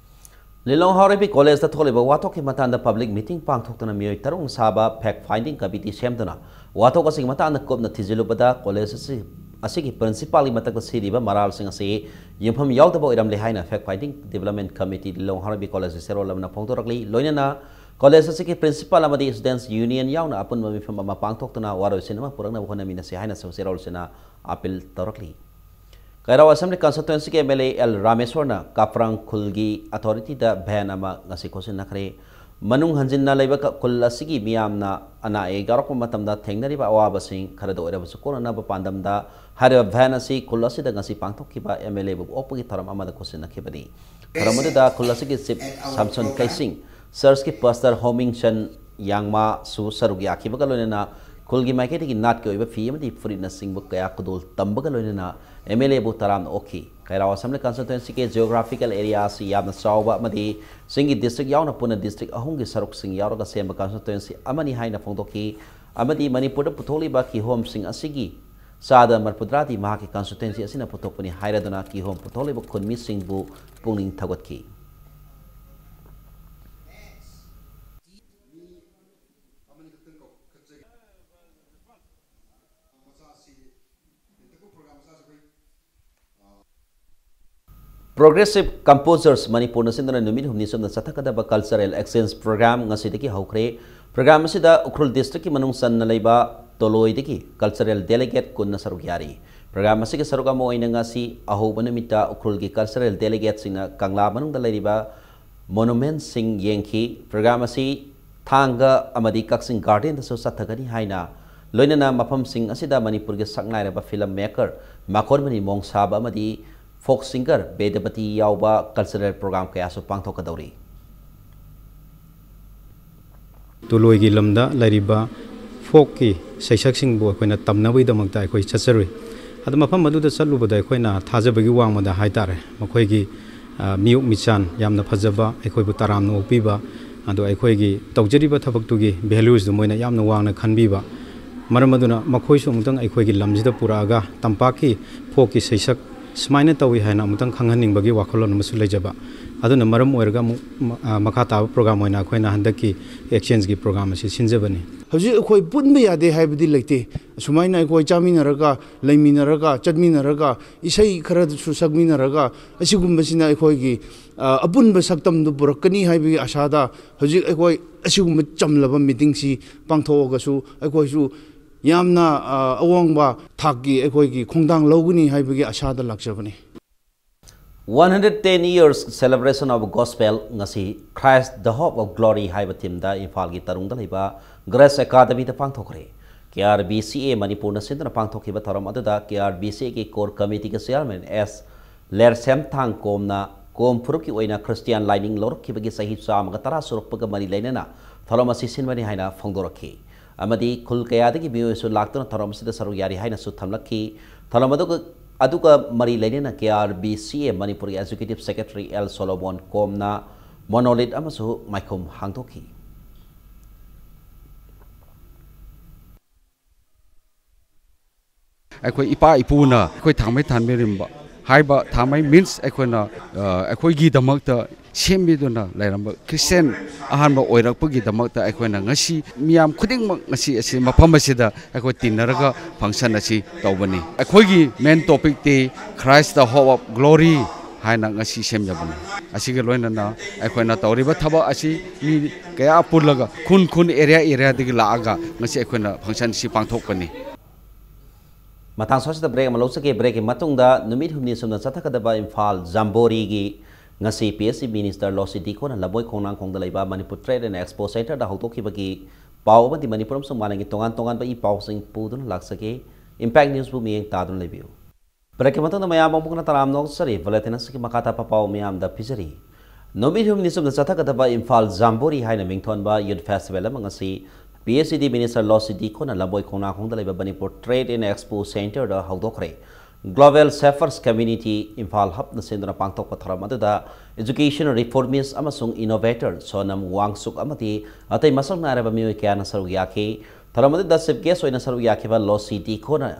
ꯂꯤꯂꯣꯡ ꯍꯥꯎꯔꯩꯕꯤ ꯀꯣꯂꯦꯖꯇ ꯊꯣꯛꯂꯤꯕ ꯋꯥꯊꯣꯛꯀꯤ ꯃꯇꯥꯡꯗ public meeting ꯄꯥꯡꯊꯣꯛꯇꯨꯅ ꯃꯤꯑꯣꯏ ꯇꯔꯨꯛꯅ ꯁꯥꯕ fact finding committee ꯁꯦꯝꯗꯨꯅ ꯋꯥꯊꯣꯛ ꯑꯁꯤꯒꯤ ꯃꯇꯥꯡꯗ ꯀꯨꯞꯅ ꯊꯤꯖꯤꯜꯂꯨꯕꯗ, ꯀꯣꯂꯦꯖ ꯑꯁꯤ, ꯑꯁꯤꯒꯤ principalꯒꯤ ꯃꯊꯛꯇ ꯁꯤꯔꯤꯕ ꯃꯔꯥꯜꯁꯤꯡ ꯑꯁꯤ ꯌꯨꯝꯐꯝ ꯌꯥꯎꯗꯕ ꯑꯣꯏꯔꯝꯂꯦ ꯍꯥꯏꯅ fact finding development committee ꯂꯤꯂꯣꯡ ꯍꯥꯎꯔꯩꯕꯤ ꯀꯣꯂꯦꯖꯀꯤ ꯆꯦꯔꯣꯜ ꯑꯃꯅ ꯐꯣꯡꯗꯣꯔꯛꯂꯤ꯫ ꯂꯣꯏꯅꯅ ꯀꯣꯂꯦꯖ ꯑꯁꯤꯒꯤ principal ꯑꯃꯗꯤ students union ꯌꯥꯎꯅ ꯑꯄꯨꯟꯕ ꯃꯤꯐꯝ ꯑꯃ ꯄꯥꯡꯊꯣꯛꯇꯨꯅ ꯋꯥꯔꯣꯏꯁꯤꯟ ꯑꯃ ꯄꯨꯔꯛꯅꯕ ꯍꯣꯠꯅꯃꯤꯟꯅꯁꯤ ꯍꯥꯏꯅꯁꯨ ꯆꯦꯔꯣꯜꯁꯤꯅ appeal ꯇꯧꯔꯛꯂꯤ꯫ ꯀꯩꯔꯥꯎ Assembly Constituencyꯒꯤ M L A L ꯔꯥꯃꯦꯁ꯭ꯋꯔꯅ ꯀꯥꯐ꯭ꯔꯥꯡ ꯈꯨꯜꯒꯤ authorityꯗ van ꯑꯃ ꯉꯁꯤ ꯈꯨꯠꯁꯤꯟꯅꯈ꯭ꯔꯦ꯫ ꯃꯅꯨꯡ ꯍꯟꯖꯤꯟꯅ ꯂꯩꯕ ꯈꯨꯜ ꯑꯁꯤꯒꯤ ꯃꯤꯌꯥꯝꯅ ꯑꯅꯥ ꯑꯌꯦꯛ ꯌꯥꯎꯔꯛꯄ ꯃꯇꯝꯗ ꯊꯦꯡꯅꯔꯤꯕ ꯑꯋꯥꯕꯁꯤꯡ ꯈꯔꯗ ꯑꯣꯏꯔꯕꯁꯨ ꯀꯣꯛꯅꯅꯕ ꯄꯥꯟꯗꯝꯗ ꯍꯥꯏꯔꯤꯕ ꯚꯦꯟ ꯑꯁꯤ ꯈꯨꯜ ꯑꯁꯤꯗ ꯉꯁꯤ ꯄꯥꯡꯊꯣꯛꯈꯤꯕ ꯑꯦꯝ ꯑꯦꯜ ꯑꯦꯕꯨ ꯑꯣꯛꯄꯒꯤ ꯊꯧꯔꯝ ꯑꯃꯗ ꯈꯨꯠꯁꯤꯟꯅꯈꯤꯕꯅꯤ꯫ ꯊꯧꯔꯝ ꯑꯗꯨꯗ ꯈꯨꯜ ꯑꯁꯤꯒꯤ ꯆꯤꯞ ꯁꯥꯝꯁꯣꯟ ꯀꯩꯁꯤꯡ, ꯆꯔꯆꯀꯤ ꯄꯥꯁꯇꯔ ꯍꯣꯃꯤꯡ ꯆꯟ ꯌꯥꯡꯃꯥꯁꯨ ꯁꯔꯨꯛ ꯌꯥꯈꯤꯕꯒ ꯂꯣꯏꯅꯅ ꯈꯨꯜꯒꯤ ꯃꯥꯏꯀꯩꯗꯒꯤ ꯅꯥꯠꯀꯤ ꯑꯣꯏꯕ ꯐꯤ ꯑꯃꯗꯤ ꯐꯨꯔꯤꯠꯅꯆꯤꯡꯕ ꯀꯌꯥ ꯈꯨꯗꯣꯜ ꯇꯝꯕꯒ ꯂꯣꯏꯅꯅ ꯑꯦꯝ ꯑꯦꯜ ꯑꯦꯕꯨ ꯇꯔꯥꯝꯅ ꯑꯣꯛꯈꯤ꯫ ꯈꯩꯔꯥꯎ ꯑꯁꯦꯝꯕ꯭ꯂꯤ ꯀꯟꯁꯇꯤꯇ꯭ꯋꯦꯟꯁꯤꯒꯤ ꯖꯤꯑꯣꯒ꯭ꯔꯥꯐꯤꯀꯦꯜ ꯑꯦꯔꯤꯌꯥ ꯑꯁꯤ ꯌꯥꯝꯅ ꯆꯥꯎꯕ ꯑꯃꯗꯤ ꯆꯤꯡꯒꯤ ꯗꯤꯁꯇ꯭ꯔꯤꯛ ꯌꯥꯎꯅ ꯄꯨꯟꯅ ꯗꯤꯁꯇ꯭ꯔꯤꯛ ꯑꯍꯨꯝꯒꯤ ꯁꯔꯨꯛꯁꯤꯡ ꯌꯥꯎꯔꯒ ꯁꯦꯝꯕ ꯀꯟꯁꯇꯤꯇ꯭ꯋꯦꯟꯁꯤ ꯑꯃꯅꯤ ꯍꯥꯏꯅ ꯐꯣꯡꯗꯣꯛꯈꯤ ꯑꯃꯗꯤ ꯃꯅꯤꯄꯨꯔꯗ ꯄꯨꯊꯣꯛꯂꯤꯕ ꯀꯤꯍꯣꯝꯁꯤꯡ ꯑꯁꯤꯒꯤ ꯆꯥꯗ ꯃꯔꯐꯨꯇꯔꯥꯗꯤ ꯃꯍꯥꯛꯀꯤ ꯀꯟꯁꯇꯤꯇ꯭ꯋꯦꯟꯁꯤ ꯑꯁꯤꯅ ꯄꯨꯊꯣꯛꯄꯅꯤ ꯍꯥꯏꯔꯗꯨꯅ ꯀꯤꯍꯣꯝ ꯄꯨꯊꯣꯛꯂꯤꯕ ꯈꯨꯟꯃꯤꯁꯤꯡꯕꯨ ꯄꯨꯛꯅꯤꯡ ꯊꯧꯒꯠꯈꯤ꯫ Progressive Composers ꯃꯅꯤꯄꯨꯔꯅ ꯁꯤꯟꯗꯨꯅ ꯅꯨꯃꯤꯠ ꯍꯨꯝꯅꯤ ꯆꯨꯞꯅ ꯆꯠꯊꯒꯗꯕ cultural exchange program ꯉꯁꯤꯗꯒꯤ ꯍꯧꯈ꯭ꯔꯦ꯫ Program ꯑꯁꯤꯗ ꯎꯈ꯭ꯔꯨꯜ district ꯀꯤ ꯃꯅꯨꯡ ꯆꯟꯅ ꯂꯩꯕ ꯇꯣꯂꯣꯏꯗꯒꯤ cultural delegate ꯀꯨꯟꯅ ꯁꯔꯨꯛ ꯌꯥꯔꯤ꯫ Program ꯑꯁꯤꯒꯤ ꯁꯔꯨꯛ ꯑꯃ ꯑꯣꯏꯅ ꯉꯁꯤ ꯑꯍꯧꯕ ꯅꯨꯃꯤꯠꯇ ꯎꯈ꯭ꯔꯨꯜꯒꯤ cultural delegate ꯁꯤꯡꯅ ꯀꯪꯂꯥ ꯃꯅꯨꯡꯗ ꯂꯩꯔꯤꯕ monument ꯁꯤꯡ ꯌꯦꯡꯈꯤ꯫ Program ꯑꯁꯤ ꯊꯥꯡꯒ ꯑꯃꯗꯤ ꯀꯛꯆꯤꯡ garden ꯗꯁꯨ ꯆꯠꯊꯒꯅꯤ ꯍꯥꯏꯅ, ꯂꯣꯏꯅꯅ ꯃꯐꯝꯁꯤꯡ ꯑꯁꯤꯗ ꯃꯅꯤꯄꯨꯔꯒꯤ ꯁꯛꯅꯥꯏꯔꯕ film maker ꯃꯥꯀꯣꯟꯃꯅꯤ ꯃꯣꯡꯁꯥꯕ ꯑꯃꯗꯤ folk singer ꯕꯦꯗꯄꯇꯤ ꯌꯥꯎꯕ cultural program ꯀꯌꯥꯁꯨ ꯄꯥꯡꯊꯣꯛꯀꯗꯧꯔꯤ꯫ ꯇꯨꯂꯣꯏꯒꯤ ꯂꯝꯗ ꯂꯩꯔꯤꯕ folk ꯀꯤ ꯁꯩꯁꯛꯁꯤꯡꯕꯨ ꯑꯩꯈꯣꯏꯅ ꯇꯝꯅꯕꯒꯤꯗꯃꯛꯇ ꯑꯩꯈꯣꯏ ꯆꯠꯆꯔꯨꯏ꯫ ꯑꯗꯨ ꯃꯐꯝ ꯑꯗꯨꯗ ꯆꯠꯂꯨꯕꯗ ꯑꯩꯈꯣꯏꯅ ꯊꯥꯖꯕꯒꯤ ꯋꯥꯡꯃꯗ ꯍꯥꯏꯇꯥꯔꯦ, ꯃꯈꯣꯏꯒꯤ, ꯑ, ꯃꯤꯌꯣꯛ ꯃꯤꯆꯥꯟ ꯌꯥꯝꯅ ꯐꯖꯕ, ꯑꯩꯈꯣꯏꯕꯨ ꯇꯔꯥꯝꯅ ꯑꯣꯛꯄꯤꯕ, ꯑꯗꯣ ꯑꯩꯈꯣꯏꯒꯤ ꯇꯧꯖꯔꯤꯕ ꯊꯕꯛꯇꯨꯒꯤ values ꯗꯨ ꯃꯣꯏꯅ ꯌꯥꯝꯅ ꯋꯥꯡꯅ ꯈꯟꯕꯤꯕ꯫ ꯃꯔꯝ ꯑꯗꯨꯅ ꯃꯈꯣꯏꯁꯨ ꯑꯃꯨꯛꯇꯪ ꯑꯩꯈꯣꯏꯒꯤ ꯂꯝꯁꯤꯗ ꯄꯨꯔꯛꯑꯒ ꯇꯝꯄꯥꯛꯀꯤ folk ꯀꯤ ꯁꯩꯁꯛ ꯁꯨꯃꯥꯏꯅ ꯇꯧꯏ ꯍꯥꯏꯅ ꯑꯃꯨꯛꯇꯪ ꯈꯪꯍꯟꯅꯤꯡꯕꯒꯤ ꯋꯥꯈꯜꯂꯣꯟ ꯑꯃꯁꯨ ꯂꯩꯖꯕ꯫ ꯑꯗꯨꯅ ꯃꯔꯝ ꯑꯣꯏꯔꯒ ꯑꯃꯨꯛ ꯃ-, ꯑ, ꯃꯈꯥ ꯇꯥꯕ program ꯑꯣꯏꯅ ꯑꯩꯈꯣꯏꯅ ꯍꯟꯗꯛꯀꯤ exchange ꯒꯤ program ꯑꯁꯤ ꯁꯤꯟꯖꯕꯅꯤ꯫ ꯍꯧꯖꯤꯛ ꯑꯩꯈꯣꯏ ꯄꯨꯟꯕ ꯌꯥꯗꯦ ꯍꯥꯏꯕꯗꯤ ꯂꯩꯇꯦ꯫ ꯑꯁꯨꯃꯥꯏꯅ ꯑꯩꯈꯣꯏ ꯆꯥꯃꯤꯟꯅꯔꯒ, ꯂꯩꯃꯤꯟꯅꯔꯒ, ꯆꯠꯃꯤꯟꯅꯔꯒ, ꯏꯁꯩ ꯈꯔꯗꯁꯨ ꯁꯛꯃꯤꯟꯅꯔꯒ, ꯑꯁꯤꯒꯨꯝꯕꯁꯤꯅ ꯑꯩꯈꯣꯏꯒꯤ, ꯑ, ꯑꯄꯨꯟꯕ ꯁꯛꯇꯝꯗꯨ ꯄꯨꯔꯛꯀꯅꯤ ꯍꯥꯏꯕꯒꯤ ꯑꯁꯥꯗ ꯍꯧꯖꯤꯛ ꯑꯩꯈꯣꯏ ꯑꯁꯤꯒꯨꯝꯕ ꯆꯝꯂꯕ meeting ꯁꯤ ꯄꯥꯡꯊꯣꯛꯑꯒꯁꯨ ꯑꯩꯈꯣꯏꯁꯨ ꯌꯥꯝꯅ, ꯑ, ꯑꯋꯥꯡꯕ ꯊꯥꯛꯀꯤ ꯑꯩꯈꯣꯏꯒꯤ ꯈꯣꯡꯊꯥꯡ ꯂꯧꯒꯅꯤ ꯍꯥꯏꯕꯒꯤ ꯑꯁꯥꯗ ꯂꯥꯛꯆꯕꯅꯤ꯫ One hundred ten years celebration of gospel ꯉꯁꯤ Christ the Hope of Glory ꯍꯥꯏꯕ ꯊꯤꯝꯗ ꯏꯝꯐꯥꯜꯒꯤ ꯇꯔꯨꯡꯗ ꯂꯩꯕ ꯒ꯭ꯔꯦꯁ ꯑꯦꯀꯥꯗꯃꯤꯗ ꯄꯥꯡꯊꯣꯛꯈ꯭ꯔꯦ꯫ ꯀꯦ ꯑꯥꯔ ꯕꯤ ꯁꯤ ꯑꯦ ꯃꯅꯤꯄꯨꯔꯅ ꯁꯤꯟꯗꯨꯅ ꯄꯥꯡꯊꯣꯛꯈꯤꯕ ꯊꯧꯔꯝ ꯑꯗꯨꯗ ꯀꯦ ꯑꯥꯔ ꯕꯤ ꯁꯤ ꯑꯦꯒꯤ ꯀꯣꯔ ꯀꯃꯤꯇꯤꯒꯤ ꯆꯤꯌꯥꯔꯃꯦꯟ ꯑꯦꯁ ꯂꯦꯔꯁꯦꯝꯊꯥꯡ ꯀꯣꯝꯅ ꯀꯣꯝ ꯐꯨꯔꯨꯞꯀꯤ ꯑꯣꯏꯅ ꯈ꯭ꯔꯤꯁꯇꯤꯌꯥꯟ ꯂꯥꯏꯅꯤꯡ ꯂꯧꯔꯛꯈꯤꯕꯒꯤ ꯆꯍꯤ ꯆꯥꯝꯃꯒ ꯇꯔꯥ ꯁꯨꯔꯛꯄꯒ ꯃꯔꯤ ꯂꯩꯅꯅ ꯊꯧꯔꯝ ꯑꯁꯤ ꯁꯤꯟꯕꯅꯤ ꯍꯥꯏꯅ ꯐꯣꯡꯗꯣꯔꯛꯈꯤ꯫ ꯑꯃꯗꯤ ꯈꯨꯜ ꯀꯌꯥꯗꯒꯤ ꯃꯤꯑꯣꯏꯁꯨ ꯂꯥꯛꯇꯨꯅ ꯊꯧꯔꯝ ꯑꯁꯤꯗ ꯁꯔꯨꯛ ꯌꯥꯔꯤ ꯍꯥꯏꯅꯁꯨ ꯊꯝꯂꯛꯈꯤ꯫ ꯊꯧꯔꯝ ꯑꯗꯨꯒ ꯑꯗꯨꯒ ꯃꯔꯤ ꯂꯩꯅꯅ ꯀꯦ ꯑꯥꯔ ꯕꯤ ꯁꯤ ꯑꯦ ꯃꯅꯤꯄꯨꯔꯒꯤ ꯑꯦꯛꯖꯤꯀ꯭ꯌꯨꯇꯤꯕ ꯁꯦꯀ꯭ꯔꯦꯇꯔꯤ ꯑꯦꯜ ꯁꯣꯂꯣꯃꯣꯟ ꯀꯣꯝꯅ ꯃꯣꯅꯣꯂꯤꯠ ꯑꯃꯁꯨ ꯃꯥꯏꯈꯨꯝ ꯍꯥꯡꯗꯣꯛꯈꯤ꯫ ꯑꯩꯈꯣꯏ ꯏꯄꯥ ꯏꯄꯨꯅ ꯑꯩꯈꯣꯏ ꯊꯥꯡꯃꯩ ꯊꯥꯟꯕꯤꯔꯝꯕ ꯍꯥꯏꯕ, ꯊꯥꯡꯃꯩ ꯃꯤꯟꯁ ꯑꯩꯈꯣꯏꯅ, ꯑ, ꯑꯩꯈꯣꯏꯒꯤꯗꯃꯛꯇ ꯁꯦꯝꯕꯤꯗꯨꯅ ꯂꯩꯔꯝꯕ ꯈ꯭ꯔꯤꯁꯇꯤꯌꯥꯟ ꯑꯍꯥꯟꯕ ꯑꯣꯏꯔꯛꯄꯒꯤꯗꯃꯛꯇ ꯑꯩꯈꯣꯏꯅ ꯉꯁꯤ ꯃꯤꯌꯥꯝ ꯈꯨꯗꯤꯡꯃꯛ ꯉꯁꯤ ꯑꯁꯤ ꯃꯐꯝ ꯑꯁꯤꯗ ꯑꯩꯈꯣꯏ ꯇꯤꯟꯅꯔꯒ ꯐꯪꯁꯟ ꯑꯁꯤ ꯇꯧꯕꯅꯤ꯫ ꯑꯩꯈꯣꯏꯒꯤ ꯃꯦꯟ ꯇꯣꯄꯤꯛꯇꯤ Christ the Hope of Glory ꯍꯥꯏꯅ ꯉꯁꯤ ꯁꯦꯝꯖꯕꯅꯤ꯫ ꯑꯁꯤꯒ ꯂꯣꯏꯅꯅ ꯑꯩꯈꯣꯏꯅ ꯇꯧꯔꯤꯕ ꯊꯕꯛ ꯑꯁꯤ ꯃꯤ ꯀꯌꯥ ꯄꯨꯜꯂꯒ ꯈꯨꯟ ꯈꯨꯟ ꯑꯦꯔꯤꯌꯥ ꯑꯦꯔꯤꯌꯥꯗꯒꯤ ꯂꯥꯛꯑꯒ ꯉꯁꯤ ꯑꯩꯈꯣꯏꯅ ꯐꯪꯁꯟ ꯑꯁꯤ ꯄꯥꯡꯊꯣꯛꯄꯅꯤ꯫ ꯃꯇꯥꯡ ꯑꯁꯤꯗ ꯕ꯭ꯔꯦꯛ ꯑꯃ ꯂꯧꯖꯒꯦ꯫ ꯕ꯭ꯔꯦꯛꯀꯤ ꯃꯇꯨꯡꯗ ꯅꯨꯃꯤꯠ ꯍꯨꯝꯅꯤ ꯁꯨꯝꯅ ꯆꯠꯊꯒꯗꯕ ꯏꯝꯐꯥꯜ ꯖꯥꯝꯕꯣꯔꯤꯒꯤ ꯉꯁꯤ ꯄꯤ ꯑꯩꯆ ꯏ ꯃꯤꯅꯤꯁꯇꯔ ꯂꯣꯁꯤ ꯗꯤꯈꯣꯅ ꯂꯝꯕꯣꯏ ꯈꯣꯡꯅꯥꯡꯈꯣꯡꯗ ꯂꯩꯕ ꯃꯅꯤꯄꯨꯔ ꯇ꯭ꯔꯦꯗ ꯑꯦꯟ ꯑꯦꯛꯁꯄꯣ ꯁꯦꯟꯇꯔꯗ ꯍꯧꯗꯣꯛꯈꯤꯕꯒꯤ ꯄꯥꯎ ꯑꯃꯗꯤ ꯃꯅꯤꯄꯨꯔ ꯑꯃꯁꯨꯡ ꯃꯥꯂꯦꯝꯒꯤ ꯇꯣꯉꯥꯟ ꯇꯣꯉꯥꯟꯕ ꯏ ꯄꯥꯎꯁꯤꯡ ꯄꯨꯗꯨꯅ ꯂꯥꯛꯆꯒꯦ꯫ ꯏꯝꯄꯦꯛ ꯅ꯭ꯌꯨꯁꯄꯨ ꯃꯤꯠꯌꯦꯡ ꯇꯥꯗꯨꯅ ꯂꯩꯕꯤꯌꯨ꯫ ꯕ꯭ꯔꯦꯛꯀꯤ ꯃꯇꯨꯡꯗ ꯃꯌꯥꯝ ꯑꯃꯨꯛ ꯍꯟꯅ ꯇꯔꯥꯝꯅ ꯑꯣꯛꯆꯔꯤ꯫ ꯕꯨꯂꯦꯇꯤꯟ ꯑꯁꯤꯒꯤ ꯃꯈꯥ ꯇꯥꯕ ꯄꯥꯎ ꯃꯤꯌꯥꯝꯗ ꯄꯤꯖꯔꯤ꯫ ꯅꯨꯃꯤꯠ ꯍꯨꯝꯅꯤ ꯆꯨꯞꯅ ꯆꯠꯊꯒꯗꯕ ꯏꯝꯐꯥꯜ ꯖꯥꯝꯕꯣꯔꯤ ꯍꯥꯏꯅ ꯃꯤꯡꯊꯣꯟꯕ ꯌꯨꯠ ꯐꯦꯁꯇꯤꯚꯦꯜ ꯑꯃ ꯉꯁꯤ ꯄꯤ ꯑꯩꯆ ꯏ ꯗꯤ ꯃꯤꯅꯤꯁꯇꯔ ꯂꯣꯁꯤ ꯗꯤꯈꯣꯅ ꯂꯝꯕꯣꯏ ꯈꯣꯡꯅꯥꯡꯈꯣꯡꯗ ꯂꯩꯕ ꯃꯅꯤꯄꯨꯔ ꯇ꯭ꯔꯦꯗ ꯑꯦꯟ ꯑꯦꯛꯁꯄꯣ ꯁꯦꯟꯇꯔꯗ ꯍꯧꯗꯣꯛꯈ꯭ꯔꯦ꯫ ꯒ꯭ꯂꯣꯕꯦꯜ ꯁꯦꯐꯔꯁ ꯀꯝꯃ꯭ꯌꯨꯅꯤꯇꯤ ꯏꯝꯐꯥꯜ ꯍꯕꯅ ꯁꯤꯟꯗꯨꯅ ꯄꯥꯡꯊꯣꯛꯄ ꯊꯧꯔꯝ ꯑꯗꯨꯗ ꯏꯖꯨꯀꯦꯁꯟ ꯔꯤꯐꯣꯔꯃꯤꯁ ꯑꯃꯁꯨꯡ ꯏꯅꯣꯚꯦꯇꯔ ꯁꯣꯅꯝ ꯋꯥꯡꯁꯨꯛ ꯑꯃꯗꯤ ꯑꯇꯩ ꯃꯁꯛ ꯅꯥꯏꯔꯕ ꯃꯤꯑꯣꯏ ꯀꯌꯥꯅ ꯁꯔꯨꯛ ꯌꯥꯈꯤ꯫ ꯊꯧꯔꯝ ꯑꯗꯨꯗ ꯆꯤꯐ ꯒꯦꯁ ꯑꯣꯏꯅ ꯁꯔꯨꯛ ꯌꯥꯈꯤꯕ ꯂꯣꯁꯤ ꯗꯤꯈꯣꯅ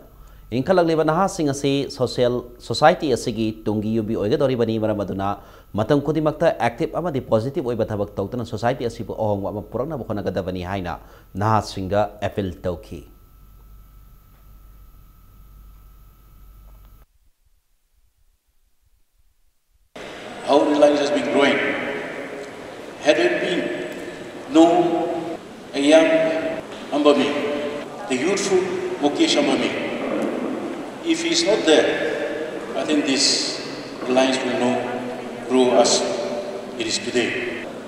ꯏꯟꯈꯠꯂꯛꯂꯤꯕ ꯅꯍꯥꯁꯤꯡ ꯑꯁꯤ ꯁꯣꯁꯤꯌꯦꯜ ꯁꯣꯁꯥꯏꯇꯤ ꯑꯁꯤꯒꯤ ꯇꯨꯡꯒꯤ ꯌꯨꯝꯕꯤ ꯑꯣꯏꯒꯗꯧꯔꯤꯕꯅꯤ, ꯃꯔꯝ ꯑꯗꯨꯅ ꯃꯇꯝ ꯈꯨꯗꯤꯡꯃꯛꯇ ꯑꯦꯛꯇꯤꯚ ꯑꯃꯗꯤ ꯄꯣꯖꯤꯇꯤꯚ ꯑꯣꯏꯕ ꯊꯕꯛ ꯇꯧꯗꯨꯅ ꯁꯣꯁꯥꯏꯇꯤ ꯑꯁꯤꯕꯨ ꯑꯍꯣꯡꯕ ꯑꯃ ꯄꯨꯔꯛꯅꯕ ꯍꯣꯠꯅꯒꯗꯕꯅꯤ ꯍꯥꯏꯅ ꯅꯍꯥꯁꯤꯡꯗ ꯑꯦꯄꯤꯜ ꯇꯧꯈꯤ꯫ How Reliance has been growing. Had it been no a young Ambami, the youthful Mukesh Ambami, if he's not there, I think this Reliance will now grow as it is today.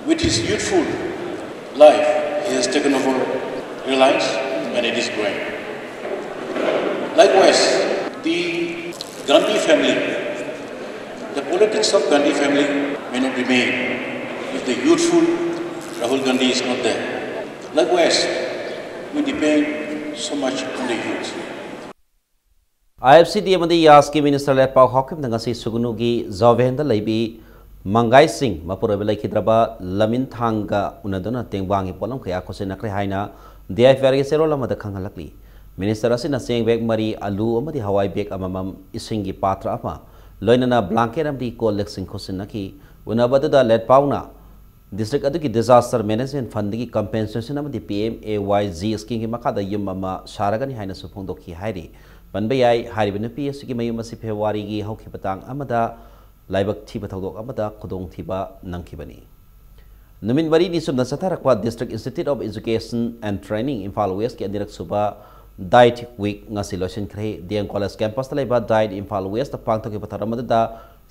With his youthful life, he has taken over Reliance and it is growing. Likewise, the Gandhi family, the politics of Gandhi family may not be made if the youthful Rahul Gandhi is not there. Likewise, we depend so much on the youth. I F C D ꯑꯃꯗꯤ ꯌꯥꯁꯀꯤ minister ꯂꯦꯠꯄꯥꯎ ꯍꯥꯎꯀꯤꯞꯅ ꯉꯁꯤ ꯁꯨꯒꯅꯨꯒꯤ ꯖꯣꯚꯦꯟꯗ ꯂꯩꯕꯤ ꯃꯪꯒꯥꯏꯁꯤꯡ ꯃꯄꯨꯔꯣꯏꯕ ꯂꯩꯈꯤꯗ꯭ꯔꯕ ꯂꯃꯤꯟ ꯊꯥꯡꯒ ꯎꯅꯗꯨꯅ ꯇꯦꯡꯕꯥꯡꯒꯤ ꯄꯣꯠꯂꯝ ꯀꯌꯥ ꯈꯨꯠꯁꯤꯟꯅꯈ꯭ꯔꯦ ꯍꯥꯏꯅ D I P ꯑꯥꯔꯒꯤ ꯆꯦꯔꯣꯜ ꯑꯃꯗ ꯈꯪꯍꯜꯂꯛꯂꯤ꯫ ꯃꯤꯅꯤꯁꯇꯔ ꯑꯁꯤꯅ ꯆꯦꯡ ꯕꯦꯒ ꯃꯔꯤ, ꯑꯂꯨ ꯑꯃꯗꯤ ꯍꯋꯥꯏ ꯕꯦꯒ ꯑꯃꯃꯝ, ꯏꯁꯤꯡꯒꯤ ꯄꯥꯇ꯭ꯔ ꯑꯃ, ꯂꯣꯏꯅꯅ ꯕ꯭ꯂꯥꯡꯀꯦꯠ ꯑꯃꯗꯤ ꯀꯣꯜ ꯂꯤꯛꯁꯤꯡ ꯈꯨꯠꯁꯤꯟꯅꯈꯤ꯫ ꯎꯅꯕ ꯑꯗꯨꯗ ꯂꯦꯠꯄꯥꯎꯅ ꯗꯤꯁꯇ꯭ꯔꯤꯛ ꯑꯗꯨꯒꯤ ꯗꯤꯖꯥꯁꯇꯔ ꯃꯦꯅꯦꯖꯃꯦꯟꯠ ꯐꯟꯗꯒꯤ ꯀꯝꯄꯦꯟꯁꯦꯁꯟ ꯑꯃꯗꯤ P M A Y G ꯁ꯭ꯀꯤꯝꯒꯤ ꯃꯈꯥꯗ ꯌꯨꯝ ꯑꯃ ꯁꯥꯔꯒꯅꯤ ꯍꯥꯏꯅꯁꯨ ꯐꯣꯡꯗꯣꯛꯈꯤ ꯍꯥꯏꯔꯤ꯫ ꯄꯟꯕ ꯌꯥꯏ, ꯍꯥꯏꯔꯤꯕ ꯅꯨꯄꯤ ꯑꯁꯤꯒꯤ ꯃꯌꯨꯝ ꯑꯁꯤ ꯐꯦꯕ꯭ꯔꯨꯋꯥꯔꯤꯒꯤ ꯍꯧꯈꯤꯕ ꯇꯥꯡ ꯑꯃꯗ ꯂꯥꯏꯕꯛ ꯊꯤꯕ ꯊꯧꯗꯣꯛ ꯑꯃꯗ ꯈꯨꯗꯣꯡꯊꯤꯕ ꯅꯪꯈꯤꯕꯅꯤ꯫ ꯅꯨꯃꯤꯠ ꯃꯔꯤꯅꯤ ꯆꯨꯝꯅ ꯆꯠꯊꯔꯛꯄ District Institute of Education and Training Imphal ꯋꯦꯁꯀꯤ ꯑꯅꯤꯔꯛ ꯁꯨꯕ ꯗꯥꯏꯠ ꯋꯤꯛ ꯉꯁꯤ ꯂꯣꯏꯁꯤꯟꯈ꯭ꯔꯦ꯫ ꯗꯤ ꯑꯦꯝ ꯀꯣꯂꯦꯖ ꯀꯦꯝꯄꯁꯇ ꯂꯩꯕ ꯗꯥꯏꯠ ꯏꯝꯐꯥꯜ ꯋꯦꯁꯇ ꯄꯥꯡꯊꯣꯛꯈꯤꯕ ꯊꯧꯔꯝ ꯑꯗꯨꯗ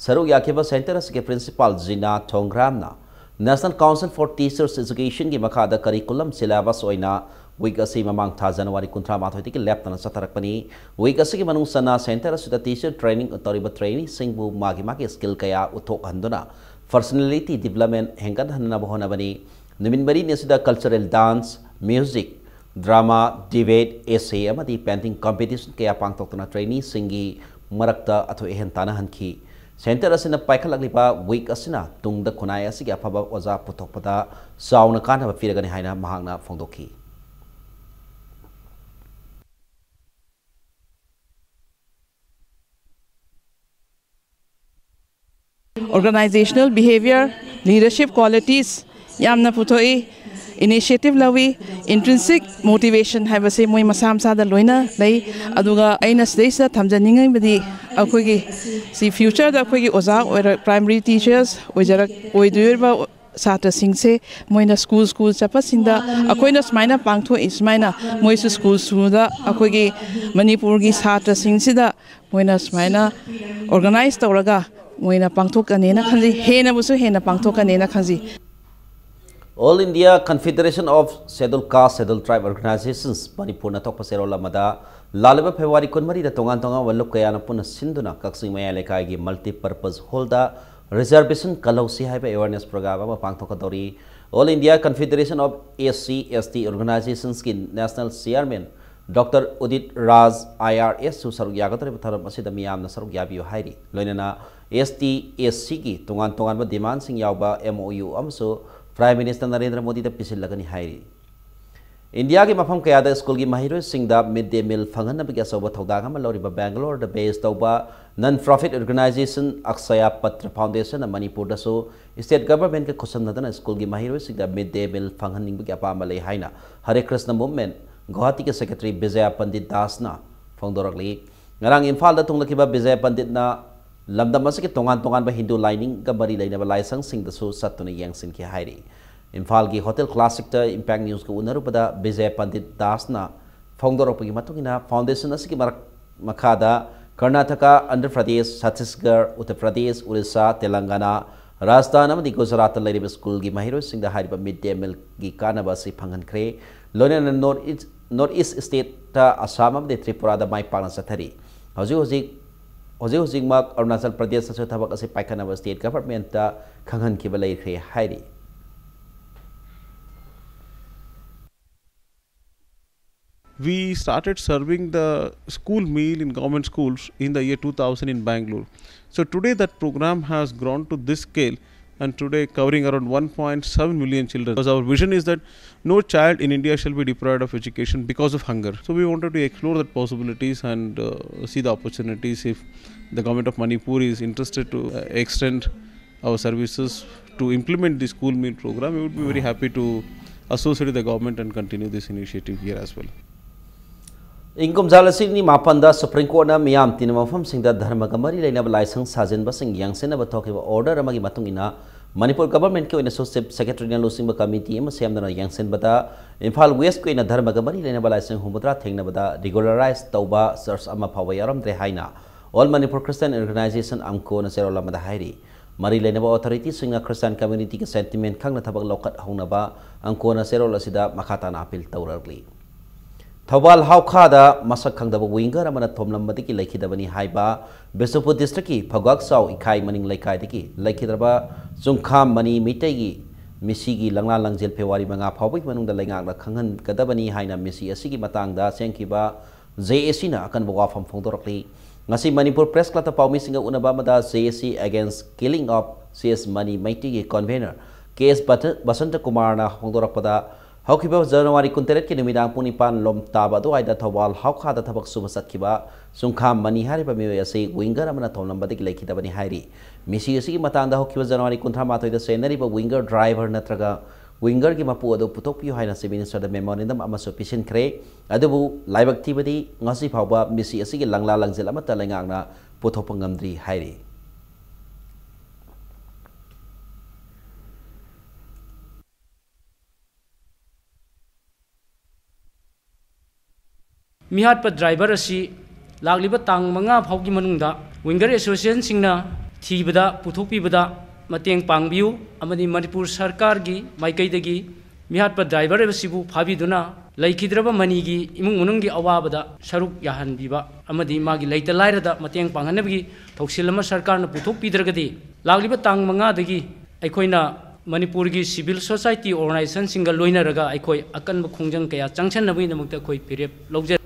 ꯁꯔꯨꯛ ꯌꯥꯈꯤꯕ ꯁꯦꯟꯇꯔ ꯑꯁꯤꯒꯤ ꯄ꯭ꯔꯤꯟꯁꯤꯄꯥꯜ ꯖꯤꯅꯥ ꯊꯣꯡꯒ꯭ꯔꯥꯝꯅ National Council for Teachers Educationꯒꯤ ꯃꯈꯥꯗ ꯀꯔꯤꯀꯨꯂꯝ ꯁꯤꯂꯦꯕꯁ ꯑꯣꯏꯅ ꯋꯤꯛ ꯑꯁꯤ ꯃꯃꯥꯡ ꯊꯥ ꯖꯅꯋꯥꯔꯤ ꯀꯨꯟꯊ꯭ꯔꯥ ꯃꯥꯊꯣꯏꯗꯒꯤ ꯂꯦꯞꯇꯅ ꯆꯠꯊꯔꯛꯄꯅꯤ꯫ ꯋꯤꯛ ꯑꯁꯤꯒꯤ ꯃꯅꯨꯡ ꯆꯟꯅ ꯁꯦꯟꯇꯔ ꯑꯁꯤꯗ ꯇꯤꯆꯔ ꯇ꯭ꯔꯦꯅꯤꯡ ꯇꯧꯔꯤꯕ ꯇ꯭ꯔꯦꯅꯤꯁꯤꯡꯕꯨ ꯃꯥꯒꯤ ꯃꯥꯒꯤ ꯁ꯭ꯀꯤꯜ ꯀꯌꯥ ꯎꯠꯊꯣꯛꯍꯟꯗꯨꯅ ꯄꯔꯁꯅꯦꯂꯤꯇꯤ ꯗꯤꯕ꯭ꯂꯞꯃꯦꯟ ꯍꯦꯟꯒꯠꯍꯟꯅꯕ ꯍꯣꯠꯅꯕꯅꯤ꯫ ꯅꯨꯃꯤꯠ ꯃꯔꯤꯅꯤ ꯑꯁꯤꯗ cultural dance, music, drama, debate, essay ꯑꯃꯗꯤ ꯄꯦꯟꯇꯤꯡ ꯀꯝꯄꯤꯇꯤꯁꯟ ꯀꯌꯥ ꯄꯥꯡꯊꯣꯛꯇꯨꯅ ꯇ꯭ꯔꯦꯅꯤꯁꯤꯡꯒꯤ ꯃꯔꯛꯇ ꯑꯊꯣꯏ ꯑꯍꯦꯟ ꯇꯥꯟꯅꯍꯟꯈꯤ꯫ ꯁꯦꯟꯇꯔ ꯑꯁꯤꯅ ꯄꯥꯏꯈꯠꯂꯛꯂꯤꯕ ꯋꯤꯛ ꯑꯁꯤꯅ ꯇꯨꯡꯗ ꯈꯨꯟꯅꯥꯏ ꯑꯁꯤꯒꯤ ꯑꯐꯕ ꯑꯣꯖꯥ ꯄꯨꯊꯣꯛꯄꯗ ꯆꯥꯎꯅ ꯀꯥꯟꯅꯕ ꯄꯤꯔꯒꯅꯤ ꯍꯥꯏꯅ ꯃꯍꯥꯛꯅ ꯐꯣꯡꯗꯣꯛꯈꯤ꯫ Organizational behavior, leadership qualities ꯌꯥꯝꯅ ꯄꯨꯊꯣꯛꯏ, initiative ꯂꯧꯏ꯫ Intrinsic motivation ꯍꯥꯏꯕꯁꯦ ꯃꯣꯏ ꯃꯁꯥ ꯃꯁꯥꯗ ꯂꯣꯏꯅ ꯂꯩ꯫ ꯑꯗꯨꯒ ꯑꯩꯅ ꯁꯤꯗꯩꯁꯤꯗ ꯊꯝꯖꯅꯤꯡꯉꯤꯕꯗꯤ ꯑꯩꯈꯣꯏꯒꯤ ꯁꯤ futureꯗ ꯑꯩꯈꯣꯏꯒꯤ ꯑꯣꯖꯥ ꯑꯣꯏꯔ primary teachers ꯑꯣꯏꯖꯔꯛ ꯑꯣꯏꯗꯣꯔꯤꯕ ꯁꯥꯇ꯭ꯔꯁꯤꯡꯁꯦ ꯃꯣꯏꯅ ꯁ꯭ꯀꯨꯜ ꯁ꯭ꯀꯨꯜ ꯆꯠꯄꯁꯤꯡꯗ ꯑꯩꯈꯣꯏꯅ ꯁꯨꯃꯥꯏꯅ ꯄꯥꯡꯊꯣꯛꯏ, ꯁꯨꯃꯥꯏꯅ ꯃꯣꯏꯁꯨ ꯁ꯭ꯀꯨꯜ ꯁ꯭ꯀꯨꯜꯗ ꯑꯩꯈꯣꯏꯒꯤ ꯃꯅꯤꯄꯨꯔꯒꯤ ꯁꯥꯇ꯭ꯔꯁꯤꯡꯁꯤꯗ ꯃꯣꯏꯅ ꯁꯨꯃꯥꯏꯅ organize ꯇꯧꯔꯒ ꯃꯣꯏꯅ ꯄꯥꯡꯊꯣꯛꯀꯅꯦꯅ ꯈꯟꯖꯩ, ꯍꯦꯟꯅꯕꯨꯁꯨ ꯍꯦꯟꯅ ꯄꯥꯡꯊꯣꯛꯀꯅꯦꯅ ꯈꯟꯖꯩ꯫ All India Confederation of Scheduled Caste Scheduled Tribe Organizations ꯃꯅꯤꯄꯨꯔꯅ ꯊꯣꯛꯄ ꯆꯦꯔꯣꯜ ꯑꯃꯗ ꯂꯥꯛꯂꯤꯕ ꯐꯦꯕ꯭ꯔꯨꯋꯥꯔꯤ ꯀꯨꯟꯃꯔꯤꯗ ꯇꯣꯉꯥꯟ ꯇꯣꯉꯥꯟꯕ ꯂꯨꯞ ꯀꯌꯥꯅ ꯄꯨꯟꯅ ꯁꯤꯟꯗꯨꯅ ꯀꯛꯆꯤꯡ ꯃꯌꯥꯏ ꯂꯩꯀꯥꯏꯒꯤ multipurpose hall ꯗ reservation ꯀꯜꯍꯧꯁꯤ ꯍꯥꯏꯕ awareness program ꯑꯃ ꯄꯥꯡꯊꯣꯛꯀꯗꯧꯔꯤ꯫ All India Confederation of S C S T Organizations ꯀꯤ National Chairman Doctor Udit Raj I R S ꯁꯨ ꯁꯔꯨꯛ ꯌꯥꯒꯗꯧꯔꯤꯕ ꯊꯧꯔꯝ ꯑꯁꯤꯗ ꯃꯤꯌꯥꯝꯅ ꯁꯔꯨꯛ ꯌꯥꯕꯤꯌꯨ ꯍꯥꯏꯔꯤ꯫ ꯂꯣꯏꯅꯅ S T S C ꯒꯤ ꯇꯣꯉꯥꯟ ꯇꯣꯉꯥꯟꯕ demand ꯁꯤꯡ ꯌꯥꯎꯕ M O U ꯑꯃꯁꯨ Prime Minister ꯅꯔꯦꯟꯗ꯭ꯔ ꯃꯣꯗꯤꯗ ꯄꯤꯁꯤꯜꯂꯒꯅꯤ ꯍꯥꯏꯔꯤ꯫ ꯏꯟꯗꯤꯌꯥꯒꯤ ꯃꯐꯝ ꯀꯌꯥꯗ ꯁ꯭ꯀꯨꯜꯒꯤ ꯃꯍꯩꯔꯣꯏꯁꯤꯡꯗ mid day meal ꯐꯪꯍꯟꯅꯕꯒꯤ ꯑꯆꯧꯕ ꯊꯧꯗꯥꯡ ꯑꯃ ꯂꯧꯔꯤꯕ ꯕꯦꯡꯒꯂꯣꯔꯗ base ꯇꯧꯕ non profit organization Akshaya Patra Foundation ꯅ ꯃꯅꯤꯄꯨꯔꯗꯁꯨ state government ꯀ ꯈꯨꯠꯁꯝꯅꯗꯨꯅ ꯁ꯭ꯀꯨꯜꯒꯤ ꯃꯍꯩꯔꯣꯏꯁꯤꯡꯗ mid day meal ꯐꯪꯍꯟꯅꯤꯡꯕꯒꯤ ꯑꯄꯥꯝꯕ ꯂꯩ ꯍꯥꯏꯅ Hare Krishna Movement ꯒꯨꯋꯥꯍꯥꯇꯤꯒꯤ secretary Bijay Pandit ꯗꯥꯁꯅ ꯐꯣꯡꯗꯣꯔꯛꯂꯤ꯫ ꯉꯔꯥꯡ ꯏꯝꯐꯥꯜꯗ ꯊꯨꯡꯂꯈꯤꯕ ꯕꯤꯖꯌ ꯄꯟꯗꯤꯠꯅ ꯂꯝꯗꯝ ꯑꯁꯤꯒꯤ ꯇꯣꯉꯥꯟ ꯇꯣꯉꯥꯟꯕ ꯍꯤꯟꯗꯨ ꯂꯥꯏꯅꯤꯡꯒ ꯃꯔꯤ ꯂꯩꯅꯕ ꯂꯥꯏꯁꯪꯁꯤꯡꯗꯁꯨ ꯆꯠꯇꯨꯅ ꯌꯦꯡꯁꯤꯟꯈꯤ ꯍꯥꯏꯔꯤ꯫ ꯏꯝꯐꯥꯜꯒꯤ Hotel Classic ꯇ Impact News ꯀ ꯎꯅꯔꯨꯕꯗ ꯕꯤꯖꯌ ꯄꯟꯗꯤꯠ ꯗꯥꯁꯅ ꯐꯣꯡꯗꯣꯔꯛꯄꯒꯤ ꯃꯇꯨꯡ ꯏꯟꯅ, foundation ꯑꯁꯤꯒꯤ ꯃꯔꯛ ꯃꯈꯥꯗ ꯀꯔꯅꯥꯇꯀꯥ, ꯑꯟꯙ꯭ꯔ ꯄ꯭ꯔꯗꯦꯁ, ꯆꯠꯇꯤꯁꯒꯔ, ꯎꯠꯇꯔ ꯄ꯭ꯔꯗꯦꯁ, ꯎꯔꯤꯁꯥ, ꯇꯦꯂꯪꯒꯥꯅꯥ, ꯔꯥꯖꯁꯊꯥꯟ ꯑꯃꯗꯤ ꯒꯨꯖꯔꯥꯠꯇ ꯂꯩꯔꯤꯕ ꯁ꯭ꯀꯨꯜꯒꯤ ꯃꯍꯩꯔꯣꯏꯁꯤꯡꯗ ꯍꯥꯏꯔꯤꯕ mid day meal ꯒꯤ ꯀꯥꯟꯅꯕ ꯑꯁꯤ ꯐꯪꯍꯟꯈ꯭ꯔꯦ꯫ ꯂꯣꯏꯅꯅ North East, North East state ꯇ ꯑꯁꯥꯝ ꯑꯃꯗꯤ ꯇ꯭ꯔꯤꯄꯨꯔꯥꯗ ꯃꯥꯏ ꯄꯥꯛꯅ ꯆꯠꯊꯔꯤ꯫ ꯍꯧꯖꯤꯛ ꯍꯧꯖꯤꯛ, ꯍꯧꯖꯤꯛ ꯍꯧꯖꯤꯛꯃꯛ ꯑꯔꯨꯅꯥꯆꯜ ꯄ꯭ꯔꯗꯦꯁꯇꯁꯨ ꯊꯕꯛ ꯑꯁꯤ ꯄꯥꯏꯈꯠꯅꯕ state government ꯇ ꯈꯪꯍꯟꯈꯤꯕ ꯂꯩꯈ꯭ꯔꯦ ꯍꯥꯏꯔꯤ꯫ We started serving the school meal in government schools in the year two thousand in Bangalore. So today that program has grown to this scale, and today covering around one point seven million children. Because our vision is that no child in India shall be deprived of education because of hunger. So we wanted to explore that possibilities and uh, see the opportunities if the government of Manipur is interested to uh, extend our services to implement the school meal program. We would be very happy to associate with the government and continue this initiative here as well. ꯏꯪ ꯀꯨꯝꯖꯥ ꯂꯤꯁꯤꯡ ꯑꯅꯤ ꯃꯥꯄꯟꯗ Supreme Court ꯅ ꯃꯤꯌꯥꯝ ꯇꯤꯟꯕ ꯃꯐꯝꯁꯤꯡꯗ ꯙꯔꯃꯒ ꯃꯔꯤ ꯂꯩꯅꯕ ꯂꯥꯏꯁꯪ ꯁꯥꯖꯤꯟꯕꯁꯤꯡ ꯌꯦꯡꯁꯤꯟꯅꯕ ꯊꯣꯛꯈꯤꯕ order ꯑꯃꯒꯤ ꯃꯇꯨꯡ ꯏꯟꯅ, ꯃꯅꯤꯄꯨꯔ government ꯀꯤ ꯑꯣꯏꯅꯁꯨ Chief Secretary ꯅ ꯂꯨꯆꯤꯡꯕ committee ꯑꯃ ꯁꯦꯝꯗꯨꯅ ꯌꯦꯡꯁꯤꯟꯕꯗ, ꯏꯝꯐꯥꯜ West ꯀꯤ ꯑꯣꯏꯅ ꯙꯔꯃꯒ ꯃꯔꯤ ꯂꯩꯅꯕ ꯂꯥꯏꯁꯪ ꯍꯨꯝꯐꯨꯇꯔꯥ ꯊꯦꯡꯅꯕꯗ regularize ꯇꯧꯕ church ꯑꯃ ꯐꯥꯎꯕ ꯌꯥꯎꯔꯝꯗ꯭ꯔꯦ ꯍꯥꯏꯅ All Manipur Christian Organization, ꯑꯝꯀꯣꯅ ꯆꯦꯔꯣꯜ ꯑꯃꯗ ꯍꯥꯏꯔꯤ꯫ ꯃꯔꯤ ꯂꯩꯅꯕ ꯑꯣꯊꯣꯔꯤꯇꯤꯁꯤꯡꯅ ꯈ꯭ꯔꯤꯁꯇꯥꯟ ꯀꯝꯃ꯭ꯌꯨꯅꯤꯇꯤꯒꯤ ꯁꯦꯟꯇꯤꯃꯦꯟ ꯈꯪꯅ ꯊꯕꯛ ꯂꯧꯈꯠꯍꯧꯅꯕ ꯑꯝꯀꯣꯅ ꯆꯦꯔꯣꯜ ꯑꯁꯤꯗ ꯃꯈꯥ ꯇꯥꯅ ꯑꯄꯤꯜ ꯇꯧꯔꯛꯂꯤ꯫ ꯊꯧꯕꯥꯜ ꯍꯥꯎꯈꯥꯗ ꯃꯁꯛ ꯈꯪꯗꯕ ꯋꯤꯡꯒꯔ ꯑꯃꯅ ꯊꯣꯝꯂꯝꯕꯗꯒꯤ ꯂꯩꯈꯤꯗꯕꯅꯤ ꯍꯥꯏꯕ ꯕꯤꯁꯅꯨꯄꯨꯔ ꯗꯤꯁꯇ꯭ꯔꯤꯛꯀꯤ ꯐꯧꯒꯥꯛꯆꯥꯎ ꯏꯈꯥꯏ ꯃꯅꯤꯡ ꯂꯩꯀꯥꯏꯗꯒꯤ ꯂꯩꯈꯤꯗ꯭ꯔꯕ ꯆꯨꯡꯈꯥꯝ ꯃꯅꯤ ꯃꯩꯇꯩꯒꯤ ꯃꯤꯁꯤꯒꯤ ꯂꯪꯂꯥ ꯂꯪꯖꯦꯜ ꯐꯦꯕ꯭ꯔꯨꯋꯥꯔꯤ ꯃꯉꯥ ꯐꯥꯎꯕꯒꯤ ꯃꯅꯨꯡꯗ ꯂꯩꯉꯥꯛꯅ ꯈꯪꯍꯟꯒꯗꯕꯅꯤ ꯍꯥꯏꯅ ꯃꯤꯁꯤ ꯑꯁꯤꯒꯤ ꯃꯇꯥꯡꯗ ꯁꯦꯝꯈꯤꯕ ꯖꯦ ꯑꯦ ꯁꯤꯅ ꯑꯀꯟꯕ ꯋꯥꯐꯝ ꯐꯣꯡꯗꯣꯔꯛꯂꯤ꯫ ꯉꯁꯤ ꯃꯅꯤꯄꯨꯔ ꯄ꯭ꯔꯦꯁ ꯀ꯭ꯂꯕꯇ ꯄꯥꯎꯃꯤꯁꯤꯡꯒ ꯎꯅꯕ ꯑꯃꯗ ꯖꯦ ꯑꯦ ꯁꯤ Against Killing of C S Mani ꯃꯩꯇꯩꯒꯤ ꯀꯟꯚꯦꯅꯔ ꯀꯦ ꯑꯦꯁ ꯕꯁꯟꯇ ꯀꯨꯃꯥꯔꯅ ꯐꯣꯡꯗꯣꯔꯛꯄꯗ, ꯍꯧꯈꯤꯕ ꯖꯅꯋꯥꯔꯤ ꯀꯨꯟꯇꯔꯦꯠꯀꯤ ꯅꯨꯃꯤꯗꯥꯡ ꯄꯨꯡ ꯅꯤꯄꯥꯟ ꯂꯣꯝ ꯇꯥꯕ ꯑꯗꯨꯋꯥꯏꯗ ꯊꯧꯕꯥꯜ ꯍꯥꯎꯈꯥꯗ ꯊꯕꯛ ꯁꯨꯕ ꯆꯠꯈꯤꯕ ꯆꯨꯡꯈꯥꯝ ꯃꯅꯤ ꯍꯥꯏꯔꯤꯕ ꯃꯤꯑꯣꯏ ꯑꯁꯤ ꯋꯤꯡꯒꯔ ꯑꯃꯅ ꯊꯣꯝꯂꯝꯕꯗꯒꯤ ꯂꯩꯈꯤꯗꯕꯅꯤ ꯍꯥꯏꯔꯤ꯫ ꯃꯤꯁꯤ ꯑꯁꯤꯒꯤ ꯃꯇꯥꯡꯗ ꯍꯧꯈꯤꯕ ꯖꯅꯋꯥꯔꯤ ꯀꯨꯟꯊ꯭ꯔꯥꯃꯥꯊꯣꯏꯗ ꯆꯦꯟꯅꯔꯤꯕ ꯋꯤꯡꯒꯔ ꯗ꯭ꯔꯥꯏꯚꯔ ꯅꯠꯇ꯭ꯔꯒ ꯋꯤꯡꯒꯔꯒꯤ ꯃꯄꯨ ꯑꯗꯨ ꯄꯨꯊꯣꯛꯄꯤꯌꯨ ꯍꯥꯏꯅ ꯆꯤꯐ ꯃꯤꯅꯤꯁꯇꯔꯗ ꯃꯦꯃꯣꯔꯦꯟꯗꯝ ꯑꯃꯁꯨ ꯄꯤꯁꯤꯟꯈ꯭ꯔꯦ꯫ ꯑꯗꯨꯕꯨ ꯂꯥꯏꯕꯛ ꯊꯤꯕꯗꯤ ꯉꯁꯤ ꯐꯥꯎꯕ ꯃꯤꯁꯤ ꯑꯁꯤꯒꯤ ꯂꯪꯂꯥ ꯂꯪꯖꯦꯜ ꯑꯃꯠꯇ ꯂꯩꯉꯥꯛꯅ ꯄꯨꯊꯣꯛꯄ ꯉꯝꯗ꯭ꯔꯤ ꯍꯥꯏꯔꯤ꯫ ꯃꯤꯍꯥꯠꯄ ꯗ꯭ꯔꯥꯏꯚꯔ ꯑꯁꯤ ꯂꯥꯛꯂꯤꯕ ꯇꯥꯡ ꯃꯉꯥ ꯐꯥꯎꯒꯤ ꯃꯅꯨꯡꯗ ꯋꯤꯡꯒꯔ ꯑꯦꯁꯣꯁꯤꯌꯦꯁꯟꯁꯤꯡꯅ ꯊꯤꯕꯗ, ꯄꯨꯊꯣꯛꯄꯤꯕꯗ ꯃꯇꯦꯡ ꯄꯥꯡꯕꯤꯌꯨ ꯑꯃꯗꯤ ꯃꯅꯤꯄꯨꯔ ꯁꯔꯀꯥꯔꯒꯤ ꯃꯥꯏꯀꯩꯗꯒꯤ ꯃꯤꯍꯥꯠꯄ ꯗ꯭ꯔꯥꯏꯚꯔ ꯑꯁꯤꯕꯨ ꯐꯥꯕꯤꯗꯨꯅ ꯂꯩꯈꯤꯗ꯭ꯔꯕ ꯃꯅꯤꯒꯤ ꯏꯃꯨꯡ ꯃꯅꯨꯡꯒꯤ ꯑꯋꯥꯕꯗ ꯁꯔꯨꯛ ꯌꯥꯍꯟꯕꯤꯕ ꯑꯃꯗꯤ ꯃꯥꯒꯤ ꯂꯩꯇ ꯂꯥꯏꯔꯗ ꯃꯇꯦꯡ ꯄꯥꯡꯍꯟꯅꯕꯒꯤ ꯊꯧꯁꯤꯜ ꯑꯃ ꯁꯔꯀꯥꯔꯅ ꯄꯨꯊꯣꯛꯄꯤꯗ꯭ꯔꯒꯗꯤ, ꯂꯥꯛꯂꯤꯕ ꯇꯥꯡ ꯃꯉꯥꯗꯒꯤ ꯑꯩꯈꯣꯏꯅ ꯃꯅꯤꯄꯨꯔꯒꯤ ꯁꯤꯚꯤꯜ ꯁꯣꯁꯥꯏꯇꯤ ꯑꯣꯔꯒꯅꯥꯏꯖꯦꯁꯟꯁꯤꯡꯒ ꯂꯣꯏꯅꯔꯒ ꯑꯩꯈꯣꯏ ꯑꯀꯟꯕ ꯈꯣꯡꯖꯪ ꯀꯌꯥ ꯆꯪꯁꯟꯅꯕꯒꯤꯗꯃꯛꯇ ꯑꯩꯈꯣꯏ ꯐꯤꯔꯦꯞ ꯂꯧꯖꯔꯤ꯫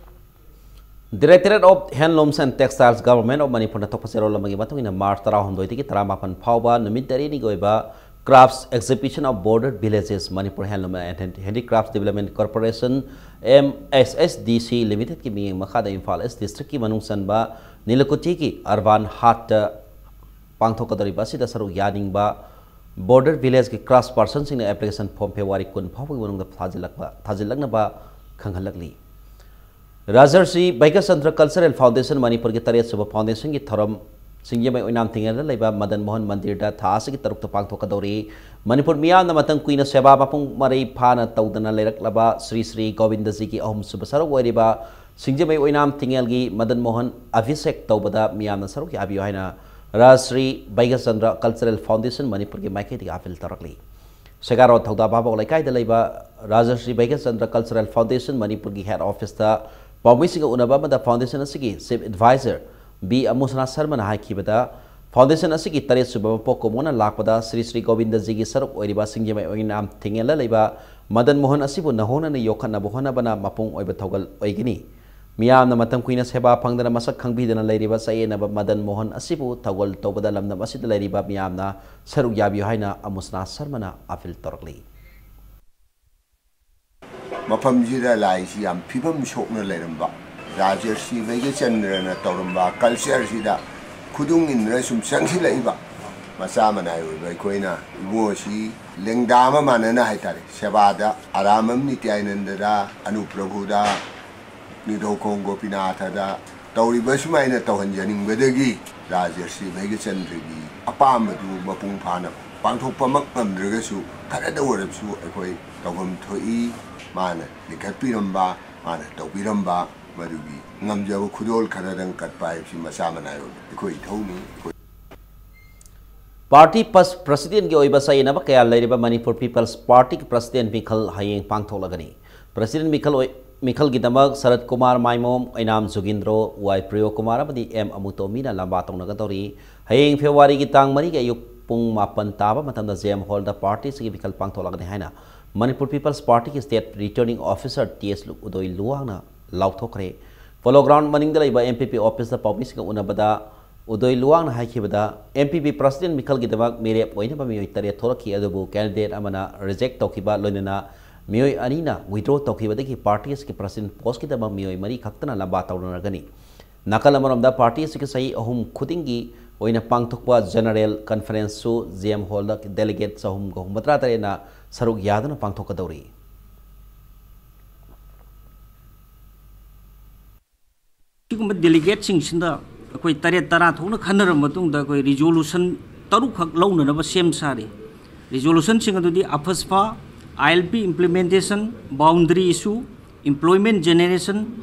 Directorate of Handlooms and Textiles, Government of ꯃꯅꯤꯄꯨꯔꯅ ꯊꯣꯛꯄ ꯆꯦꯔꯣꯜ ꯑꯃꯒꯤ ꯃꯇꯨꯡ ꯏꯟꯅ, ꯃꯥꯔꯆ ꯇꯔꯥꯍꯨꯝꯗꯣꯏꯗꯒꯤ ꯇꯔꯥꯃꯥꯄꯟ ꯐꯥꯎꯕ ꯅꯨꯃꯤꯠ ꯇꯔꯦꯠꯅꯤꯒꯤ ꯑꯣꯏꯕ Crafts Exhibition of Border Villages, Manipur Handloom and Handicrafts Development Corporation, M S H D C Limited ꯀꯤ ꯃꯤꯠꯌꯦꯡ ꯃꯈꯥꯗ ꯏꯝꯐꯥꯜ ꯏꯁ ꯗꯤꯁꯇ꯭ꯔꯤꯛꯀꯤ ꯃꯅꯨꯡ ꯆꯟꯕ ꯅꯤꯂꯀꯨꯊꯤꯒꯤ ꯑꯔꯕꯥꯟ ꯍꯥꯠꯇ ꯄꯥꯡꯊꯣꯛꯀꯗꯧꯔꯤꯕ ꯑꯁꯤꯗ ꯁꯔꯨꯛ ꯌꯥꯅꯤꯡꯕ ꯕꯣꯔꯗꯔ ꯚꯤꯂꯦꯖꯀꯤ ꯀ꯭ꯔꯥꯐ ꯄꯥꯔꯁꯟꯁꯤꯡꯅ ꯑꯦꯄ꯭ꯂꯤꯀꯦꯁꯟ ꯐꯣꯔꯝ ꯐꯦꯕ꯭ꯔꯨꯋꯥꯔꯤ ꯀꯨꯟ ꯐꯥꯎꯕꯒꯤ ꯃꯅꯨꯡꯗ ꯊꯥꯖꯤꯜꯂꯛꯄ, ꯊꯥꯖꯤꯜꯂꯛꯅꯕ ꯈꯪꯍꯜꯂꯛꯂꯤ꯫ ꯔꯥꯖꯔꯁꯤ ꯕꯩꯒꯆꯟꯗ꯭ꯔ ꯀꯜꯆꯔꯦꯜ ꯐꯥꯎꯟꯗꯦꯁꯟ ꯃꯅꯤꯄꯨꯔꯒꯤ ꯇꯔꯦꯠꯁꯨꯕ ꯐꯥꯎꯟꯗꯦꯁꯟꯒꯤ ꯊꯧꯔꯝ ꯁꯤꯡꯖꯃꯩ ꯑꯣꯏꯅꯥꯝ ꯊꯤꯡꯉꯦꯟꯗ ꯂꯩꯕ ꯃꯗꯟ ꯃꯣꯍꯟ ꯃꯟꯗꯤꯔꯗ ꯊꯥ ꯑꯁꯤꯒꯤ ꯇꯔꯨꯛꯇ ꯄꯥꯡꯊꯣꯛꯀꯗꯧꯔꯤ꯫ ꯃꯅꯤꯄꯨꯔ ꯃꯤꯌꯥꯝꯅ ꯃꯇꯝ ꯀꯨꯏꯅ ꯁꯦꯕꯥ ꯃꯄꯨꯡ ꯃꯔꯩ ꯐꯥꯅ ꯇꯧꯗꯅ ꯂꯩꯔꯛꯂꯕ ꯁ꯭ꯔꯤ ꯁ꯭ꯔꯤ ꯒꯣꯕꯤꯟꯗꯖꯤꯒꯤ ꯑꯍꯨꯝꯁꯨꯕ ꯁꯔꯨꯛ ꯑꯣꯏꯔꯤꯕ ꯁꯤꯡꯖꯃꯩ ꯑꯣꯏꯅꯥꯝ ꯊꯤꯡꯉꯦꯜꯒꯤ ꯃꯗꯟ ꯃꯣꯍꯟ ꯑꯚꯤꯁꯦꯛ ꯇꯧꯕꯗ ꯃꯤꯌꯥꯝꯅ ꯁꯔꯨꯛ ꯌꯥꯕꯤꯌꯨ ꯍꯥꯏꯅ ꯔꯥꯖꯁ꯭ꯔꯤ ꯕꯩꯒꯆꯟꯗ꯭ꯔ ꯀꯜꯆꯔꯦꯜ ꯐꯥꯎꯟꯗꯦꯁꯟ ꯃꯅꯤꯄꯨꯔꯒꯤ ꯃꯥꯏꯀꯩꯗꯒꯤ ꯑꯥꯄꯤꯜ ꯇꯧꯔꯛꯂꯤ꯫ ꯁꯦꯒꯥꯔꯣ ꯊꯧꯗꯥ ꯚꯥꯕꯣꯛ ꯂꯩꯀꯥꯏꯗ ꯂꯩꯕ ꯔꯥꯖꯁ꯭ꯔꯤ ꯕꯩꯒꯆꯟꯗ꯭ꯔ ꯀꯜꯆꯔꯦꯜ ꯐꯥꯎꯟꯗꯦꯁꯟ ꯃꯅꯤꯄꯨꯔꯒꯤ ꯍꯦꯗ ꯑꯣꯐꯤꯁꯇ ꯄꯥꯎꯃꯤꯁꯤꯡꯒ ꯎꯅꯕ ꯑꯃꯗ ꯐꯥꯎꯟꯗꯦꯁꯟ ꯑꯁꯤꯒꯤ ꯆꯤꯐ ꯑꯦꯗꯚꯥꯏꯖꯔ ꯕꯤ ꯑꯃꯨꯁꯅꯥ ꯁꯔꯃꯅ ꯍꯥꯏꯈꯤꯕꯗ, ꯐꯥꯎꯟꯗꯦꯁꯟ ꯑꯁꯤꯒꯤ ꯇꯔꯦꯠ ꯁꯨꯕ ꯃꯄꯣꯛ ꯀꯨꯝꯑꯣꯟꯅ ꯂꯥꯛꯄꯗ ꯁ꯭ꯔꯤ ꯁ꯭ꯔꯤ ꯒꯣꯕꯤꯟꯗꯖꯤꯒꯤ ꯁꯔꯨꯛ ꯑꯣꯏꯔꯤꯕ ꯁꯤꯡꯖꯃꯩ ꯑꯣꯏꯅꯥꯝ ꯊꯤꯡꯉꯦꯜꯗ ꯂꯩꯕ ꯃꯗꯟ ꯃꯣꯍꯟ ꯑꯁꯤꯕꯨ ꯅꯧꯍꯧꯅꯅ ꯌꯣꯛꯈꯠꯅꯕ ꯍꯣꯠꯅꯕꯅ ꯃꯄꯨꯡ ꯑꯣꯏꯕ ꯊꯧꯒꯜ ꯑꯣꯏꯒꯅꯤ꯫ ꯃꯤꯌꯥꯝꯅ ꯃꯇꯝ ꯀꯨꯏꯅ ꯁꯦꯕꯥ ꯐꯪꯗꯅ ꯃꯁꯛ ꯈꯪꯕꯤꯗꯅ ꯂꯩꯔꯤꯕ ꯆꯌꯦꯠꯅꯕ ꯃꯗꯟ ꯃꯣꯍꯟ ꯑꯁꯤꯕꯨ ꯊꯧꯒꯜ ꯇꯧꯕꯗ ꯂꯝꯗꯝ ꯑꯁꯤꯗ ꯂꯩꯔꯤꯕ ꯃꯤꯌꯥꯝꯅ ꯁꯔꯨꯛ ꯌꯥꯕꯤꯌꯨ ꯍꯥꯏꯅ ꯑꯃꯨꯁꯅꯥ ꯁꯔꯃꯅ ꯑꯥꯄꯤꯜ ꯇꯧꯔꯛꯂꯤ꯫ ꯃꯐꯝꯁꯤꯗ ꯂꯥꯏꯁꯤ ꯌꯥꯝ ꯐꯤꯕꯝ ꯁꯣꯛꯅ ꯂꯩꯔꯝꯕ, ꯔꯥꯖꯁ꯭ꯔꯤ ꯕꯩꯒꯆꯟꯗ꯭ꯔꯅ ꯇꯧꯔꯝꯕ ꯀꯜꯆꯔꯁꯤꯗ ꯈꯨꯗꯨꯡ ꯏꯟꯗꯨꯅ ꯁꯨꯝ ꯆꯪꯁꯤꯜꯂꯛꯏꯕ ꯃꯆꯥ ꯃꯅꯥꯏ ꯑꯣꯏꯕ ꯑꯩꯈꯣꯏꯅ ꯏꯕꯨꯡꯉꯣꯁꯤ ꯂꯦꯡꯗꯥ ꯑꯃ ꯃꯥꯟꯅꯅ ꯍꯥꯏꯇꯥꯔꯦ, ꯁꯦꯕꯥꯗ ꯑꯔꯥꯃꯝ ꯅꯤꯇ꯭ꯌꯥꯅꯟꯗꯗ, ꯑꯅꯨꯄ꯭ꯔꯚꯨꯗ, ꯅꯤꯡꯊꯧꯈꯣꯡ ꯒꯣꯄꯤꯅꯥꯊꯗ ꯇꯧꯔꯤꯕ ꯁꯨꯃꯥꯏꯅ ꯇꯧꯍꯟꯖꯅꯤꯡꯕꯗꯒꯤ ꯔꯥꯖꯁ꯭ꯔꯤ ꯕꯩꯒꯆꯟꯗ꯭ꯔꯒꯤ ꯑꯄꯥꯝꯕꯗꯨ ꯃꯄꯨꯡ ꯐꯥꯅ ꯄꯥꯡꯊꯣꯛꯄꯃꯛ ꯉꯝꯗ꯭ꯔꯒꯁꯨ ꯈꯔꯗ ꯑꯣꯏꯔꯕꯁꯨ ꯑꯩꯈꯣꯏ ꯇꯧꯐꯝ ꯊꯣꯛꯏ꯫ ꯃꯥꯅ ꯂꯤꯡꯈꯠꯄꯤꯔꯝꯕ, ꯃꯥꯅ ꯇꯧꯕꯤꯔꯝꯕ ꯃꯗꯨꯒꯤ ꯉꯝꯖꯕ ꯈꯨꯗꯣꯜ ꯈꯔꯗꯪ ꯀꯠꯄ ꯍꯥꯏꯕꯁꯤ ꯃꯆꯥ ꯃꯅꯥꯏ ꯑꯣꯏꯕ ꯑꯩꯈꯣꯏ ꯏꯊꯧꯅꯤ꯫ ꯑꯩꯈꯣꯏ ꯄꯥꯔꯇꯤ ꯄ꯭ꯔꯁꯤꯗꯦꯟꯒꯤ ꯑꯣꯏꯕ ꯆꯌꯦꯠꯅꯕ ꯀꯌꯥ ꯂꯩꯔꯤꯕ ꯃꯅꯤꯄꯨꯔ ꯄꯤꯄꯜꯁ ꯄꯥꯔꯇꯤꯒꯤ ꯄ꯭ꯔꯁꯤꯗꯦꯟ ꯃꯤꯈꯜ ꯍꯌꯦꯡ ꯄꯥꯡꯊꯣꯛꯂꯒꯅꯤ꯫ ꯄ꯭ꯔꯁꯤꯗꯦꯟ ꯃꯤꯈꯜ ꯑꯣꯏ-, ꯃꯤꯈꯜꯒꯤꯗꯃꯛ ꯁꯔꯠ ꯀꯨꯃꯥꯔ ꯃꯥꯏꯃꯣꯝ, ꯑꯣꯏꯅꯥꯝ ꯖꯨꯒꯤꯟꯗ꯭ꯔꯣ, ꯋꯥꯏ ꯄ꯭ꯔꯤꯌꯣ ꯀꯨꯃꯥꯔ ꯑꯃꯗꯤ ꯑꯦꯝ ꯑꯃꯨꯇꯣꯃꯤꯅ ꯂꯝꯕꯥ ꯇꯧꯅꯒꯗꯧꯔꯤ꯫ ꯍꯌꯦꯡ ꯐꯦꯕ꯭ꯔꯨꯋꯥꯔꯤꯒꯤ ꯇꯥꯡ ꯃꯔꯤꯒꯤ ꯑꯌꯨꯛ ꯄꯨꯡ ꯃꯥꯄꯟ ꯇꯥꯕ ꯃꯇꯝꯗ ꯖꯦ ꯑꯦꯝ ꯍꯣꯜꯗ ꯄꯥꯔꯇꯤ ꯑꯁꯤꯒꯤ ꯃꯤꯈꯜ ꯄꯥꯡꯊꯣꯛꯂꯒꯅꯤ ꯍꯥꯏꯅ ꯃꯅꯤꯄꯨꯔ ꯄꯤꯄꯜꯁ ꯄꯥꯔꯇꯤꯒꯤ ꯁ꯭ꯇꯦꯠ ꯔꯤꯇꯔꯅꯤꯡ ꯑꯣꯐꯤꯁꯔ ꯇꯤ ꯑꯦꯁ ꯎꯗꯣꯏ ꯂꯨꯋꯥꯡꯅ ꯂꯥꯎꯊꯣꯛꯈ꯭ꯔꯦ꯫ ꯄꯣꯂꯣ ꯒ꯭ꯔꯥꯎꯟ ꯃꯅꯤꯡꯗ ꯂꯩꯕ ꯑꯦꯝ ꯄꯤ ꯄꯤ ꯑꯣꯐꯤꯁꯇ ꯄꯥꯎꯃꯤꯁꯤꯡꯒ ꯎꯅꯕꯗ ꯎꯗꯣꯏ ꯂꯨꯋꯥꯡꯅ ꯍꯥꯏꯈꯤꯕꯗ, ꯑꯦꯝ ꯄꯤ ꯄꯤ ꯄ꯭ꯔꯁꯤꯗꯦꯟ ꯃꯤꯈꯜꯒꯤꯗꯃꯛ ꯃꯤꯔꯦꯞ ꯑꯣꯏꯅꯕ ꯃꯤꯑꯣꯏ ꯇꯔꯦꯠ ꯊꯣꯛꯂꯛꯈꯤ, ꯑꯗꯨꯕꯨ ꯀꯦꯟꯗꯤꯗꯦꯠ ꯑꯃꯅ ꯔꯤꯖꯦꯛ ꯇꯧꯈꯤꯕ ꯂꯣꯏꯅꯅ ꯃꯤꯑꯣꯏ ꯑꯅꯤꯅ ꯋꯤꯗ꯭ꯔꯣ ꯇꯧꯈꯤꯕꯗꯒꯤ ꯄꯥꯔꯇꯤ ꯑꯁꯤꯒꯤ ꯄ꯭ꯔꯁꯤꯗꯦꯟ ꯄꯣꯁꯀꯤꯗꯃꯛ ꯃꯤꯑꯣꯏ ꯃꯔꯤ ꯈꯛꯇꯅ ꯂꯝꯕꯥ ꯇꯧꯅꯔꯒꯅꯤ꯫ ꯅꯥꯀꯜ ꯑꯃꯔꯣꯝꯗ ꯄꯥꯔꯇꯤ ꯑꯁꯤꯒꯤ ꯆꯍꯤ ꯑꯍꯨꯝ ꯈꯨꯗꯤꯡꯒꯤ ꯑꯣꯏꯅ ꯄꯥꯡꯊꯣꯛꯄ ꯖꯦꯅꯔꯦꯜ ꯀꯟꯐꯔꯦꯟꯁꯁꯨ ꯖꯤ ꯑꯦꯝ ꯍꯣꯜꯗ ꯗꯦꯂꯤꯒꯦꯠ ꯆꯍꯨꯝꯒ ꯍꯨꯝꯐꯨꯇꯔꯥ ꯇꯔꯦꯠꯅ ꯁꯔꯨꯛ ꯌꯥꯗꯨꯅ ꯄꯥꯡꯊꯣꯛꯀꯗꯧꯔꯤ꯫ ꯁꯤꯒꯨꯝꯕ ꯗꯦꯂꯤꯒꯦꯠꯁꯤꯡꯁꯤꯗ ꯑꯩꯈꯣꯏ ꯇꯔꯦꯠ ꯇꯔꯥ ꯊꯣꯛꯅ ꯈꯟꯅꯔꯕ ꯃꯇꯨꯡꯗ ꯑꯩꯈꯣꯏ ꯔꯤꯖꯣꯂꯨꯁꯟ ꯇꯔꯨꯛꯈꯛ ꯂꯧꯅꯅꯕ ꯁꯦꯝ ꯁꯥꯔꯤ꯫ ꯔꯤꯖꯣꯂꯨꯁꯟꯁꯤꯡ ꯑꯗꯨꯗꯤ AFSPA, I L P implementation, boundary issue, Employment Generation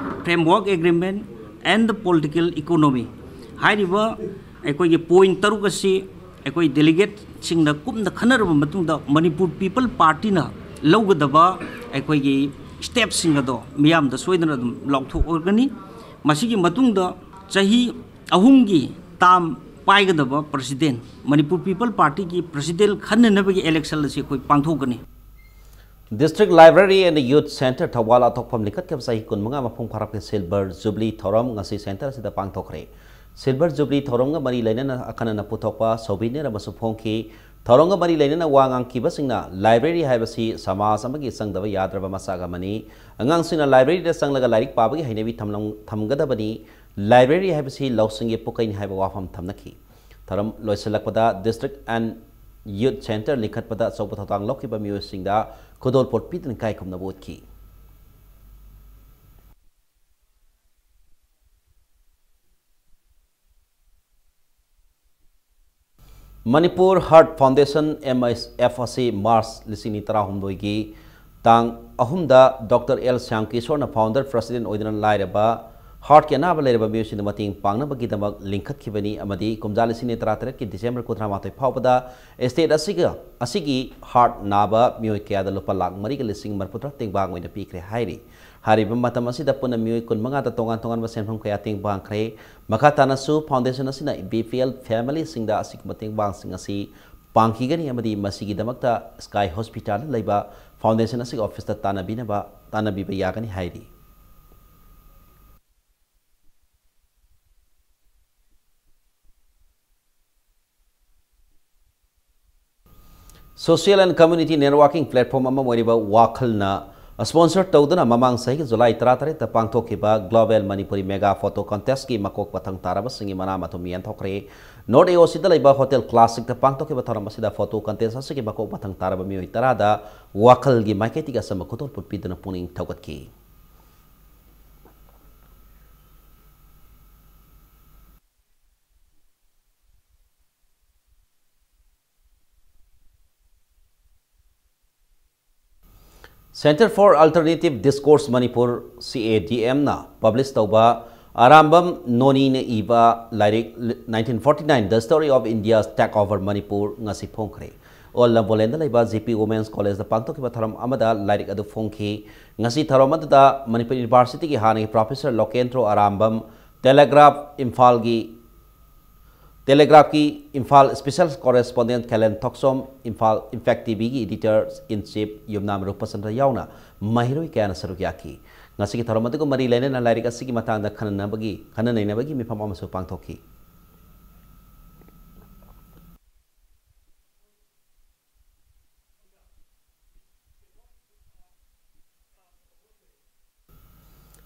Framework Agreement and the Political Economy ꯍꯥꯏꯔꯤꯕ ꯑꯩꯈꯣꯏꯒꯤ ꯄꯣꯏꯟ ꯇꯔꯨꯛ ꯑꯁꯤ ꯑꯩꯈꯣꯏ ꯗꯦꯂꯤꯒꯦꯠꯁꯤꯡꯅ ꯀꯨꯞꯅ ꯈꯟꯅꯔꯕ ꯃꯇꯨꯡꯗ ꯃꯅꯤꯄꯨꯔ ꯄꯤꯄꯜ ꯄꯥꯔꯇꯤꯅ ꯂꯧꯒꯗꯕ ꯑꯩꯈꯣꯏꯒꯤ ꯁ꯭ꯇꯦꯞꯁꯤꯡ ꯑꯗꯣ ꯃꯤꯌꯥꯝꯗ ꯁꯣꯏꯗꯅ ꯑꯗꯨꯝ ꯂꯥꯎꯊꯣꯛꯑꯒꯅꯤ꯫ ꯃꯁꯤꯒꯤ ꯃꯇꯨꯡꯗ ꯆꯍꯤ ꯑꯍꯨꯝꯒꯤ ꯇꯥꯝ ꯄꯥꯏꯒꯗꯕ ꯄ꯭ꯔꯁꯤꯗꯦꯟ, ꯃꯅꯤꯄꯨꯔ ꯄꯤꯄꯜ ꯄꯥꯔꯇꯤꯒꯤ ꯄ꯭ꯔꯁꯤꯗꯦꯟ ꯈꯟꯅꯅꯕꯒꯤ ꯏꯂꯦꯛꯁꯟ ꯑꯁꯤ ꯑꯩꯈꯣꯏ ꯄꯥꯡꯊꯣꯛꯀꯅꯤ꯫ District Library and Youth Centre Thoubal ꯂꯥꯎꯊꯣꯛꯐꯝ ꯂꯤꯡꯈꯠꯈꯤꯕ ꯆꯍꯤ ꯀꯨꯟꯃꯉꯥ ꯃꯄꯨꯡ ꯐꯥꯔꯛꯄꯒꯤ Silver Jubilee ꯊꯧꯔꯝ ꯉꯁꯤ centre ꯑꯁꯤꯗ ꯄꯥꯡꯊꯣꯛꯈ꯭ꯔꯦ꯫ Silver Jubilee ꯊꯧꯔꯝꯒ ꯃꯔꯤ ꯂꯩꯅꯅ ꯑꯈꯟꯅꯅ ꯄꯨꯊꯣꯛꯄ souvenir ꯑꯃꯁꯨ ꯐꯣꯡꯈꯤ꯫ ꯊꯧꯔꯝꯒ ꯃꯔꯤ ꯂꯩꯅꯅ ꯋꯥ ꯉꯥꯡꯈꯤꯕꯁꯤꯡꯅ library ꯍꯥꯏꯕꯁꯤ ꯁꯃꯥꯖ ꯑꯃꯒꯤ ꯆꯪꯗꯕ ꯌꯥꯗ꯭ꯔꯕ ꯃꯆꯥꯛ ꯑꯃꯅꯤ꯫ ꯑꯉꯥꯡꯁꯤꯡꯅ libraryꯗ ꯆꯪꯂꯒ ꯂꯥꯏꯔꯤꯛ ꯄꯥꯕꯒꯤ ꯍꯩꯅꯕꯤ ꯊꯝꯂꯝ-, ꯊꯝꯒꯗꯕꯅꯤ꯫ Library ꯍꯥꯏꯕꯁꯤ ꯂꯧꯁꯤꯡꯒꯤ ꯄꯨꯀꯩꯅꯤ ꯍꯥꯏꯕ ꯋꯥꯐꯝ ꯊꯝꯅꯈꯤ꯫ ꯊꯧꯔꯝ ꯂꯣꯏꯁꯤꯜꯂꯛꯄꯗ District and Youth Centre ꯂꯤꯡꯈꯠꯄꯗ ꯑꯆꯧꯕ ꯊꯧꯗꯥꯡ ꯂꯧꯈꯤꯕ ꯃꯤꯑꯣꯏꯁꯤꯡꯗ ꯈꯨꯗꯣꯜꯄꯣꯠ ꯄꯤꯗꯨꯅ ꯏꯀꯥꯏ ꯈꯨꯝꯅꯕ ꯎꯠꯈꯤ꯫ Manipur Heart Foundation, M S F, ꯑꯁꯤ March ꯂꯤꯁꯤꯡ ꯑꯅꯤ ꯇꯔꯥꯍꯨꯝꯗꯣꯏꯒꯤ ꯇꯥꯡ ꯑꯍꯨꯝꯗ Doctor L Shyam ꯀꯤꯁꯣꯔꯅ founder president ꯑꯣꯏꯗꯨꯅ ꯂꯥꯏꯔꯕ heartꯀꯤ ꯑꯅꯥꯕ ꯂꯩꯔꯕ ꯃꯤꯑꯣꯏꯁꯤꯡꯗ ꯃꯇꯦꯡ ꯄꯥꯡꯅꯕꯒꯤꯗꯃꯛ ꯂꯤꯡꯈꯠꯈꯤꯕꯅꯤ ꯑꯃꯗꯤ ꯀꯨꯝꯖꯥ ꯂꯤꯁꯤꯡ ꯑꯅꯤ ꯇꯔꯥꯇꯔꯦꯠꯀꯤ December ꯀꯨꯟꯊ꯭ꯔꯥꯃꯥꯊꯣꯏ ꯐꯥꯎꯕꯗ state ꯑꯁꯤꯒ, ꯑꯁꯤꯒꯤ heart ꯅꯥꯕ ꯃꯤꯑꯣꯏ ꯀꯌꯥꯗ ꯂꯨꯄꯥ ꯂꯥꯈ ꯃꯔꯤꯒ ꯂꯤꯁꯤꯡ ꯃꯔꯤꯐꯨꯇꯔꯥ ꯇꯦꯡꯕꯥꯡ ꯑꯣꯏꯅ ꯄꯤꯈ꯭ꯔꯦ ꯍꯥꯏꯔꯤ꯫ ꯍꯥꯏꯔꯤꯕ ꯃꯇꯝ ꯑꯁꯤꯗ ꯄꯨꯟꯅ ꯃꯤꯑꯣꯏ ꯀꯨꯟꯃꯉꯥꯗ ꯇꯣꯉꯥꯟ ꯇꯣꯉꯥꯟꯕ ꯁꯦꯟꯐꯝ ꯀꯌꯥ ꯇꯦꯡꯕꯥꯡꯈ꯭ꯔꯦ꯫ ꯃꯈꯥ ꯇꯥꯅꯁꯨ foundation ꯑꯁꯤꯅ B P L familyꯁꯤꯡꯗ ꯑꯁꯤꯒꯨꯝꯕ ꯇꯦꯡꯕꯥꯡꯁꯤꯡ ꯑꯁꯤ ꯄꯥꯡꯈꯤꯒꯅꯤ ꯑꯃꯗꯤ ꯃꯁꯤꯒꯤꯗꯃꯛꯇ Sky Hospitalꯗ ꯂꯩꯕ foundation ꯑꯁꯤꯒꯤ officeꯇ ꯇꯥꯟꯅꯕꯤꯅꯕ, ꯇꯥꯟꯅꯕꯤꯕ ꯌꯥꯒꯅꯤ ꯍꯥꯏꯔꯤ꯫ Social and Community Networking Platform ꯑꯃ ꯑꯣꯏꯔꯤꯕ ꯋꯥꯈꯜꯅ sponsor ꯇꯧꯗꯨꯅ ꯃꯃꯥꯡ ꯆꯍꯤꯒꯤ July ꯇꯔꯥꯇꯔꯦꯠꯇ ꯄꯥꯡꯊꯣꯛꯈꯤꯕ Global Manipuri Mega Photo Contestꯀꯤ ꯃꯀꯣꯛ ꯃꯊꯪ ꯇꯥꯔꯕꯁꯤꯡꯒꯤ ꯃꯅꯥ ꯃꯊꯨꯝ ꯌꯦꯟꯊꯣꯛꯈ꯭ꯔꯦ꯫ North A O Cꯗ ꯂꯩꯕ Hotel Classicꯇ ꯄꯥꯡꯊꯣꯛꯈꯤꯕ ꯊꯧꯔꯝ ꯑꯁꯤꯗ photo contest ꯑꯁꯤꯒꯤ ꯃꯀꯣꯛ ꯃꯊꯪ ꯇꯥꯔꯕ ꯃꯤꯑꯣꯏ ꯇꯔꯥꯗ ꯋꯥꯈꯜꯒꯤ ꯃꯥꯏꯀꯩꯗꯒꯤ ꯑꯆꯝꯕ ꯈꯨꯗꯣꯜꯄꯣꯠ ꯄꯤꯗꯨꯅ ꯄꯨꯛꯅꯤꯡ ꯊꯧꯒꯠꯈꯤ꯫ Center for Alternative Discourse Manipur, C A D M ꯅ publish ꯇꯧꯕ ꯑꯔꯥꯝꯕꯝ ꯅꯣꯅꯤꯅ ꯏꯕ ꯂꯥꯏꯔꯤꯛ nineteen forty nine, The Story of India's Takeover Manipur ꯉꯁꯤ ꯐꯣꯡꯈ꯭ꯔꯦ꯫ ꯑꯣꯜ ꯂꯝꯕꯣꯂꯦꯟꯗ ꯂꯩꯕ G P Women's College ꯗ ꯄꯥꯡꯊꯣꯛꯈꯤꯕ ꯊꯧꯔꯝ ꯑꯃꯗ ꯂꯥꯏꯔꯤꯛ ꯑꯗꯨ ꯐꯣꯡꯈꯤ꯫ ꯉꯁꯤ ꯊꯧꯔꯝ ꯑꯗꯨꯗ ꯃꯅꯤꯄꯨꯔ University ꯒꯤ ꯍꯥꯟꯅꯒꯤ Professor ꯂꯣꯀꯦꯟꯗ꯭ꯔꯣ ꯑꯔꯥꯝꯕꯝ, Telegraph ꯏꯝꯐꯥꯜꯒꯤ Telegraph ꯀꯤ ꯏꯝꯐꯥꯜ Special Correspondent ꯈꯦꯂꯦꯟ ꯊꯣꯛꯆꯣꯝ, ꯏꯝꯐꯥꯜ Impact T V ꯒꯤ Editor in Chief ꯌꯨꯝꯅꯥꯝ ꯔꯨꯄꯆꯟꯗ꯭ꯔ ꯌꯥꯎꯅ ꯃꯍꯩꯔꯣꯏ ꯀꯌꯥꯅ ꯁꯔꯨꯛ ꯌꯥꯈꯤ꯫ ꯉꯁꯤꯒꯤ ꯊꯧꯔꯝ ꯑꯗꯨꯒ ꯃꯔꯤ ꯂꯩꯅꯅ ꯂꯥꯏꯔꯤꯛ ꯑꯁꯤꯒꯤ ꯃꯇꯥꯡꯗ ꯈꯟꯅꯅꯕꯒꯤ, ꯈꯟꯅ ꯅꯩꯅꯕꯒꯤ ꯃꯤꯐꯝ ꯑꯃꯁꯨ ꯄꯥꯡꯊꯣꯛꯈꯤ꯫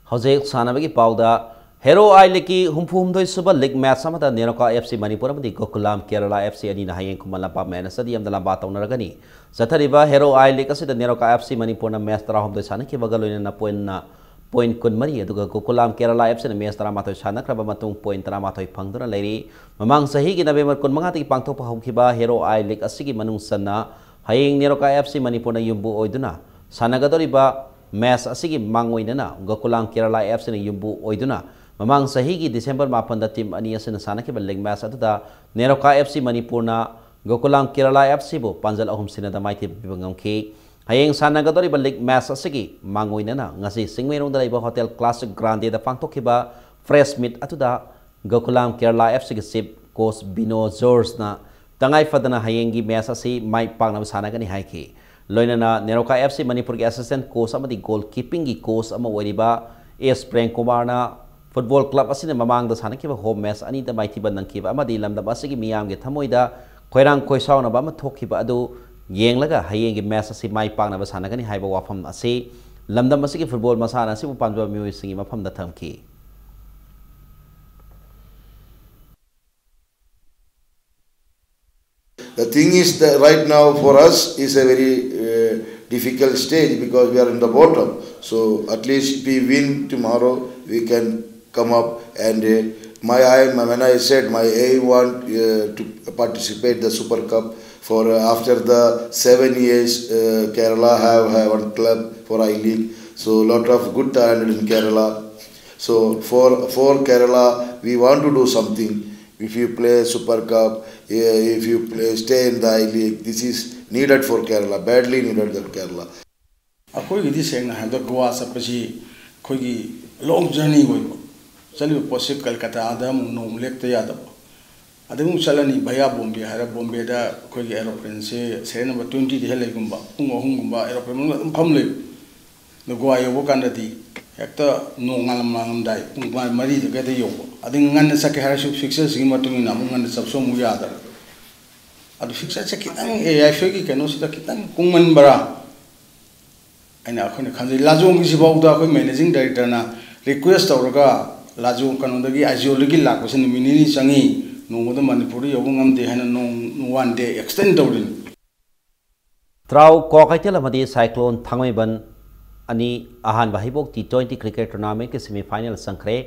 ꯍꯧꯖꯤꯛ ꯁꯥꯟꯅꯕꯒꯤ ꯄꯥꯎꯗ, Hero I League ꯀꯤ ꯍꯨꯝꯐꯨ ꯍꯨꯝꯗꯣꯏ ꯁꯨꯕ league match ꯑꯃꯗ ꯅꯦꯔꯣꯀꯥ F C ꯃꯅꯤꯄꯨꯔ ꯑꯃꯗꯤ ꯒꯣꯀꯨꯂꯥꯝ ꯀꯦꯔꯂꯥ F C ꯑꯅꯤꯅ ꯍꯌꯦꯡ ꯈꯨꯃꯟ ꯂꯝꯄꯥꯛ ꯃꯌꯥꯏꯅ stadium ꯗ ꯂꯝꯕꯥ ꯇꯧꯅꯔꯒꯅꯤ꯫ ꯆꯠꯊꯔꯤꯕ Hero I League ꯑꯁꯤꯗ ꯅꯦꯔꯣꯀꯥ F C ꯃꯅꯤꯄꯨꯔꯅ match ꯇꯔꯥꯍꯨꯝꯗꯣꯏ ꯁꯥꯟꯅꯈꯤꯕꯒ ꯂꯣꯏꯅꯅ point ꯅ point ꯀꯨꯟꯃꯔꯤ, ꯑꯗꯨꯒ ꯒꯣꯀꯨꯂꯥꯝ ꯀꯦꯔꯂꯥ F C ꯅ match ꯇꯔꯥꯃꯥꯊꯣꯏ ꯁꯥꯟꯅꯈ꯭ꯔꯕ ꯃꯇꯨꯡ point ꯇꯔꯥꯃꯥꯊꯣꯏ ꯐꯪꯗꯨꯅ ꯂꯩꯔꯤ꯫ ꯃꯃꯥꯡ ꯆꯍꯤꯒꯤ November ꯀꯨꯟꯃꯉꯥꯗꯒꯤ ꯄꯥꯡꯊꯣꯛꯄ ꯍꯧꯈꯤꯕ Hero I League ꯑꯁꯤꯒꯤ ꯃꯅꯨꯡ ꯆꯟꯅ ꯍꯌꯦꯡ ꯅꯦꯔꯣꯀꯥ F C ꯃꯅꯤꯄꯨꯔꯅ ꯌꯨꯝꯕꯨ ꯑꯣꯏꯗꯨꯅ ꯁꯥꯟꯅꯒꯗꯧꯔꯤꯕ match ꯑꯁꯤꯒꯤ ꯃꯥꯡꯑꯣꯏꯅꯅ ꯒꯣꯀꯨꯂꯥꯝ ꯀꯦꯔꯂꯥ F C ꯅ ꯌꯨꯝꯕꯨ ꯑꯣꯏꯗꯨꯅ ꯃꯃꯥꯡ ꯆꯍꯤꯒꯤ December ꯃꯥꯄꯟꯗ team ꯑꯅꯤ ꯑꯁꯤꯅ ꯁꯥꯟꯅꯈꯤꯕ league match ꯑꯗꯨꯗ ꯅꯦꯔꯣꯀꯥ F C ꯃꯅꯤꯄꯨꯔꯅ ꯒꯣꯀꯨꯂꯥꯝ ꯀꯦꯔꯂꯥ F C ꯕꯨ ꯄꯥꯟꯖꯜ ꯑꯍꯨꯝ ꯁꯤꯅꯣꯗ ꯃꯥꯏꯊꯤꯕ ꯄꯤꯕ ꯉꯝꯈꯤ꯫ ꯍꯌꯦꯡ ꯁꯥꯟꯅꯒꯗꯧꯔꯤꯕ league match ꯑꯁꯤꯒꯤ ꯃꯥꯡꯑꯣꯏꯅꯅ ꯉꯁꯤ ꯆꯤꯡꯃꯩꯔꯣꯡꯗ ꯂꯩꯕ Hotel Classic Grande ꯗ ꯄꯥꯡꯊꯣꯛꯈꯤꯕ press meet ꯑꯗꯨꯗ ꯒꯣꯀꯨꯂꯥꯝ ꯀꯦꯔꯂꯥ F C ꯒꯤ chief coach ꯕꯤꯅꯣ ꯖꯣꯔꯖꯅ ꯇꯉꯥꯏ ꯐꯗꯅ ꯍꯌꯦꯡꯒꯤ match ꯑꯁꯤ ꯃꯥꯏ ꯄꯥꯛꯅꯕ ꯁꯥꯟꯅꯒꯅꯤ ꯍꯥꯏꯈꯤ꯫ ꯂꯣꯏꯅꯅ ꯅꯦꯔꯣꯀꯥ F C ꯃꯅꯤꯄꯨꯔꯒꯤ assistant coach ꯑꯃꯗꯤ goal keeping ꯒꯤ coach ꯑꯃ ꯑꯣꯏꯔꯤꯕ ꯑꯦꯁ ꯄ꯭ꯔꯦꯝ ꯀꯨꯃꯥꯔꯅ football club ꯑꯁꯤꯅ ꯃꯃꯥꯡꯗ ꯁꯥꯟꯅꯈꯤꯕ home match ꯑꯅꯤꯗ ꯃꯥꯏꯊꯤꯕ ꯅꯪꯈꯤꯕ ꯑꯃꯗꯤ ꯂꯝꯗꯝ ꯑꯁꯤꯒꯤ ꯃꯤꯌꯥꯝꯒꯤ ꯊꯃꯣꯏꯗ ꯈꯣꯏꯔꯥꯡ ꯈꯣꯏꯁꯥꯎꯅꯕ ꯑꯃ ꯊꯣꯛꯈꯤꯕ ꯑꯗꯨ ꯌꯦꯡꯂꯒ ꯍꯌꯦꯡꯒꯤ match ꯑꯁꯤ ꯃꯥꯏ ꯄꯥꯛꯅꯕ ꯁꯥꯟꯅꯒꯅꯤ ꯍꯥꯏꯕ ꯋꯥꯐꯝ ꯑꯁꯤ ꯂꯝꯗꯝ ꯑꯁꯤꯒꯤ football ꯃꯁꯥꯟꯅ ꯑꯁꯤꯕꯨ ꯄꯥꯝꯖꯕ ꯃꯤꯑꯣꯏꯁꯤꯡꯒꯤ ꯃꯐꯝꯗ ꯊꯝꯈꯤ꯫ The thing is that right now for us is a very uh, difficult stage because we are in the bottom. So at least if we win tomorrow, we can come up and uh, My aim, when I said my aim want uh, to participate the Super Cup for uh, after the seven years, uh, Kerala have have one club for I League. So lot of good talent in Kerala. So for for Kerala, we want to do something. If you play Super Cup, uh, if you play, stay in the I League, this is needed for Kerala, badly needed for Kerala. ꯑꯩꯈꯣꯏꯒꯤꯗꯤ ꯁꯦꯡꯅ ꯍꯥꯏꯕꯗ ꯒꯣꯋꯥ ꯆꯠꯄꯁꯤ ꯑꯩꯈꯣꯏꯒꯤ ꯂꯣꯡ journey ꯑꯣꯏꯕ꯫ ꯆꯠꯂꯤꯕ ꯄꯣꯠꯁꯤ ꯀꯜꯀꯇꯥꯗ ꯑꯃꯨꯛ ꯅꯣꯡꯃ ꯂꯦꯞꯇ ꯌꯥꯗꯕ꯫ ꯑꯗꯩ ꯑꯃꯨꯛ ꯆꯠꯂꯅꯤ ꯚꯌꯥ ꯕꯣꯝꯕꯦ ꯍꯥꯏꯔ, ꯕꯣꯝꯕꯦꯗ ꯑꯩꯈꯣꯏꯒꯤ ꯑꯦꯔꯣꯄ꯭ꯂꯦꯟꯁꯦ ꯁꯦꯔꯦꯟ ꯅꯝꯕꯔ ꯇ꯭ꯋꯦꯟꯇꯤꯗ ꯍꯦꯜ ꯂꯩꯒꯨꯝꯕ ꯄꯨꯡ ꯑꯍꯨꯝꯒꯨꯝꯕ ꯑꯦꯔꯣꯄ꯭ꯂꯦꯟ ꯃꯅꯨꯡꯗ ꯑꯗꯨꯝ ꯐꯝ ꯂꯩꯕ꯫ ꯑꯗꯣ ꯒꯣꯋꯥ ꯌꯧꯕ ꯀꯥꯟꯗꯗꯤ ꯍꯦꯛꯇ ꯅꯣꯡꯉꯥꯜꯂꯝ ꯉꯥꯜꯂꯝꯗꯥꯏ ꯄꯨꯡ ꯃꯔꯤꯗꯒ ꯍꯦꯛꯇ ꯌꯧꯕ꯫ ꯑꯗꯩ ꯉꯟꯅ ꯆꯠꯀꯦ ꯍꯥꯏꯔꯁꯨ ꯐꯤꯛꯆꯔꯁꯤꯒꯤ ꯃꯇꯨꯡ ꯏꯟꯅ ꯑꯃꯨꯛ ꯉꯟꯅ ꯆꯠꯄꯁꯨ ꯑꯃꯨꯛ ꯌꯥꯗꯕ꯫ ꯑꯗꯨ ꯐꯤꯛꯆꯔꯁꯦ ꯈꯤꯇꯪ ꯑꯦ ꯑꯥꯏ ꯁꯣꯏꯒꯤ ꯀꯩꯅꯣꯁꯤꯗ ꯈꯤꯇꯪ ꯀꯨꯡꯃꯟꯕ꯭ꯔꯥ ꯍꯥꯏꯅ ꯑꯩꯈꯣꯏꯅ ꯈꯟꯖꯩ꯫ ꯂꯥꯖꯣꯡꯒꯤꯁꯤꯐꯥꯎꯗ ꯑꯩꯈꯣꯏ ꯃꯦꯅꯦꯖꯤꯡ ꯗꯥꯏꯔꯦꯛꯇꯔꯅ ꯔꯤꯀ꯭ꯋꯦꯁ ꯇꯧꯔꯒ ꯂꯥꯖꯣꯡ ꯀꯩꯅꯣꯗꯒꯤ ꯑꯥꯏꯖꯣꯜꯗꯒꯤ ꯂꯥꯛꯄꯁꯦ ꯅꯨꯃꯤꯠ ꯅꯤꯅꯤ ꯆꯪꯉꯤ, ꯅꯣꯡꯃꯗ ꯃꯅꯤꯄꯨꯔꯗ ꯌꯧꯕ ꯉꯝꯗꯦ ꯍꯥꯏꯅ ꯅꯣꯡ ꯋꯥꯟ ꯗꯦ ꯑꯦꯛꯁꯇꯦꯟ ꯇꯧꯔꯤꯅꯤ꯫ ꯇ꯭ꯔꯥꯎ ꯀ꯭ꯋꯥꯀꯩꯊꯦꯜ ꯑꯃꯗꯤ ꯁꯥꯏꯀ꯭ꯂꯣꯟ ꯊꯥꯡꯃꯩꯕꯟ ꯑꯅꯤ ꯑꯍꯥꯟꯕ ꯍꯩꯕꯣꯛ ꯇꯤ ꯇ꯭ꯋꯦꯟꯇꯤ ꯀ꯭ꯔꯤꯀꯦꯠ ꯇꯣꯔꯅꯥꯃꯦꯟꯠꯀꯤ ꯁꯦꯃꯤ ꯐꯥꯏꯅꯦꯜ ꯆꯪꯈ꯭ꯔꯦ꯫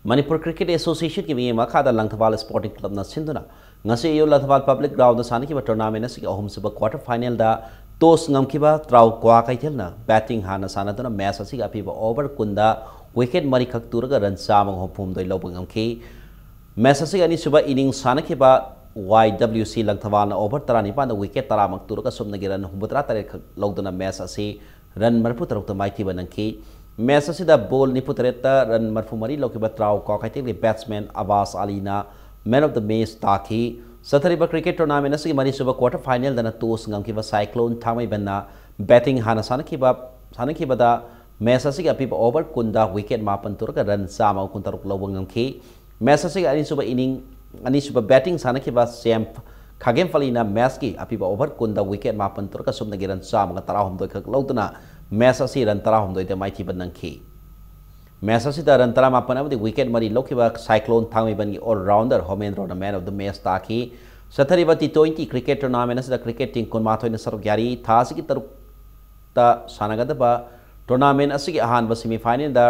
ꯃꯅꯤꯄꯨꯔ ꯀ꯭ꯔꯤꯀꯦꯠ ꯑꯦꯁꯣꯁꯤꯌꯦꯁꯟꯒꯤ ꯃꯤꯠꯌꯦꯡ ꯃꯈꯥꯗ ꯂꯪꯊꯕꯥꯜ ꯁ꯭ꯄꯣꯔꯇꯤꯡ ꯀ꯭ꯂꯕꯅ ꯁꯤꯟꯗꯨꯅ ꯉꯁꯤ ꯑꯌꯨꯛ ꯂꯪꯊꯕꯥꯜ ꯄꯕ꯭ꯂꯤꯛ ꯒ꯭ꯔꯥꯎꯟꯗ ꯁꯥꯟꯅꯈꯤꯕ ꯇꯣꯔꯅꯥꯃꯦꯟꯠ ꯑꯁꯤꯒꯤ ꯑꯍꯨꯝꯁꯨꯕ ꯀ꯭ꯋꯥꯔꯇꯔ ꯐꯥꯏꯅꯦꯜꯗ ꯇꯣꯁ ꯉꯝꯈꯤꯕ ꯇ꯭ꯔꯥꯎ ꯀ꯭ꯋꯥꯀꯩꯊꯦꯜꯅ ꯕꯦꯇꯤꯡ ꯍꯥꯟꯅ ꯁꯥꯟꯅꯗꯨꯅ ꯃꯦꯆ ꯑꯁꯤꯒꯤ ꯑꯄꯤꯕ ꯑꯣꯚꯔ ꯀꯨꯟꯗ ꯋꯤꯀꯦꯠ ꯃꯔꯤꯈꯛ ꯇꯨꯔꯒ ꯔꯟ ꯆꯥꯝꯃꯒ ꯍꯨꯝꯐꯨꯍꯨꯝꯗꯣꯏ ꯂꯧꯕ ꯉꯝꯈꯤ꯫ ꯃꯦꯆ ꯑꯁꯤꯒꯤ ꯑꯅꯤꯁꯨꯕ ꯏꯅꯤꯡ ꯁꯥꯟꯅꯈꯤꯕ ꯋꯥꯏ ꯗꯕ꯭ꯂꯤꯎ ꯁꯤ ꯂꯪꯊꯕꯥꯜꯅ ꯑꯣꯚꯔ ꯇꯔꯥꯅꯤꯄꯥꯟꯗ ꯋꯤꯀꯦꯠ ꯇꯔꯥꯃꯛ ꯇꯨꯔꯒ ꯁꯨꯞꯅꯒꯤ ꯔꯟ ꯍꯨꯝꯐꯨꯇꯔꯥ ꯇꯔꯦꯠꯈꯛ ꯂꯧꯗꯨꯅ ꯃꯦꯆ ꯑꯁꯤ ꯔꯟ ꯃꯔꯤꯐꯨꯇꯔꯨꯛꯇ ꯃꯥꯏꯊꯤꯕ ꯅꯪꯈꯤ꯫ ꯃꯦꯆ ꯑꯁꯤꯗ ꯕꯣꯜ ꯅꯤꯐꯨꯇꯔꯦꯠꯇ ꯔꯟ ꯃꯔꯤꯐꯨꯃꯔꯤ ꯂꯧꯈꯤꯕ ꯇ꯭ꯔꯥꯎ ꯀ꯭ꯋꯥꯀꯩꯊꯦꯜꯒꯤ ꯕꯦꯠꯁꯃꯦꯟ ꯑꯕꯥꯁ ꯑꯂꯤꯅ ꯃꯦꯟ ꯑꯣꯐ ꯗ ꯃꯦꯆ ꯇꯥꯈꯤ꯫ ꯆꯠꯊꯔꯤꯕ ꯀ꯭ꯔꯤꯀꯦꯠ ꯇꯣꯔꯅꯥꯃꯦꯟ ꯑꯁꯤꯒꯤ ꯃꯔꯤꯁꯨꯕ ꯀ꯭ꯋꯥꯔꯇꯔ ꯐꯥꯏꯅꯦꯜꯗꯅ ꯇꯣꯁ ꯉꯝꯈꯤꯕ ꯁꯥꯏꯀ꯭ꯂꯣꯟ ꯊꯥꯡꯃꯩꯕꯟꯅ ꯕꯦꯇꯤꯡ ꯍꯥꯟꯅ ꯁꯥꯟꯅꯈꯤꯕ ꯁꯥꯟꯅꯈꯤꯕꯗ ꯃꯦꯆ ꯑꯁꯤꯒꯤ ꯑꯄꯤꯕ ꯑꯣꯚꯔ ꯀꯨꯟꯗ ꯋꯤꯀꯦꯠ ꯃꯥꯄꯟ ꯇꯨꯔꯒ ꯔꯟ ꯆꯥꯝꯃꯒ ꯀꯨꯟꯇꯔꯨꯛ ꯂꯧꯕ ꯉꯝꯈꯤ꯫ ꯃꯦꯆ ꯑꯁꯤꯒꯤ ꯑꯅꯤꯁꯨꯕ ꯏꯅꯤꯡ ꯑꯅꯤꯁꯨꯕ ꯕꯦꯇꯤꯡ ꯁꯥꯟꯅꯈꯤꯕ ꯁꯦꯝ ꯈꯥꯒꯦꯝꯐꯂꯤꯅ ꯃꯦꯆꯀꯤ ꯑꯄꯤꯕ ꯑꯣꯚꯔ ꯀꯨꯟꯗ ꯋꯤꯀꯦꯠ ꯃꯥꯄꯟ ꯇꯨꯔꯒ ꯁꯨꯞꯅꯒꯤ ꯔꯟ ꯆꯥꯝꯃꯒ ꯇꯔꯥꯍꯨꯝꯗꯣꯏ ꯈꯛ ꯂꯧꯗꯨꯅ ꯃꯦꯆ ꯑꯁꯤ ꯔꯟ ꯇꯔꯥꯍꯨꯝꯗꯣꯏꯗ ꯃꯥꯏꯊꯤꯕ ꯅꯪꯈꯤ꯫ ꯃꯦꯆ ꯑꯁꯤꯗ ꯔꯟ ꯇꯔꯥꯃꯥꯄꯟ ꯑꯃꯗꯤ ꯋꯤꯀꯦꯠ ꯃꯔꯤ ꯂꯧꯈꯤꯕ ꯁꯥꯏꯀ꯭ꯂꯣꯟ ꯊꯥꯡꯃꯩꯕꯟꯒꯤ ꯑꯣꯜ ꯔꯥꯎꯟꯗꯔ ꯍꯣꯃꯦꯟꯗ꯭ꯔꯣꯅ ꯃꯦꯟ ꯑꯣꯐ ꯗ ꯃꯦꯆ ꯇꯥꯈꯤ꯫ ꯆꯠꯊꯔꯤꯕ ꯇꯤ ꯇ꯭ꯋꯦꯟꯇꯤ ꯀ꯭ꯔꯤꯀꯦꯠ ꯇꯣꯔꯅꯥꯃꯦꯟ ꯑꯁꯤꯗ ꯀ꯭ꯔꯤꯀꯦꯠ ꯇꯤꯝ ꯀꯨꯟꯃꯥꯊꯣꯏꯅ ꯁꯔꯨꯛ ꯌꯥꯔꯤ꯫ ꯊꯥ ꯑꯁꯤꯒꯤ ꯇꯔꯨꯛꯇ ꯁꯥꯟꯅꯒꯗꯕ ꯇꯣꯔꯅꯥꯃꯦꯟ ꯑꯁꯤꯒꯤ ꯑꯍꯥꯟꯕ ꯁꯦꯃꯤ ꯐꯥꯏꯅꯦꯜꯗ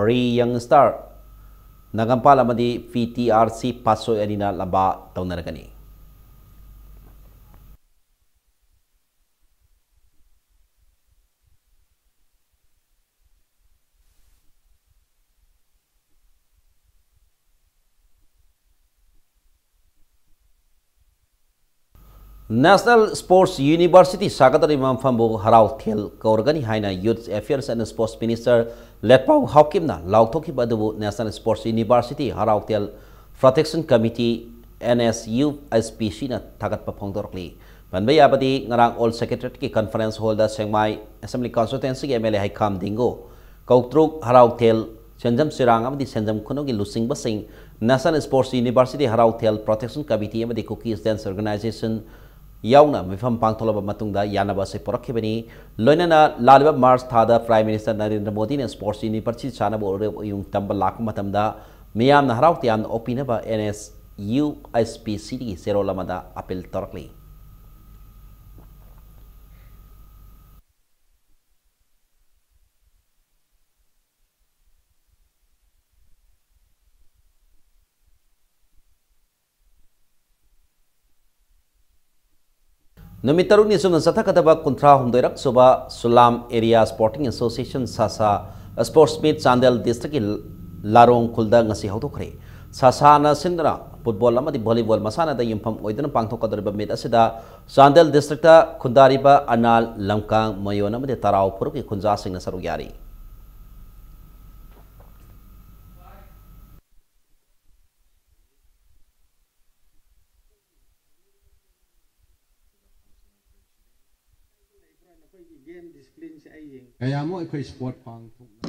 ꯔꯤ ꯌꯪ ꯁ꯭ꯇꯥꯔ ꯅꯥꯒꯥꯝꯄꯥꯜ ꯑꯃꯗꯤ ꯄꯤ ꯇꯤ ꯑꯥꯔ ꯁꯤ ꯄꯥꯠꯁꯣꯏ ꯑꯅꯤꯅ ꯂꯝꯕꯥ ꯇꯧꯅꯔꯒꯅꯤ꯫ National Sports University ꯁꯥꯒꯗꯧꯔꯤꯕ ꯃꯐꯝꯕꯨ ꯍꯔꯥꯎ ꯊꯦꯜ ꯀꯧꯔꯒꯅꯤ ꯍꯥꯏꯅ Youth Affairs and Sports Minister ꯂꯦꯠꯄꯥꯎ ꯍꯥꯎꯀꯤꯞꯅ ꯂꯥꯎꯊꯣꯛꯈꯤꯕ ꯑꯗꯨꯕꯨ National Sports University ꯍꯔꯥꯎ ꯊꯦꯜ Protection Committee, N S U S P C ꯅ ꯊꯥꯒꯠꯄ ꯐꯣꯡꯗꯣꯔꯛꯂꯤ꯫ ꯄꯟꯕ ꯌꯥꯕꯗꯤ, ꯉꯔꯥꯡ Old Secretariat ꯀꯤ Conference Hall ꯗ ꯁꯦꯡꯃꯥꯏ Assembly Constituency ꯒꯤ M L A ꯍꯩꯈꯥꯝ ꯗꯤꯡꯒꯣ, ꯀꯧꯇ꯭ꯔꯨꯛ ꯍꯔꯥꯎꯊꯦꯜ, ꯁꯦꯟꯖꯝ ꯆꯤꯔꯥꯡ ꯑꯃꯗꯤ ꯁꯦꯟꯖꯝ ꯈꯨꯅꯧꯒꯤ ꯂꯨꯆꯤꯡꯕꯁꯤꯡ, National Sports University ꯍꯔꯥꯎꯊꯦꯜ Protection Committee ꯑꯃꯗꯤ Kuki Students Organization ꯌꯥꯎꯅ ꯃꯤꯐꯝ ꯄꯥꯡꯊꯣꯛꯂꯕ ꯃꯇꯨꯡꯗ ꯌꯥꯅꯕ ꯑꯁꯤ ꯄꯨꯔꯛꯈꯤꯕꯅꯤ꯫ ꯂꯣꯏꯅꯅ ꯂꯥꯛꯂꯤꯕ March ꯊꯥꯗ Prime Minister ꯅꯔꯦꯟꯗ꯭ꯔ ꯃꯣꯗꯤꯅ Sports University ꯁꯥꯅꯕ ꯎꯔꯦꯞ ꯎꯌꯨꯡ ꯇꯝꯕ ꯂꯥꯛꯄ ꯃꯇꯝꯗ ꯃꯤꯌꯥꯝꯅ ꯍꯔꯥꯎ ꯇꯌꯥꯝꯅ ꯑꯣꯛꯄꯤꯅꯕ N S U S P C ꯗꯒꯤ ꯆꯦꯔꯣꯜ ꯑꯃꯗ appeal ꯇꯧꯔꯛꯂꯤ꯫ ꯅꯨꯃꯤꯠ ꯇꯔꯨꯛꯅꯤ ꯆꯨꯞꯅ ꯆꯠꯊꯒꯗꯕ ꯀꯨꯟꯊ꯭ꯔꯥ ꯍꯨꯝꯗꯣꯏꯔꯛ ꯁꯨꯕ ꯁꯨꯂꯥꯝ Area Sporting Association ꯁꯥꯁꯥ Sports Meet Chandel District ꯀꯤ ꯂꯥꯔꯣꯡ ꯈꯨꯜꯗ ꯉꯁꯤ ꯍꯧꯗꯣꯛꯈ꯭ꯔꯦ꯫ ꯁꯥꯁꯥꯅ ꯁꯤꯟꯗꯨꯅ football ꯑꯃꯗꯤ volleyball ꯃꯁꯥꯟꯅꯗ ꯌꯨꯝꯐꯝ ꯑꯣꯏꯗꯨꯅ ꯄꯥꯡꯊꯣꯛꯀꯗꯧꯔꯤꯕ meet ꯑꯁꯤꯗ ꯆꯥꯟꯗꯦꯜ district ꯈꯨꯟꯗꯥꯔꯤꯕ ꯑꯅꯥꯜ, ꯂꯝꯀꯥꯡ, ꯃꯌꯣꯟ ꯑꯃꯗꯤ ꯇꯔꯥꯎ ꯐꯨꯔꯨꯞꯀꯤ ꯈꯨꯟꯖꯥꯁꯤꯡꯅ ꯁꯔꯨꯛ ꯌꯥꯔꯤ꯫ ꯀꯌꯥꯃꯨꯛ ꯑꯩꯈꯣꯏ sport ꯄꯥꯡꯊꯣꯛꯅ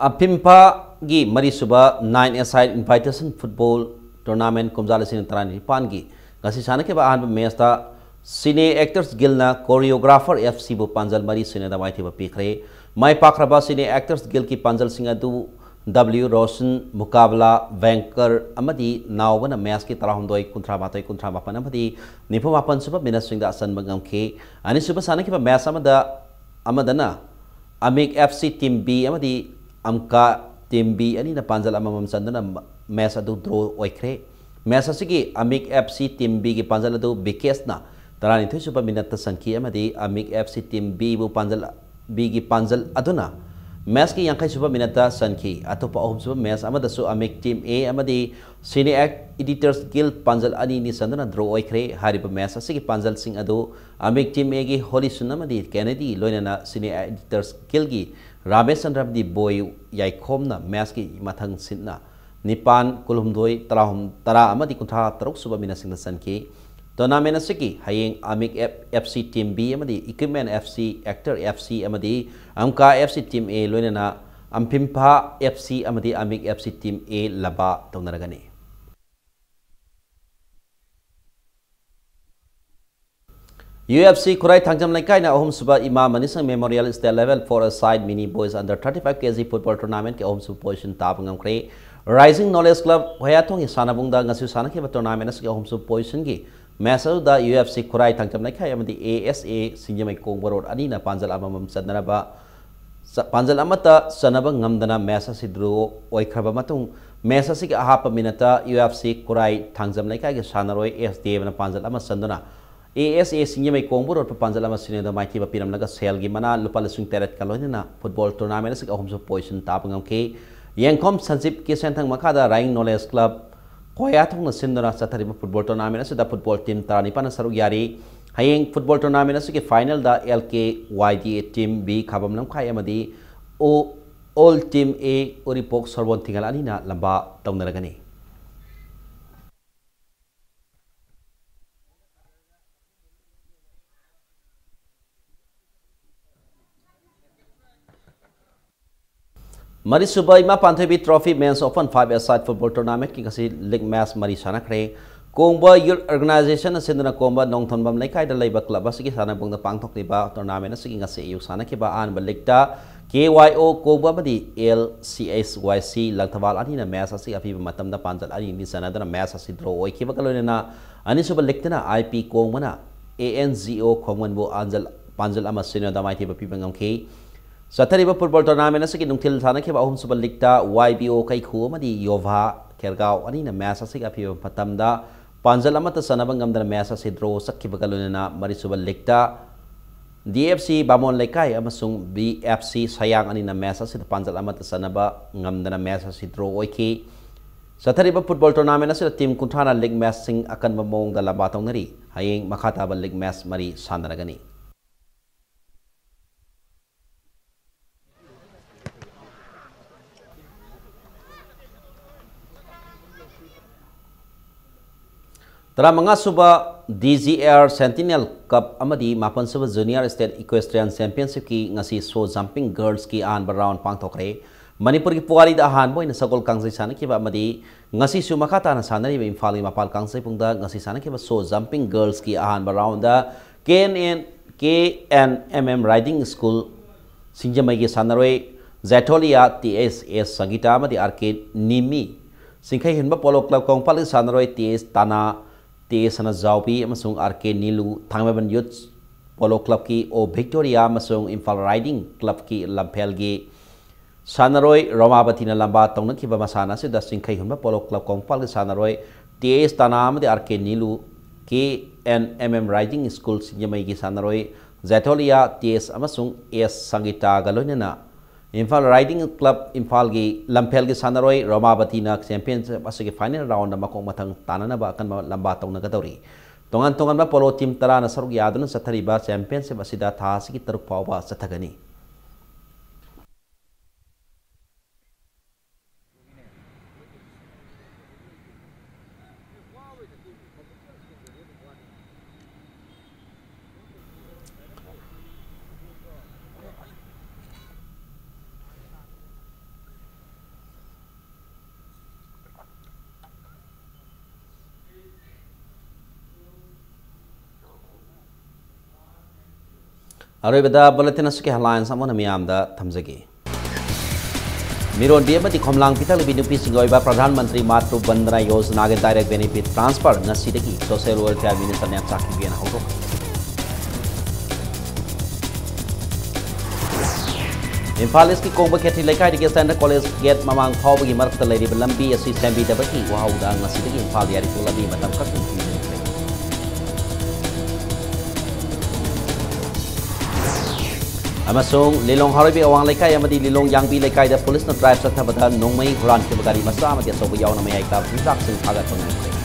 ꯑꯐꯤꯝꯐꯥꯒꯤ ꯃꯔꯤꯁꯨꯕ Nine A-side Invitation Football Tournament ꯀꯨꯝꯖꯥ ꯂꯤꯁꯤꯡ ꯇꯔꯥꯅꯤꯄꯥꯟꯒꯤ ꯉꯁꯤ ꯁꯥꯟꯅꯈꯤꯕ ꯑꯍꯥꯟꯕ match ꯇ Cine Actors Guild ꯅ Choreographer F C ꯕꯨ ꯄꯥꯟꯖꯜ ꯃꯔꯤ ꯁꯤꯅꯣꯗ ꯃꯥꯏꯊꯤꯕ ꯄꯤꯈ꯭ꯔꯦ꯫ ꯃꯥꯏ ꯄꯥꯛꯈ꯭ꯔꯕ Cine Actors Guild ꯀꯤ ꯄꯥꯟꯖꯜꯁꯤꯡ ꯑꯗꯨ W Roshan, Mukabla, Venker ꯑꯃꯗꯤ ꯅꯥꯎꯕꯅ match ꯀꯤ ꯇꯔꯥꯍꯨꯝꯗꯣꯏ, ꯀꯨꯟꯊ꯭ꯔꯥ ꯃꯥꯊꯣꯏ, ꯀꯨꯟꯊ꯭ꯔꯥ ꯃꯥꯄꯟ ꯑꯃꯗꯤ ꯅꯤꯐꯨ ꯃꯥꯄꯟ ꯁꯨꯕ minute ꯁꯤꯡꯗ ꯑꯆꯟꯕ ꯉꯝꯈꯤ꯫ ꯑꯅꯤꯁꯨꯕ ꯁꯥꯟꯅꯈꯤꯕ match ꯑꯃꯗ, ꯑꯃꯗꯅ ꯑꯃꯤꯛ F C Team B ꯑꯃꯗꯤ ꯑꯝꯀꯥ Team B ꯑꯅꯤꯅ ꯄꯥꯟꯖꯜ ꯑꯃꯃꯝ ꯆꯟꯗꯨꯅ ꯃꯦꯆ ꯑꯗꯨ ꯗ꯭ꯔꯣ ꯑꯣꯏꯈ꯭ꯔꯦ꯫ ꯃꯦꯆ ꯑꯁꯤꯒꯤ ꯑꯃꯤꯛ F C Team B ꯒꯤ ꯄꯥꯟꯖꯜ ꯑꯗꯨ ꯕꯤꯀꯦꯁꯅ ꯇꯔꯥꯅꯤꯊꯣꯏ ꯁꯨꯕ ꯃꯤꯅꯠꯇ ꯆꯟꯈꯤ ꯑꯃꯗꯤ ꯑꯃꯤꯛ F C Team B ꯕꯨ ꯄꯥꯟꯖꯜ, B ꯒꯤ ꯄꯥꯟꯖꯜ ꯑꯗꯨꯅ ꯃꯦꯆꯀꯤ ꯌꯥꯡꯈꯩ ꯁꯨꯕ ꯃꯤꯅꯠꯇ ꯆꯟꯈꯤ꯫ ꯑꯇꯣꯞꯄ ꯑꯍꯨꯝ ꯁꯨꯕ ꯃꯦꯆ ꯑꯃꯗꯁꯨ ꯑꯃꯤꯛ Team A ꯑꯃꯗꯤ ꯁꯤꯅꯦ ꯑꯦꯗꯤꯇꯔꯁ ꯒꯤꯜ ꯄꯥꯟꯖꯜ ꯑꯅꯤ ꯑꯅꯤ ꯆꯟꯗꯨꯅ ꯗ꯭ꯔꯣ ꯑꯣꯏꯈ꯭ꯔꯦ꯫ ꯍꯥꯏꯔꯤꯕ ꯃꯦꯆ ꯑꯁꯤꯒꯤ ꯄꯥꯟꯖꯜꯁꯤꯡ ꯑꯗꯨ ꯑꯃꯤꯛ Team A ꯒꯤ ꯍꯣꯂꯤꯁꯨꯟ ꯑꯃꯗꯤ ꯀꯦꯅꯦꯗꯤ ꯂꯣꯏꯅꯅ ꯁꯤꯅꯦ ꯑꯦꯗꯤꯇꯔꯁ ꯒꯤꯜꯒꯤ ꯔꯥꯃꯦꯁꯆꯟꯗ꯭ꯔ ꯑꯃꯗꯤ ꯕꯣꯏ ꯌꯥꯏꯈꯣꯝꯅ ꯃꯦꯆꯀꯤ ꯃꯊꯪ ꯁꯤꯠꯅ ꯅꯤꯄꯥꯟ, ꯀꯨꯟꯍꯨꯝꯗꯣꯏ, ꯇꯔꯥꯍꯨꯝ-, ꯇꯔꯥ ꯑꯃꯗꯤ ꯀꯨꯟꯊ꯭ꯔꯥ ꯇꯔꯨꯛ ꯁꯨꯕ ꯃꯤꯅꯠꯁꯤꯡꯗ ꯆꯟꯈꯤ꯫ Tournament ꯑꯁꯤꯒꯤ ꯍꯌꯦꯡ ꯑꯃꯤꯛ F-, F C Team B ꯑꯃꯗꯤ Equipment F C, Actor F C ꯑꯃꯗꯤ ꯑꯝꯀꯥ F C Team A ꯂꯣꯏꯅꯅ ꯑꯝꯐꯤꯝꯐꯥ F C ꯑꯃꯗꯤ ꯑꯃꯤꯛ F C Team A ꯂꯝꯕꯥ ꯇꯧꯅꯔꯒꯅꯤ꯫ U F C ꯈꯨꯔꯥꯏ ꯊꯥꯡꯖꯝ ꯂꯩꯀꯥꯏꯅ ꯑꯍꯨꯝꯁꯨꯕ ꯏꯃꯥ ꯃꯅꯤꯁꯪ Memorial State Level Four-A-Side Mini Boys Under Thirty-Five K G Football Tournament-ꯀꯤ ꯑꯍꯨꯝꯁꯨꯕ position ꯇꯥꯕ ꯉꯝꯈ꯭ꯔꯦ꯫ Rising Knowledge Club ꯍꯣꯌꯥꯊꯣꯡꯒꯤ ꯁꯥꯟꯅꯕꯨꯡꯗ ꯉꯁꯤ ꯁꯥꯟꯅꯈꯤꯕ tournament ꯑꯁꯤꯒꯤ ꯑꯍꯨꯝꯁꯨꯕ position-ꯒꯤ match ꯑꯗꯨꯗ U F C ꯈꯨꯔꯥꯏ ꯊꯥꯡꯖꯝ ꯂꯩꯀꯥꯏ ꯑꯃꯗꯤ A S A Singjamei Kongba road ꯑꯅꯤꯅ ꯄꯥꯟꯖꯜ ꯑꯃꯃꯝ ꯆꯟꯅꯔꯕ ꯆ-, ꯄꯥꯟꯖꯜ ꯑꯃꯠꯇ ꯆꯟꯅꯕ ꯉꯝꯗꯅ match ꯑꯁꯤ draw ꯑꯣꯏꯈ꯭ꯔꯕ ꯃꯇꯨꯡ, match ꯑꯁꯤꯒꯤ ꯑꯍꯥꯞꯄ minute-ꯇ U F C ꯈꯨꯔꯥꯏ ꯊꯥꯡꯖꯝ ꯂꯩꯀꯥꯏꯒꯤ ꯁꯥꯟꯅꯔꯣꯏ S Devꯅ ꯄꯥꯟꯖꯜ ꯑꯃ ꯆꯟꯗꯨꯅ A S A ꯁꯤꯡꯖꯃꯩ ꯀꯣꯡꯕ ꯔꯣꯗꯄꯨ ꯄꯥꯟꯖꯜ ꯑꯃ ꯁꯤꯅꯣꯗ ꯃꯥꯏꯊꯤꯕ ꯄꯤꯔꯝꯂꯒ ꯁꯦꯜꯒꯤ ꯃꯅꯥ ꯂꯨꯄꯥ ꯂꯤꯁꯤꯡ ꯇꯔꯦꯠꯀ ꯂꯣꯏꯅꯅ football tournament ꯑꯁꯤꯒꯤ ꯑꯍꯨꯝꯁꯨꯕ position ꯇꯥꯕ ꯉꯝꯈꯤ꯫ ꯌꯦꯡꯈꯣꯝ ꯁꯟꯖꯤꯞꯀꯤ ꯁꯦꯟꯊꯪ ꯃꯈꯥꯗ Rising Knowledge Club ꯀꯣꯌꯥꯊꯣꯡꯅ ꯁꯤꯟꯗꯨꯅ ꯆꯠꯊꯔꯤꯕ football tournament ꯑꯁꯤꯗ football team ꯇꯔꯥꯅꯤꯄꯥꯟꯅ ꯁꯔꯨꯛ ꯌꯥꯔꯤ꯫ ꯍꯌꯦꯡ football tournament ꯑꯁꯤꯒꯤ final-ꯗ L K Y D A Team B ꯈꯥꯕꯝ ꯂꯝꯈꯥꯏ ꯑꯃꯗꯤ O-, All Team A ꯎꯔꯤꯄꯣꯛ ꯁꯣꯔꯕꯣꯟ ꯊꯤꯡꯒꯜ ꯑꯅꯤꯅ ꯂꯝꯕꯥ ꯇꯧꯅꯔꯒꯅꯤ꯫ ꯃꯔꯤꯁꯨꯕ ꯏꯃꯥ ꯄꯥꯟꯊꯣꯏꯕꯤ Trophy Men's Open Five-A-Side Football Tournament-ꯀꯤ ꯉꯁꯤ league match ꯃꯔꯤ ꯁꯥꯟꯅꯈ꯭ꯔꯦ꯫ ꯀꯣꯡꯕ Youth Organization-ꯅ ꯁꯤꯟꯗꯨꯅ ꯀꯣꯡꯕ ꯅꯣꯡꯊꯣꯟꯕꯝ ꯂꯩꯀꯥꯏꯗ ꯂꯩꯕ club ꯑꯁꯤꯒꯤ ꯁꯥꯟꯅꯕꯨꯡꯗ ꯄꯥꯡꯊꯣꯛꯂꯤꯕ tournament ꯑꯁꯤꯒꯤ ꯉꯁꯤ ꯑꯌꯨꯛ ꯁꯥꯟꯅꯈꯤꯕ ꯑꯍꯥꯟꯕ league-ꯇ K Y O ꯀꯣꯡꯕ ꯑꯃꯗꯤ L C H Y C Langthabal ꯑꯅꯤꯅ match ꯑꯁꯤ ꯑꯄꯤꯕ ꯃꯇꯝꯗ ꯄꯥꯟꯖꯜ ꯑꯅꯤ ꯑꯅꯤ ꯆꯟꯅꯗꯨꯅ match ꯑꯁꯤ draw ꯑꯣꯏꯈꯤꯕꯒ ꯂꯣꯏꯅꯅ ꯑꯅꯤꯁꯨꯕ league-ꯇꯅ I P ꯀꯣꯡꯕꯅ A N G O ꯈꯣꯡꯃꯟꯕꯨ ꯑꯟꯖꯜ-, ꯄꯥꯟꯖꯜ ꯑꯃ ꯁꯤꯅꯣꯗ ꯃꯥꯏꯊꯤꯕ ꯄꯤꯕ ꯉꯝꯈꯤ꯫ ꯆꯠꯊꯔꯤꯕ football tournament ꯑꯁꯤꯒꯤ ꯅꯨꯡꯊꯤꯜ ꯁꯥꯟꯅꯈꯤꯕ ꯑꯍꯨꯝꯁꯨꯕ league ꯇ ꯋꯥꯏ ꯕꯤ ꯑꯣ ꯀꯩꯈꯨ ꯑꯃꯗꯤ ꯌꯣꯚꯥ ꯈꯦꯔꯒꯥꯎ ꯑꯅꯤꯅ match ꯑꯁꯤꯒꯤ ꯑꯄꯤꯕ ꯃꯇꯝꯗ ꯄꯥꯟꯖꯜ ꯑꯃꯠꯇ ꯆꯟꯅꯕ ꯉꯝꯗꯅ match ꯑꯁꯤ draw ꯆꯠꯈꯤꯕꯒ ꯂꯣꯏꯅꯅ ꯃꯔꯤꯁꯨꯕ league ꯇ ꯗꯤ ꯑꯦꯐ ꯁꯤ ꯕꯥꯃꯣꯟ ꯂꯩꯀꯥꯏ ꯑꯃꯁꯨꯡ ꯕꯤ ꯑꯦꯐ ꯁꯤ ꯁꯌꯥꯡ ꯑꯅꯤꯅ match ꯑꯁꯤꯗ ꯄꯥꯟꯖꯜ ꯑꯃꯠꯇ ꯆꯟꯅꯕ ꯉꯝꯗꯅ match ꯑꯁꯤ draw ꯑꯣꯏꯈꯤ꯫ ꯆꯠꯊꯔꯤꯕ football tournament ꯑꯁꯤꯗ team ꯀꯨꯟꯊ꯭ꯔꯥꯅ league match ꯁꯤꯡ ꯑꯀꯟꯕ ꯃꯑꯣꯡꯗ ꯂꯝꯕꯥ ꯇꯧꯅꯔꯤ꯫ ꯍꯌꯦꯡ ꯃꯈꯥ ꯇꯥꯕ league match ꯃꯔꯤ ꯁꯥꯟꯅꯔꯒꯅꯤ꯫ ꯇꯔꯥꯃꯉꯥꯁꯨꯕ D G R Centennial Cup ꯑꯃꯗꯤ ꯃꯥꯄꯟꯁꯨꯕ Junior State Equestrian Championship ꯀꯤ ꯉꯁꯤ show jumping girls ꯀꯤ ꯑꯍꯥꯟꯕ round ꯄꯥꯡꯊꯣꯛꯈ꯭ꯔꯦ꯫ ꯃꯅꯤꯄꯨꯔꯒꯤ ꯄꯨꯋꯥꯔꯤꯗ ꯑꯍꯥꯟꯕ ꯑꯣꯏꯅ ꯁꯒꯣꯜ ꯀꯥꯡꯖꯩ ꯁꯥꯟꯅꯈꯤꯕ ꯑꯃꯗꯤ ꯉꯁꯤꯁꯨ ꯃꯈꯥ ꯇꯥꯅ ꯁꯥꯟꯅꯔꯤꯕ ꯏꯝꯐꯥꯜꯒꯤ ꯃꯄꯥꯜ ꯀꯥꯡꯖꯩꯕꯨꯡꯗ ꯉꯁꯤ ꯁꯥꯟꯅꯈꯤꯕ show jumping girls ꯀꯤ ꯑꯍꯥꯟꯕ round ꯗ K N N, K N M M Riding School ꯁꯤꯡꯖꯃꯩꯒꯤ ꯁꯥꯟꯅꯔꯣꯏ ꯖꯦꯊꯣꯂꯤꯌꯥ ꯇꯤ ꯑꯦꯁ ꯑꯦꯁ ꯁꯪꯒꯤꯇꯥ ꯑꯃꯗꯤ ꯑꯥꯔ ꯀꯦ ꯅꯤꯃꯤ, ꯆꯤꯡꯈꯩ ꯍꯨꯟꯕ Polo Club ꯀꯣꯡꯄꯥꯜꯒꯤ ꯁꯥꯟꯅꯔꯣꯏ ꯇꯤ ꯑꯦꯁ ꯇꯥꯅꯥ, ꯇꯤ ꯑꯦꯁ ꯁꯅꯥꯖꯥꯎꯕꯤ ꯑꯃꯁꯨꯡ ꯑꯥꯔ ꯀꯦ ꯅꯤꯂꯨ, ꯊꯥꯡꯃꯩꯕꯟ Youth Polo Club ꯀꯤ ꯑꯣ ꯚꯤꯛꯇꯣꯔꯤꯌꯥ ꯑꯃꯁꯨꯡ ꯏꯝꯐꯥꯜ Riding Club ꯀꯤ ꯂꯝꯐꯦꯜꯒꯤ ꯁꯥꯟꯅꯔꯣꯏ ꯔꯣꯃꯥꯕꯇꯤꯅ ꯂꯝꯕꯥ ꯇꯧꯅꯈꯤꯕ ꯃꯁꯥꯟꯅ ꯑꯁꯤꯗ ꯆꯤꯡꯈꯩ ꯍꯨꯟꯕ Polo Club ꯀꯣꯡꯄꯥꯜꯒꯤ ꯁꯥꯟꯅꯔꯣꯏ ꯇꯤ ꯑꯦꯁ ꯇꯥꯅꯥ ꯑꯃꯗꯤ R K Nilu, K N M M Riding School ꯁꯤꯡꯖꯃꯩꯒꯤ ꯁꯥꯟꯅꯔꯣꯏ ꯖꯦꯊꯣꯂꯤꯌꯥ ꯇꯤ ꯑꯦꯁ ꯑꯃꯁꯨꯡ ꯑꯦꯁ ꯁꯪꯒꯤꯇꯥꯒ ꯂꯣꯏꯅꯅ ꯏꯝꯐꯥꯜ Riding Club ꯏꯝꯐꯥꯜꯒꯤ ꯂꯝꯐꯦꯜꯒꯤ ꯁꯥꯟꯅꯔꯣꯏ ꯔꯣꯃꯥꯕꯇꯤꯅ championship ꯑꯁꯤꯒꯤ final round ꯗ ꯃꯈꯣꯡ ꯃꯊꯪ ꯇꯥꯅꯅꯕ ꯑꯀꯟꯕ ꯂꯝꯕꯥ ꯇꯧꯅꯒꯗꯧꯔꯤ꯫ ꯇꯣꯉꯥꯟ ꯇꯣꯉꯥꯟꯕ Polo team ꯇꯔꯥꯅ ꯁꯔꯨꯛ ꯌꯥꯗꯨꯅ ꯆꯠꯊꯔꯤꯕ championship ꯑꯁꯤꯗ ꯊꯥ ꯑꯁꯤꯒꯤ ꯇꯔꯨꯛ ꯐꯥꯎꯕ ꯆꯠꯊꯒꯅꯤ꯫ ꯑꯔꯣꯏꯕꯗ bulletin ꯑꯁꯤꯒꯤ headlines ꯑꯃꯨꯛ ꯍꯟꯅ ꯃꯤꯌꯥꯝꯗ ꯊꯝꯖꯒꯦ꯫ ꯃꯤꯔꯣꯟꯕꯤ ꯑꯃꯗꯤ ꯈꯣꯝꯂꯥꯡ ꯄꯤꯊꯛꯂꯤꯕꯤ ꯅꯨꯄꯤꯁꯤꯡꯒꯤ ꯑꯣꯏꯕ ꯄ꯭ꯔꯙꯥꯟ ꯃꯟꯇ꯭ꯔꯤ ꯃꯥꯇ꯭ꯔꯨ ꯕꯟꯗꯅꯥ ꯌꯣꯖꯅꯥꯒꯤ direct benefit transfer ꯉꯁꯤꯗꯒꯤ Social Welfare Minister ꯅꯦꯝꯆꯥꯛ ꯀꯤꯕꯦꯅ ꯍꯧꯗꯣꯛꯈ꯭ꯔꯦ꯫ ꯏꯝꯐꯥꯜ ꯏꯁꯀꯤ ꯀꯣꯡꯕ ꯈꯦꯇ꯭ꯔꯤ ꯂꯩꯀꯥꯏꯗꯒꯤ ꯁꯦꯟꯇ꯭ꯔꯦꯜ ꯀꯣꯂꯦꯖ ꯒꯦꯠ ꯃꯃꯥꯡ ꯐꯥꯎꯕꯒꯤ ꯃꯔꯛꯇ ꯂꯩꯔꯤꯕ ꯂꯝꯕꯤ ꯑꯁꯤ ꯁꯦꯝꯕꯤꯗꯕꯒꯤ ꯋꯥꯍꯧꯗ ꯉꯁꯤꯗꯒꯤ ꯏꯝꯐꯥꯜ ꯌꯥꯏꯔꯤꯄꯣꯛ ꯂꯝꯕꯤ ꯃꯇꯝ ꯈꯛꯇꯪ ꯊꯤꯡꯖꯤꯟꯈ꯭ꯔꯦ꯫ ꯑꯃꯁꯨꯡ ꯂꯤꯂꯣꯡ ꯍꯥꯔꯣꯏꯕꯤ ꯑꯋꯥꯡ ꯂꯩꯀꯥꯏ ꯑꯃꯗꯤ ꯂꯤꯂꯣꯡ ꯌꯥꯡꯕꯤ ꯂꯩꯀꯥꯏꯗ ꯄꯨꯂꯤꯁꯅ ꯗ꯭ꯔꯥꯏꯚ ꯆꯠꯊꯕꯗ ꯅꯣꯡꯃꯩ ꯍꯨꯔꯥꯟꯈꯤꯕ ꯒꯥꯔꯤ ꯃꯆꯥ ꯑꯃꯗꯤ ꯑꯆꯧꯕ ꯌꯥꯎꯅ ꯃꯌꯥꯏ ꯀꯥꯕ ꯍꯤꯟꯖꯥꯛꯁꯤꯡ ꯐꯥꯒꯠꯄ ꯉꯝꯈ꯭ꯔꯦ꯫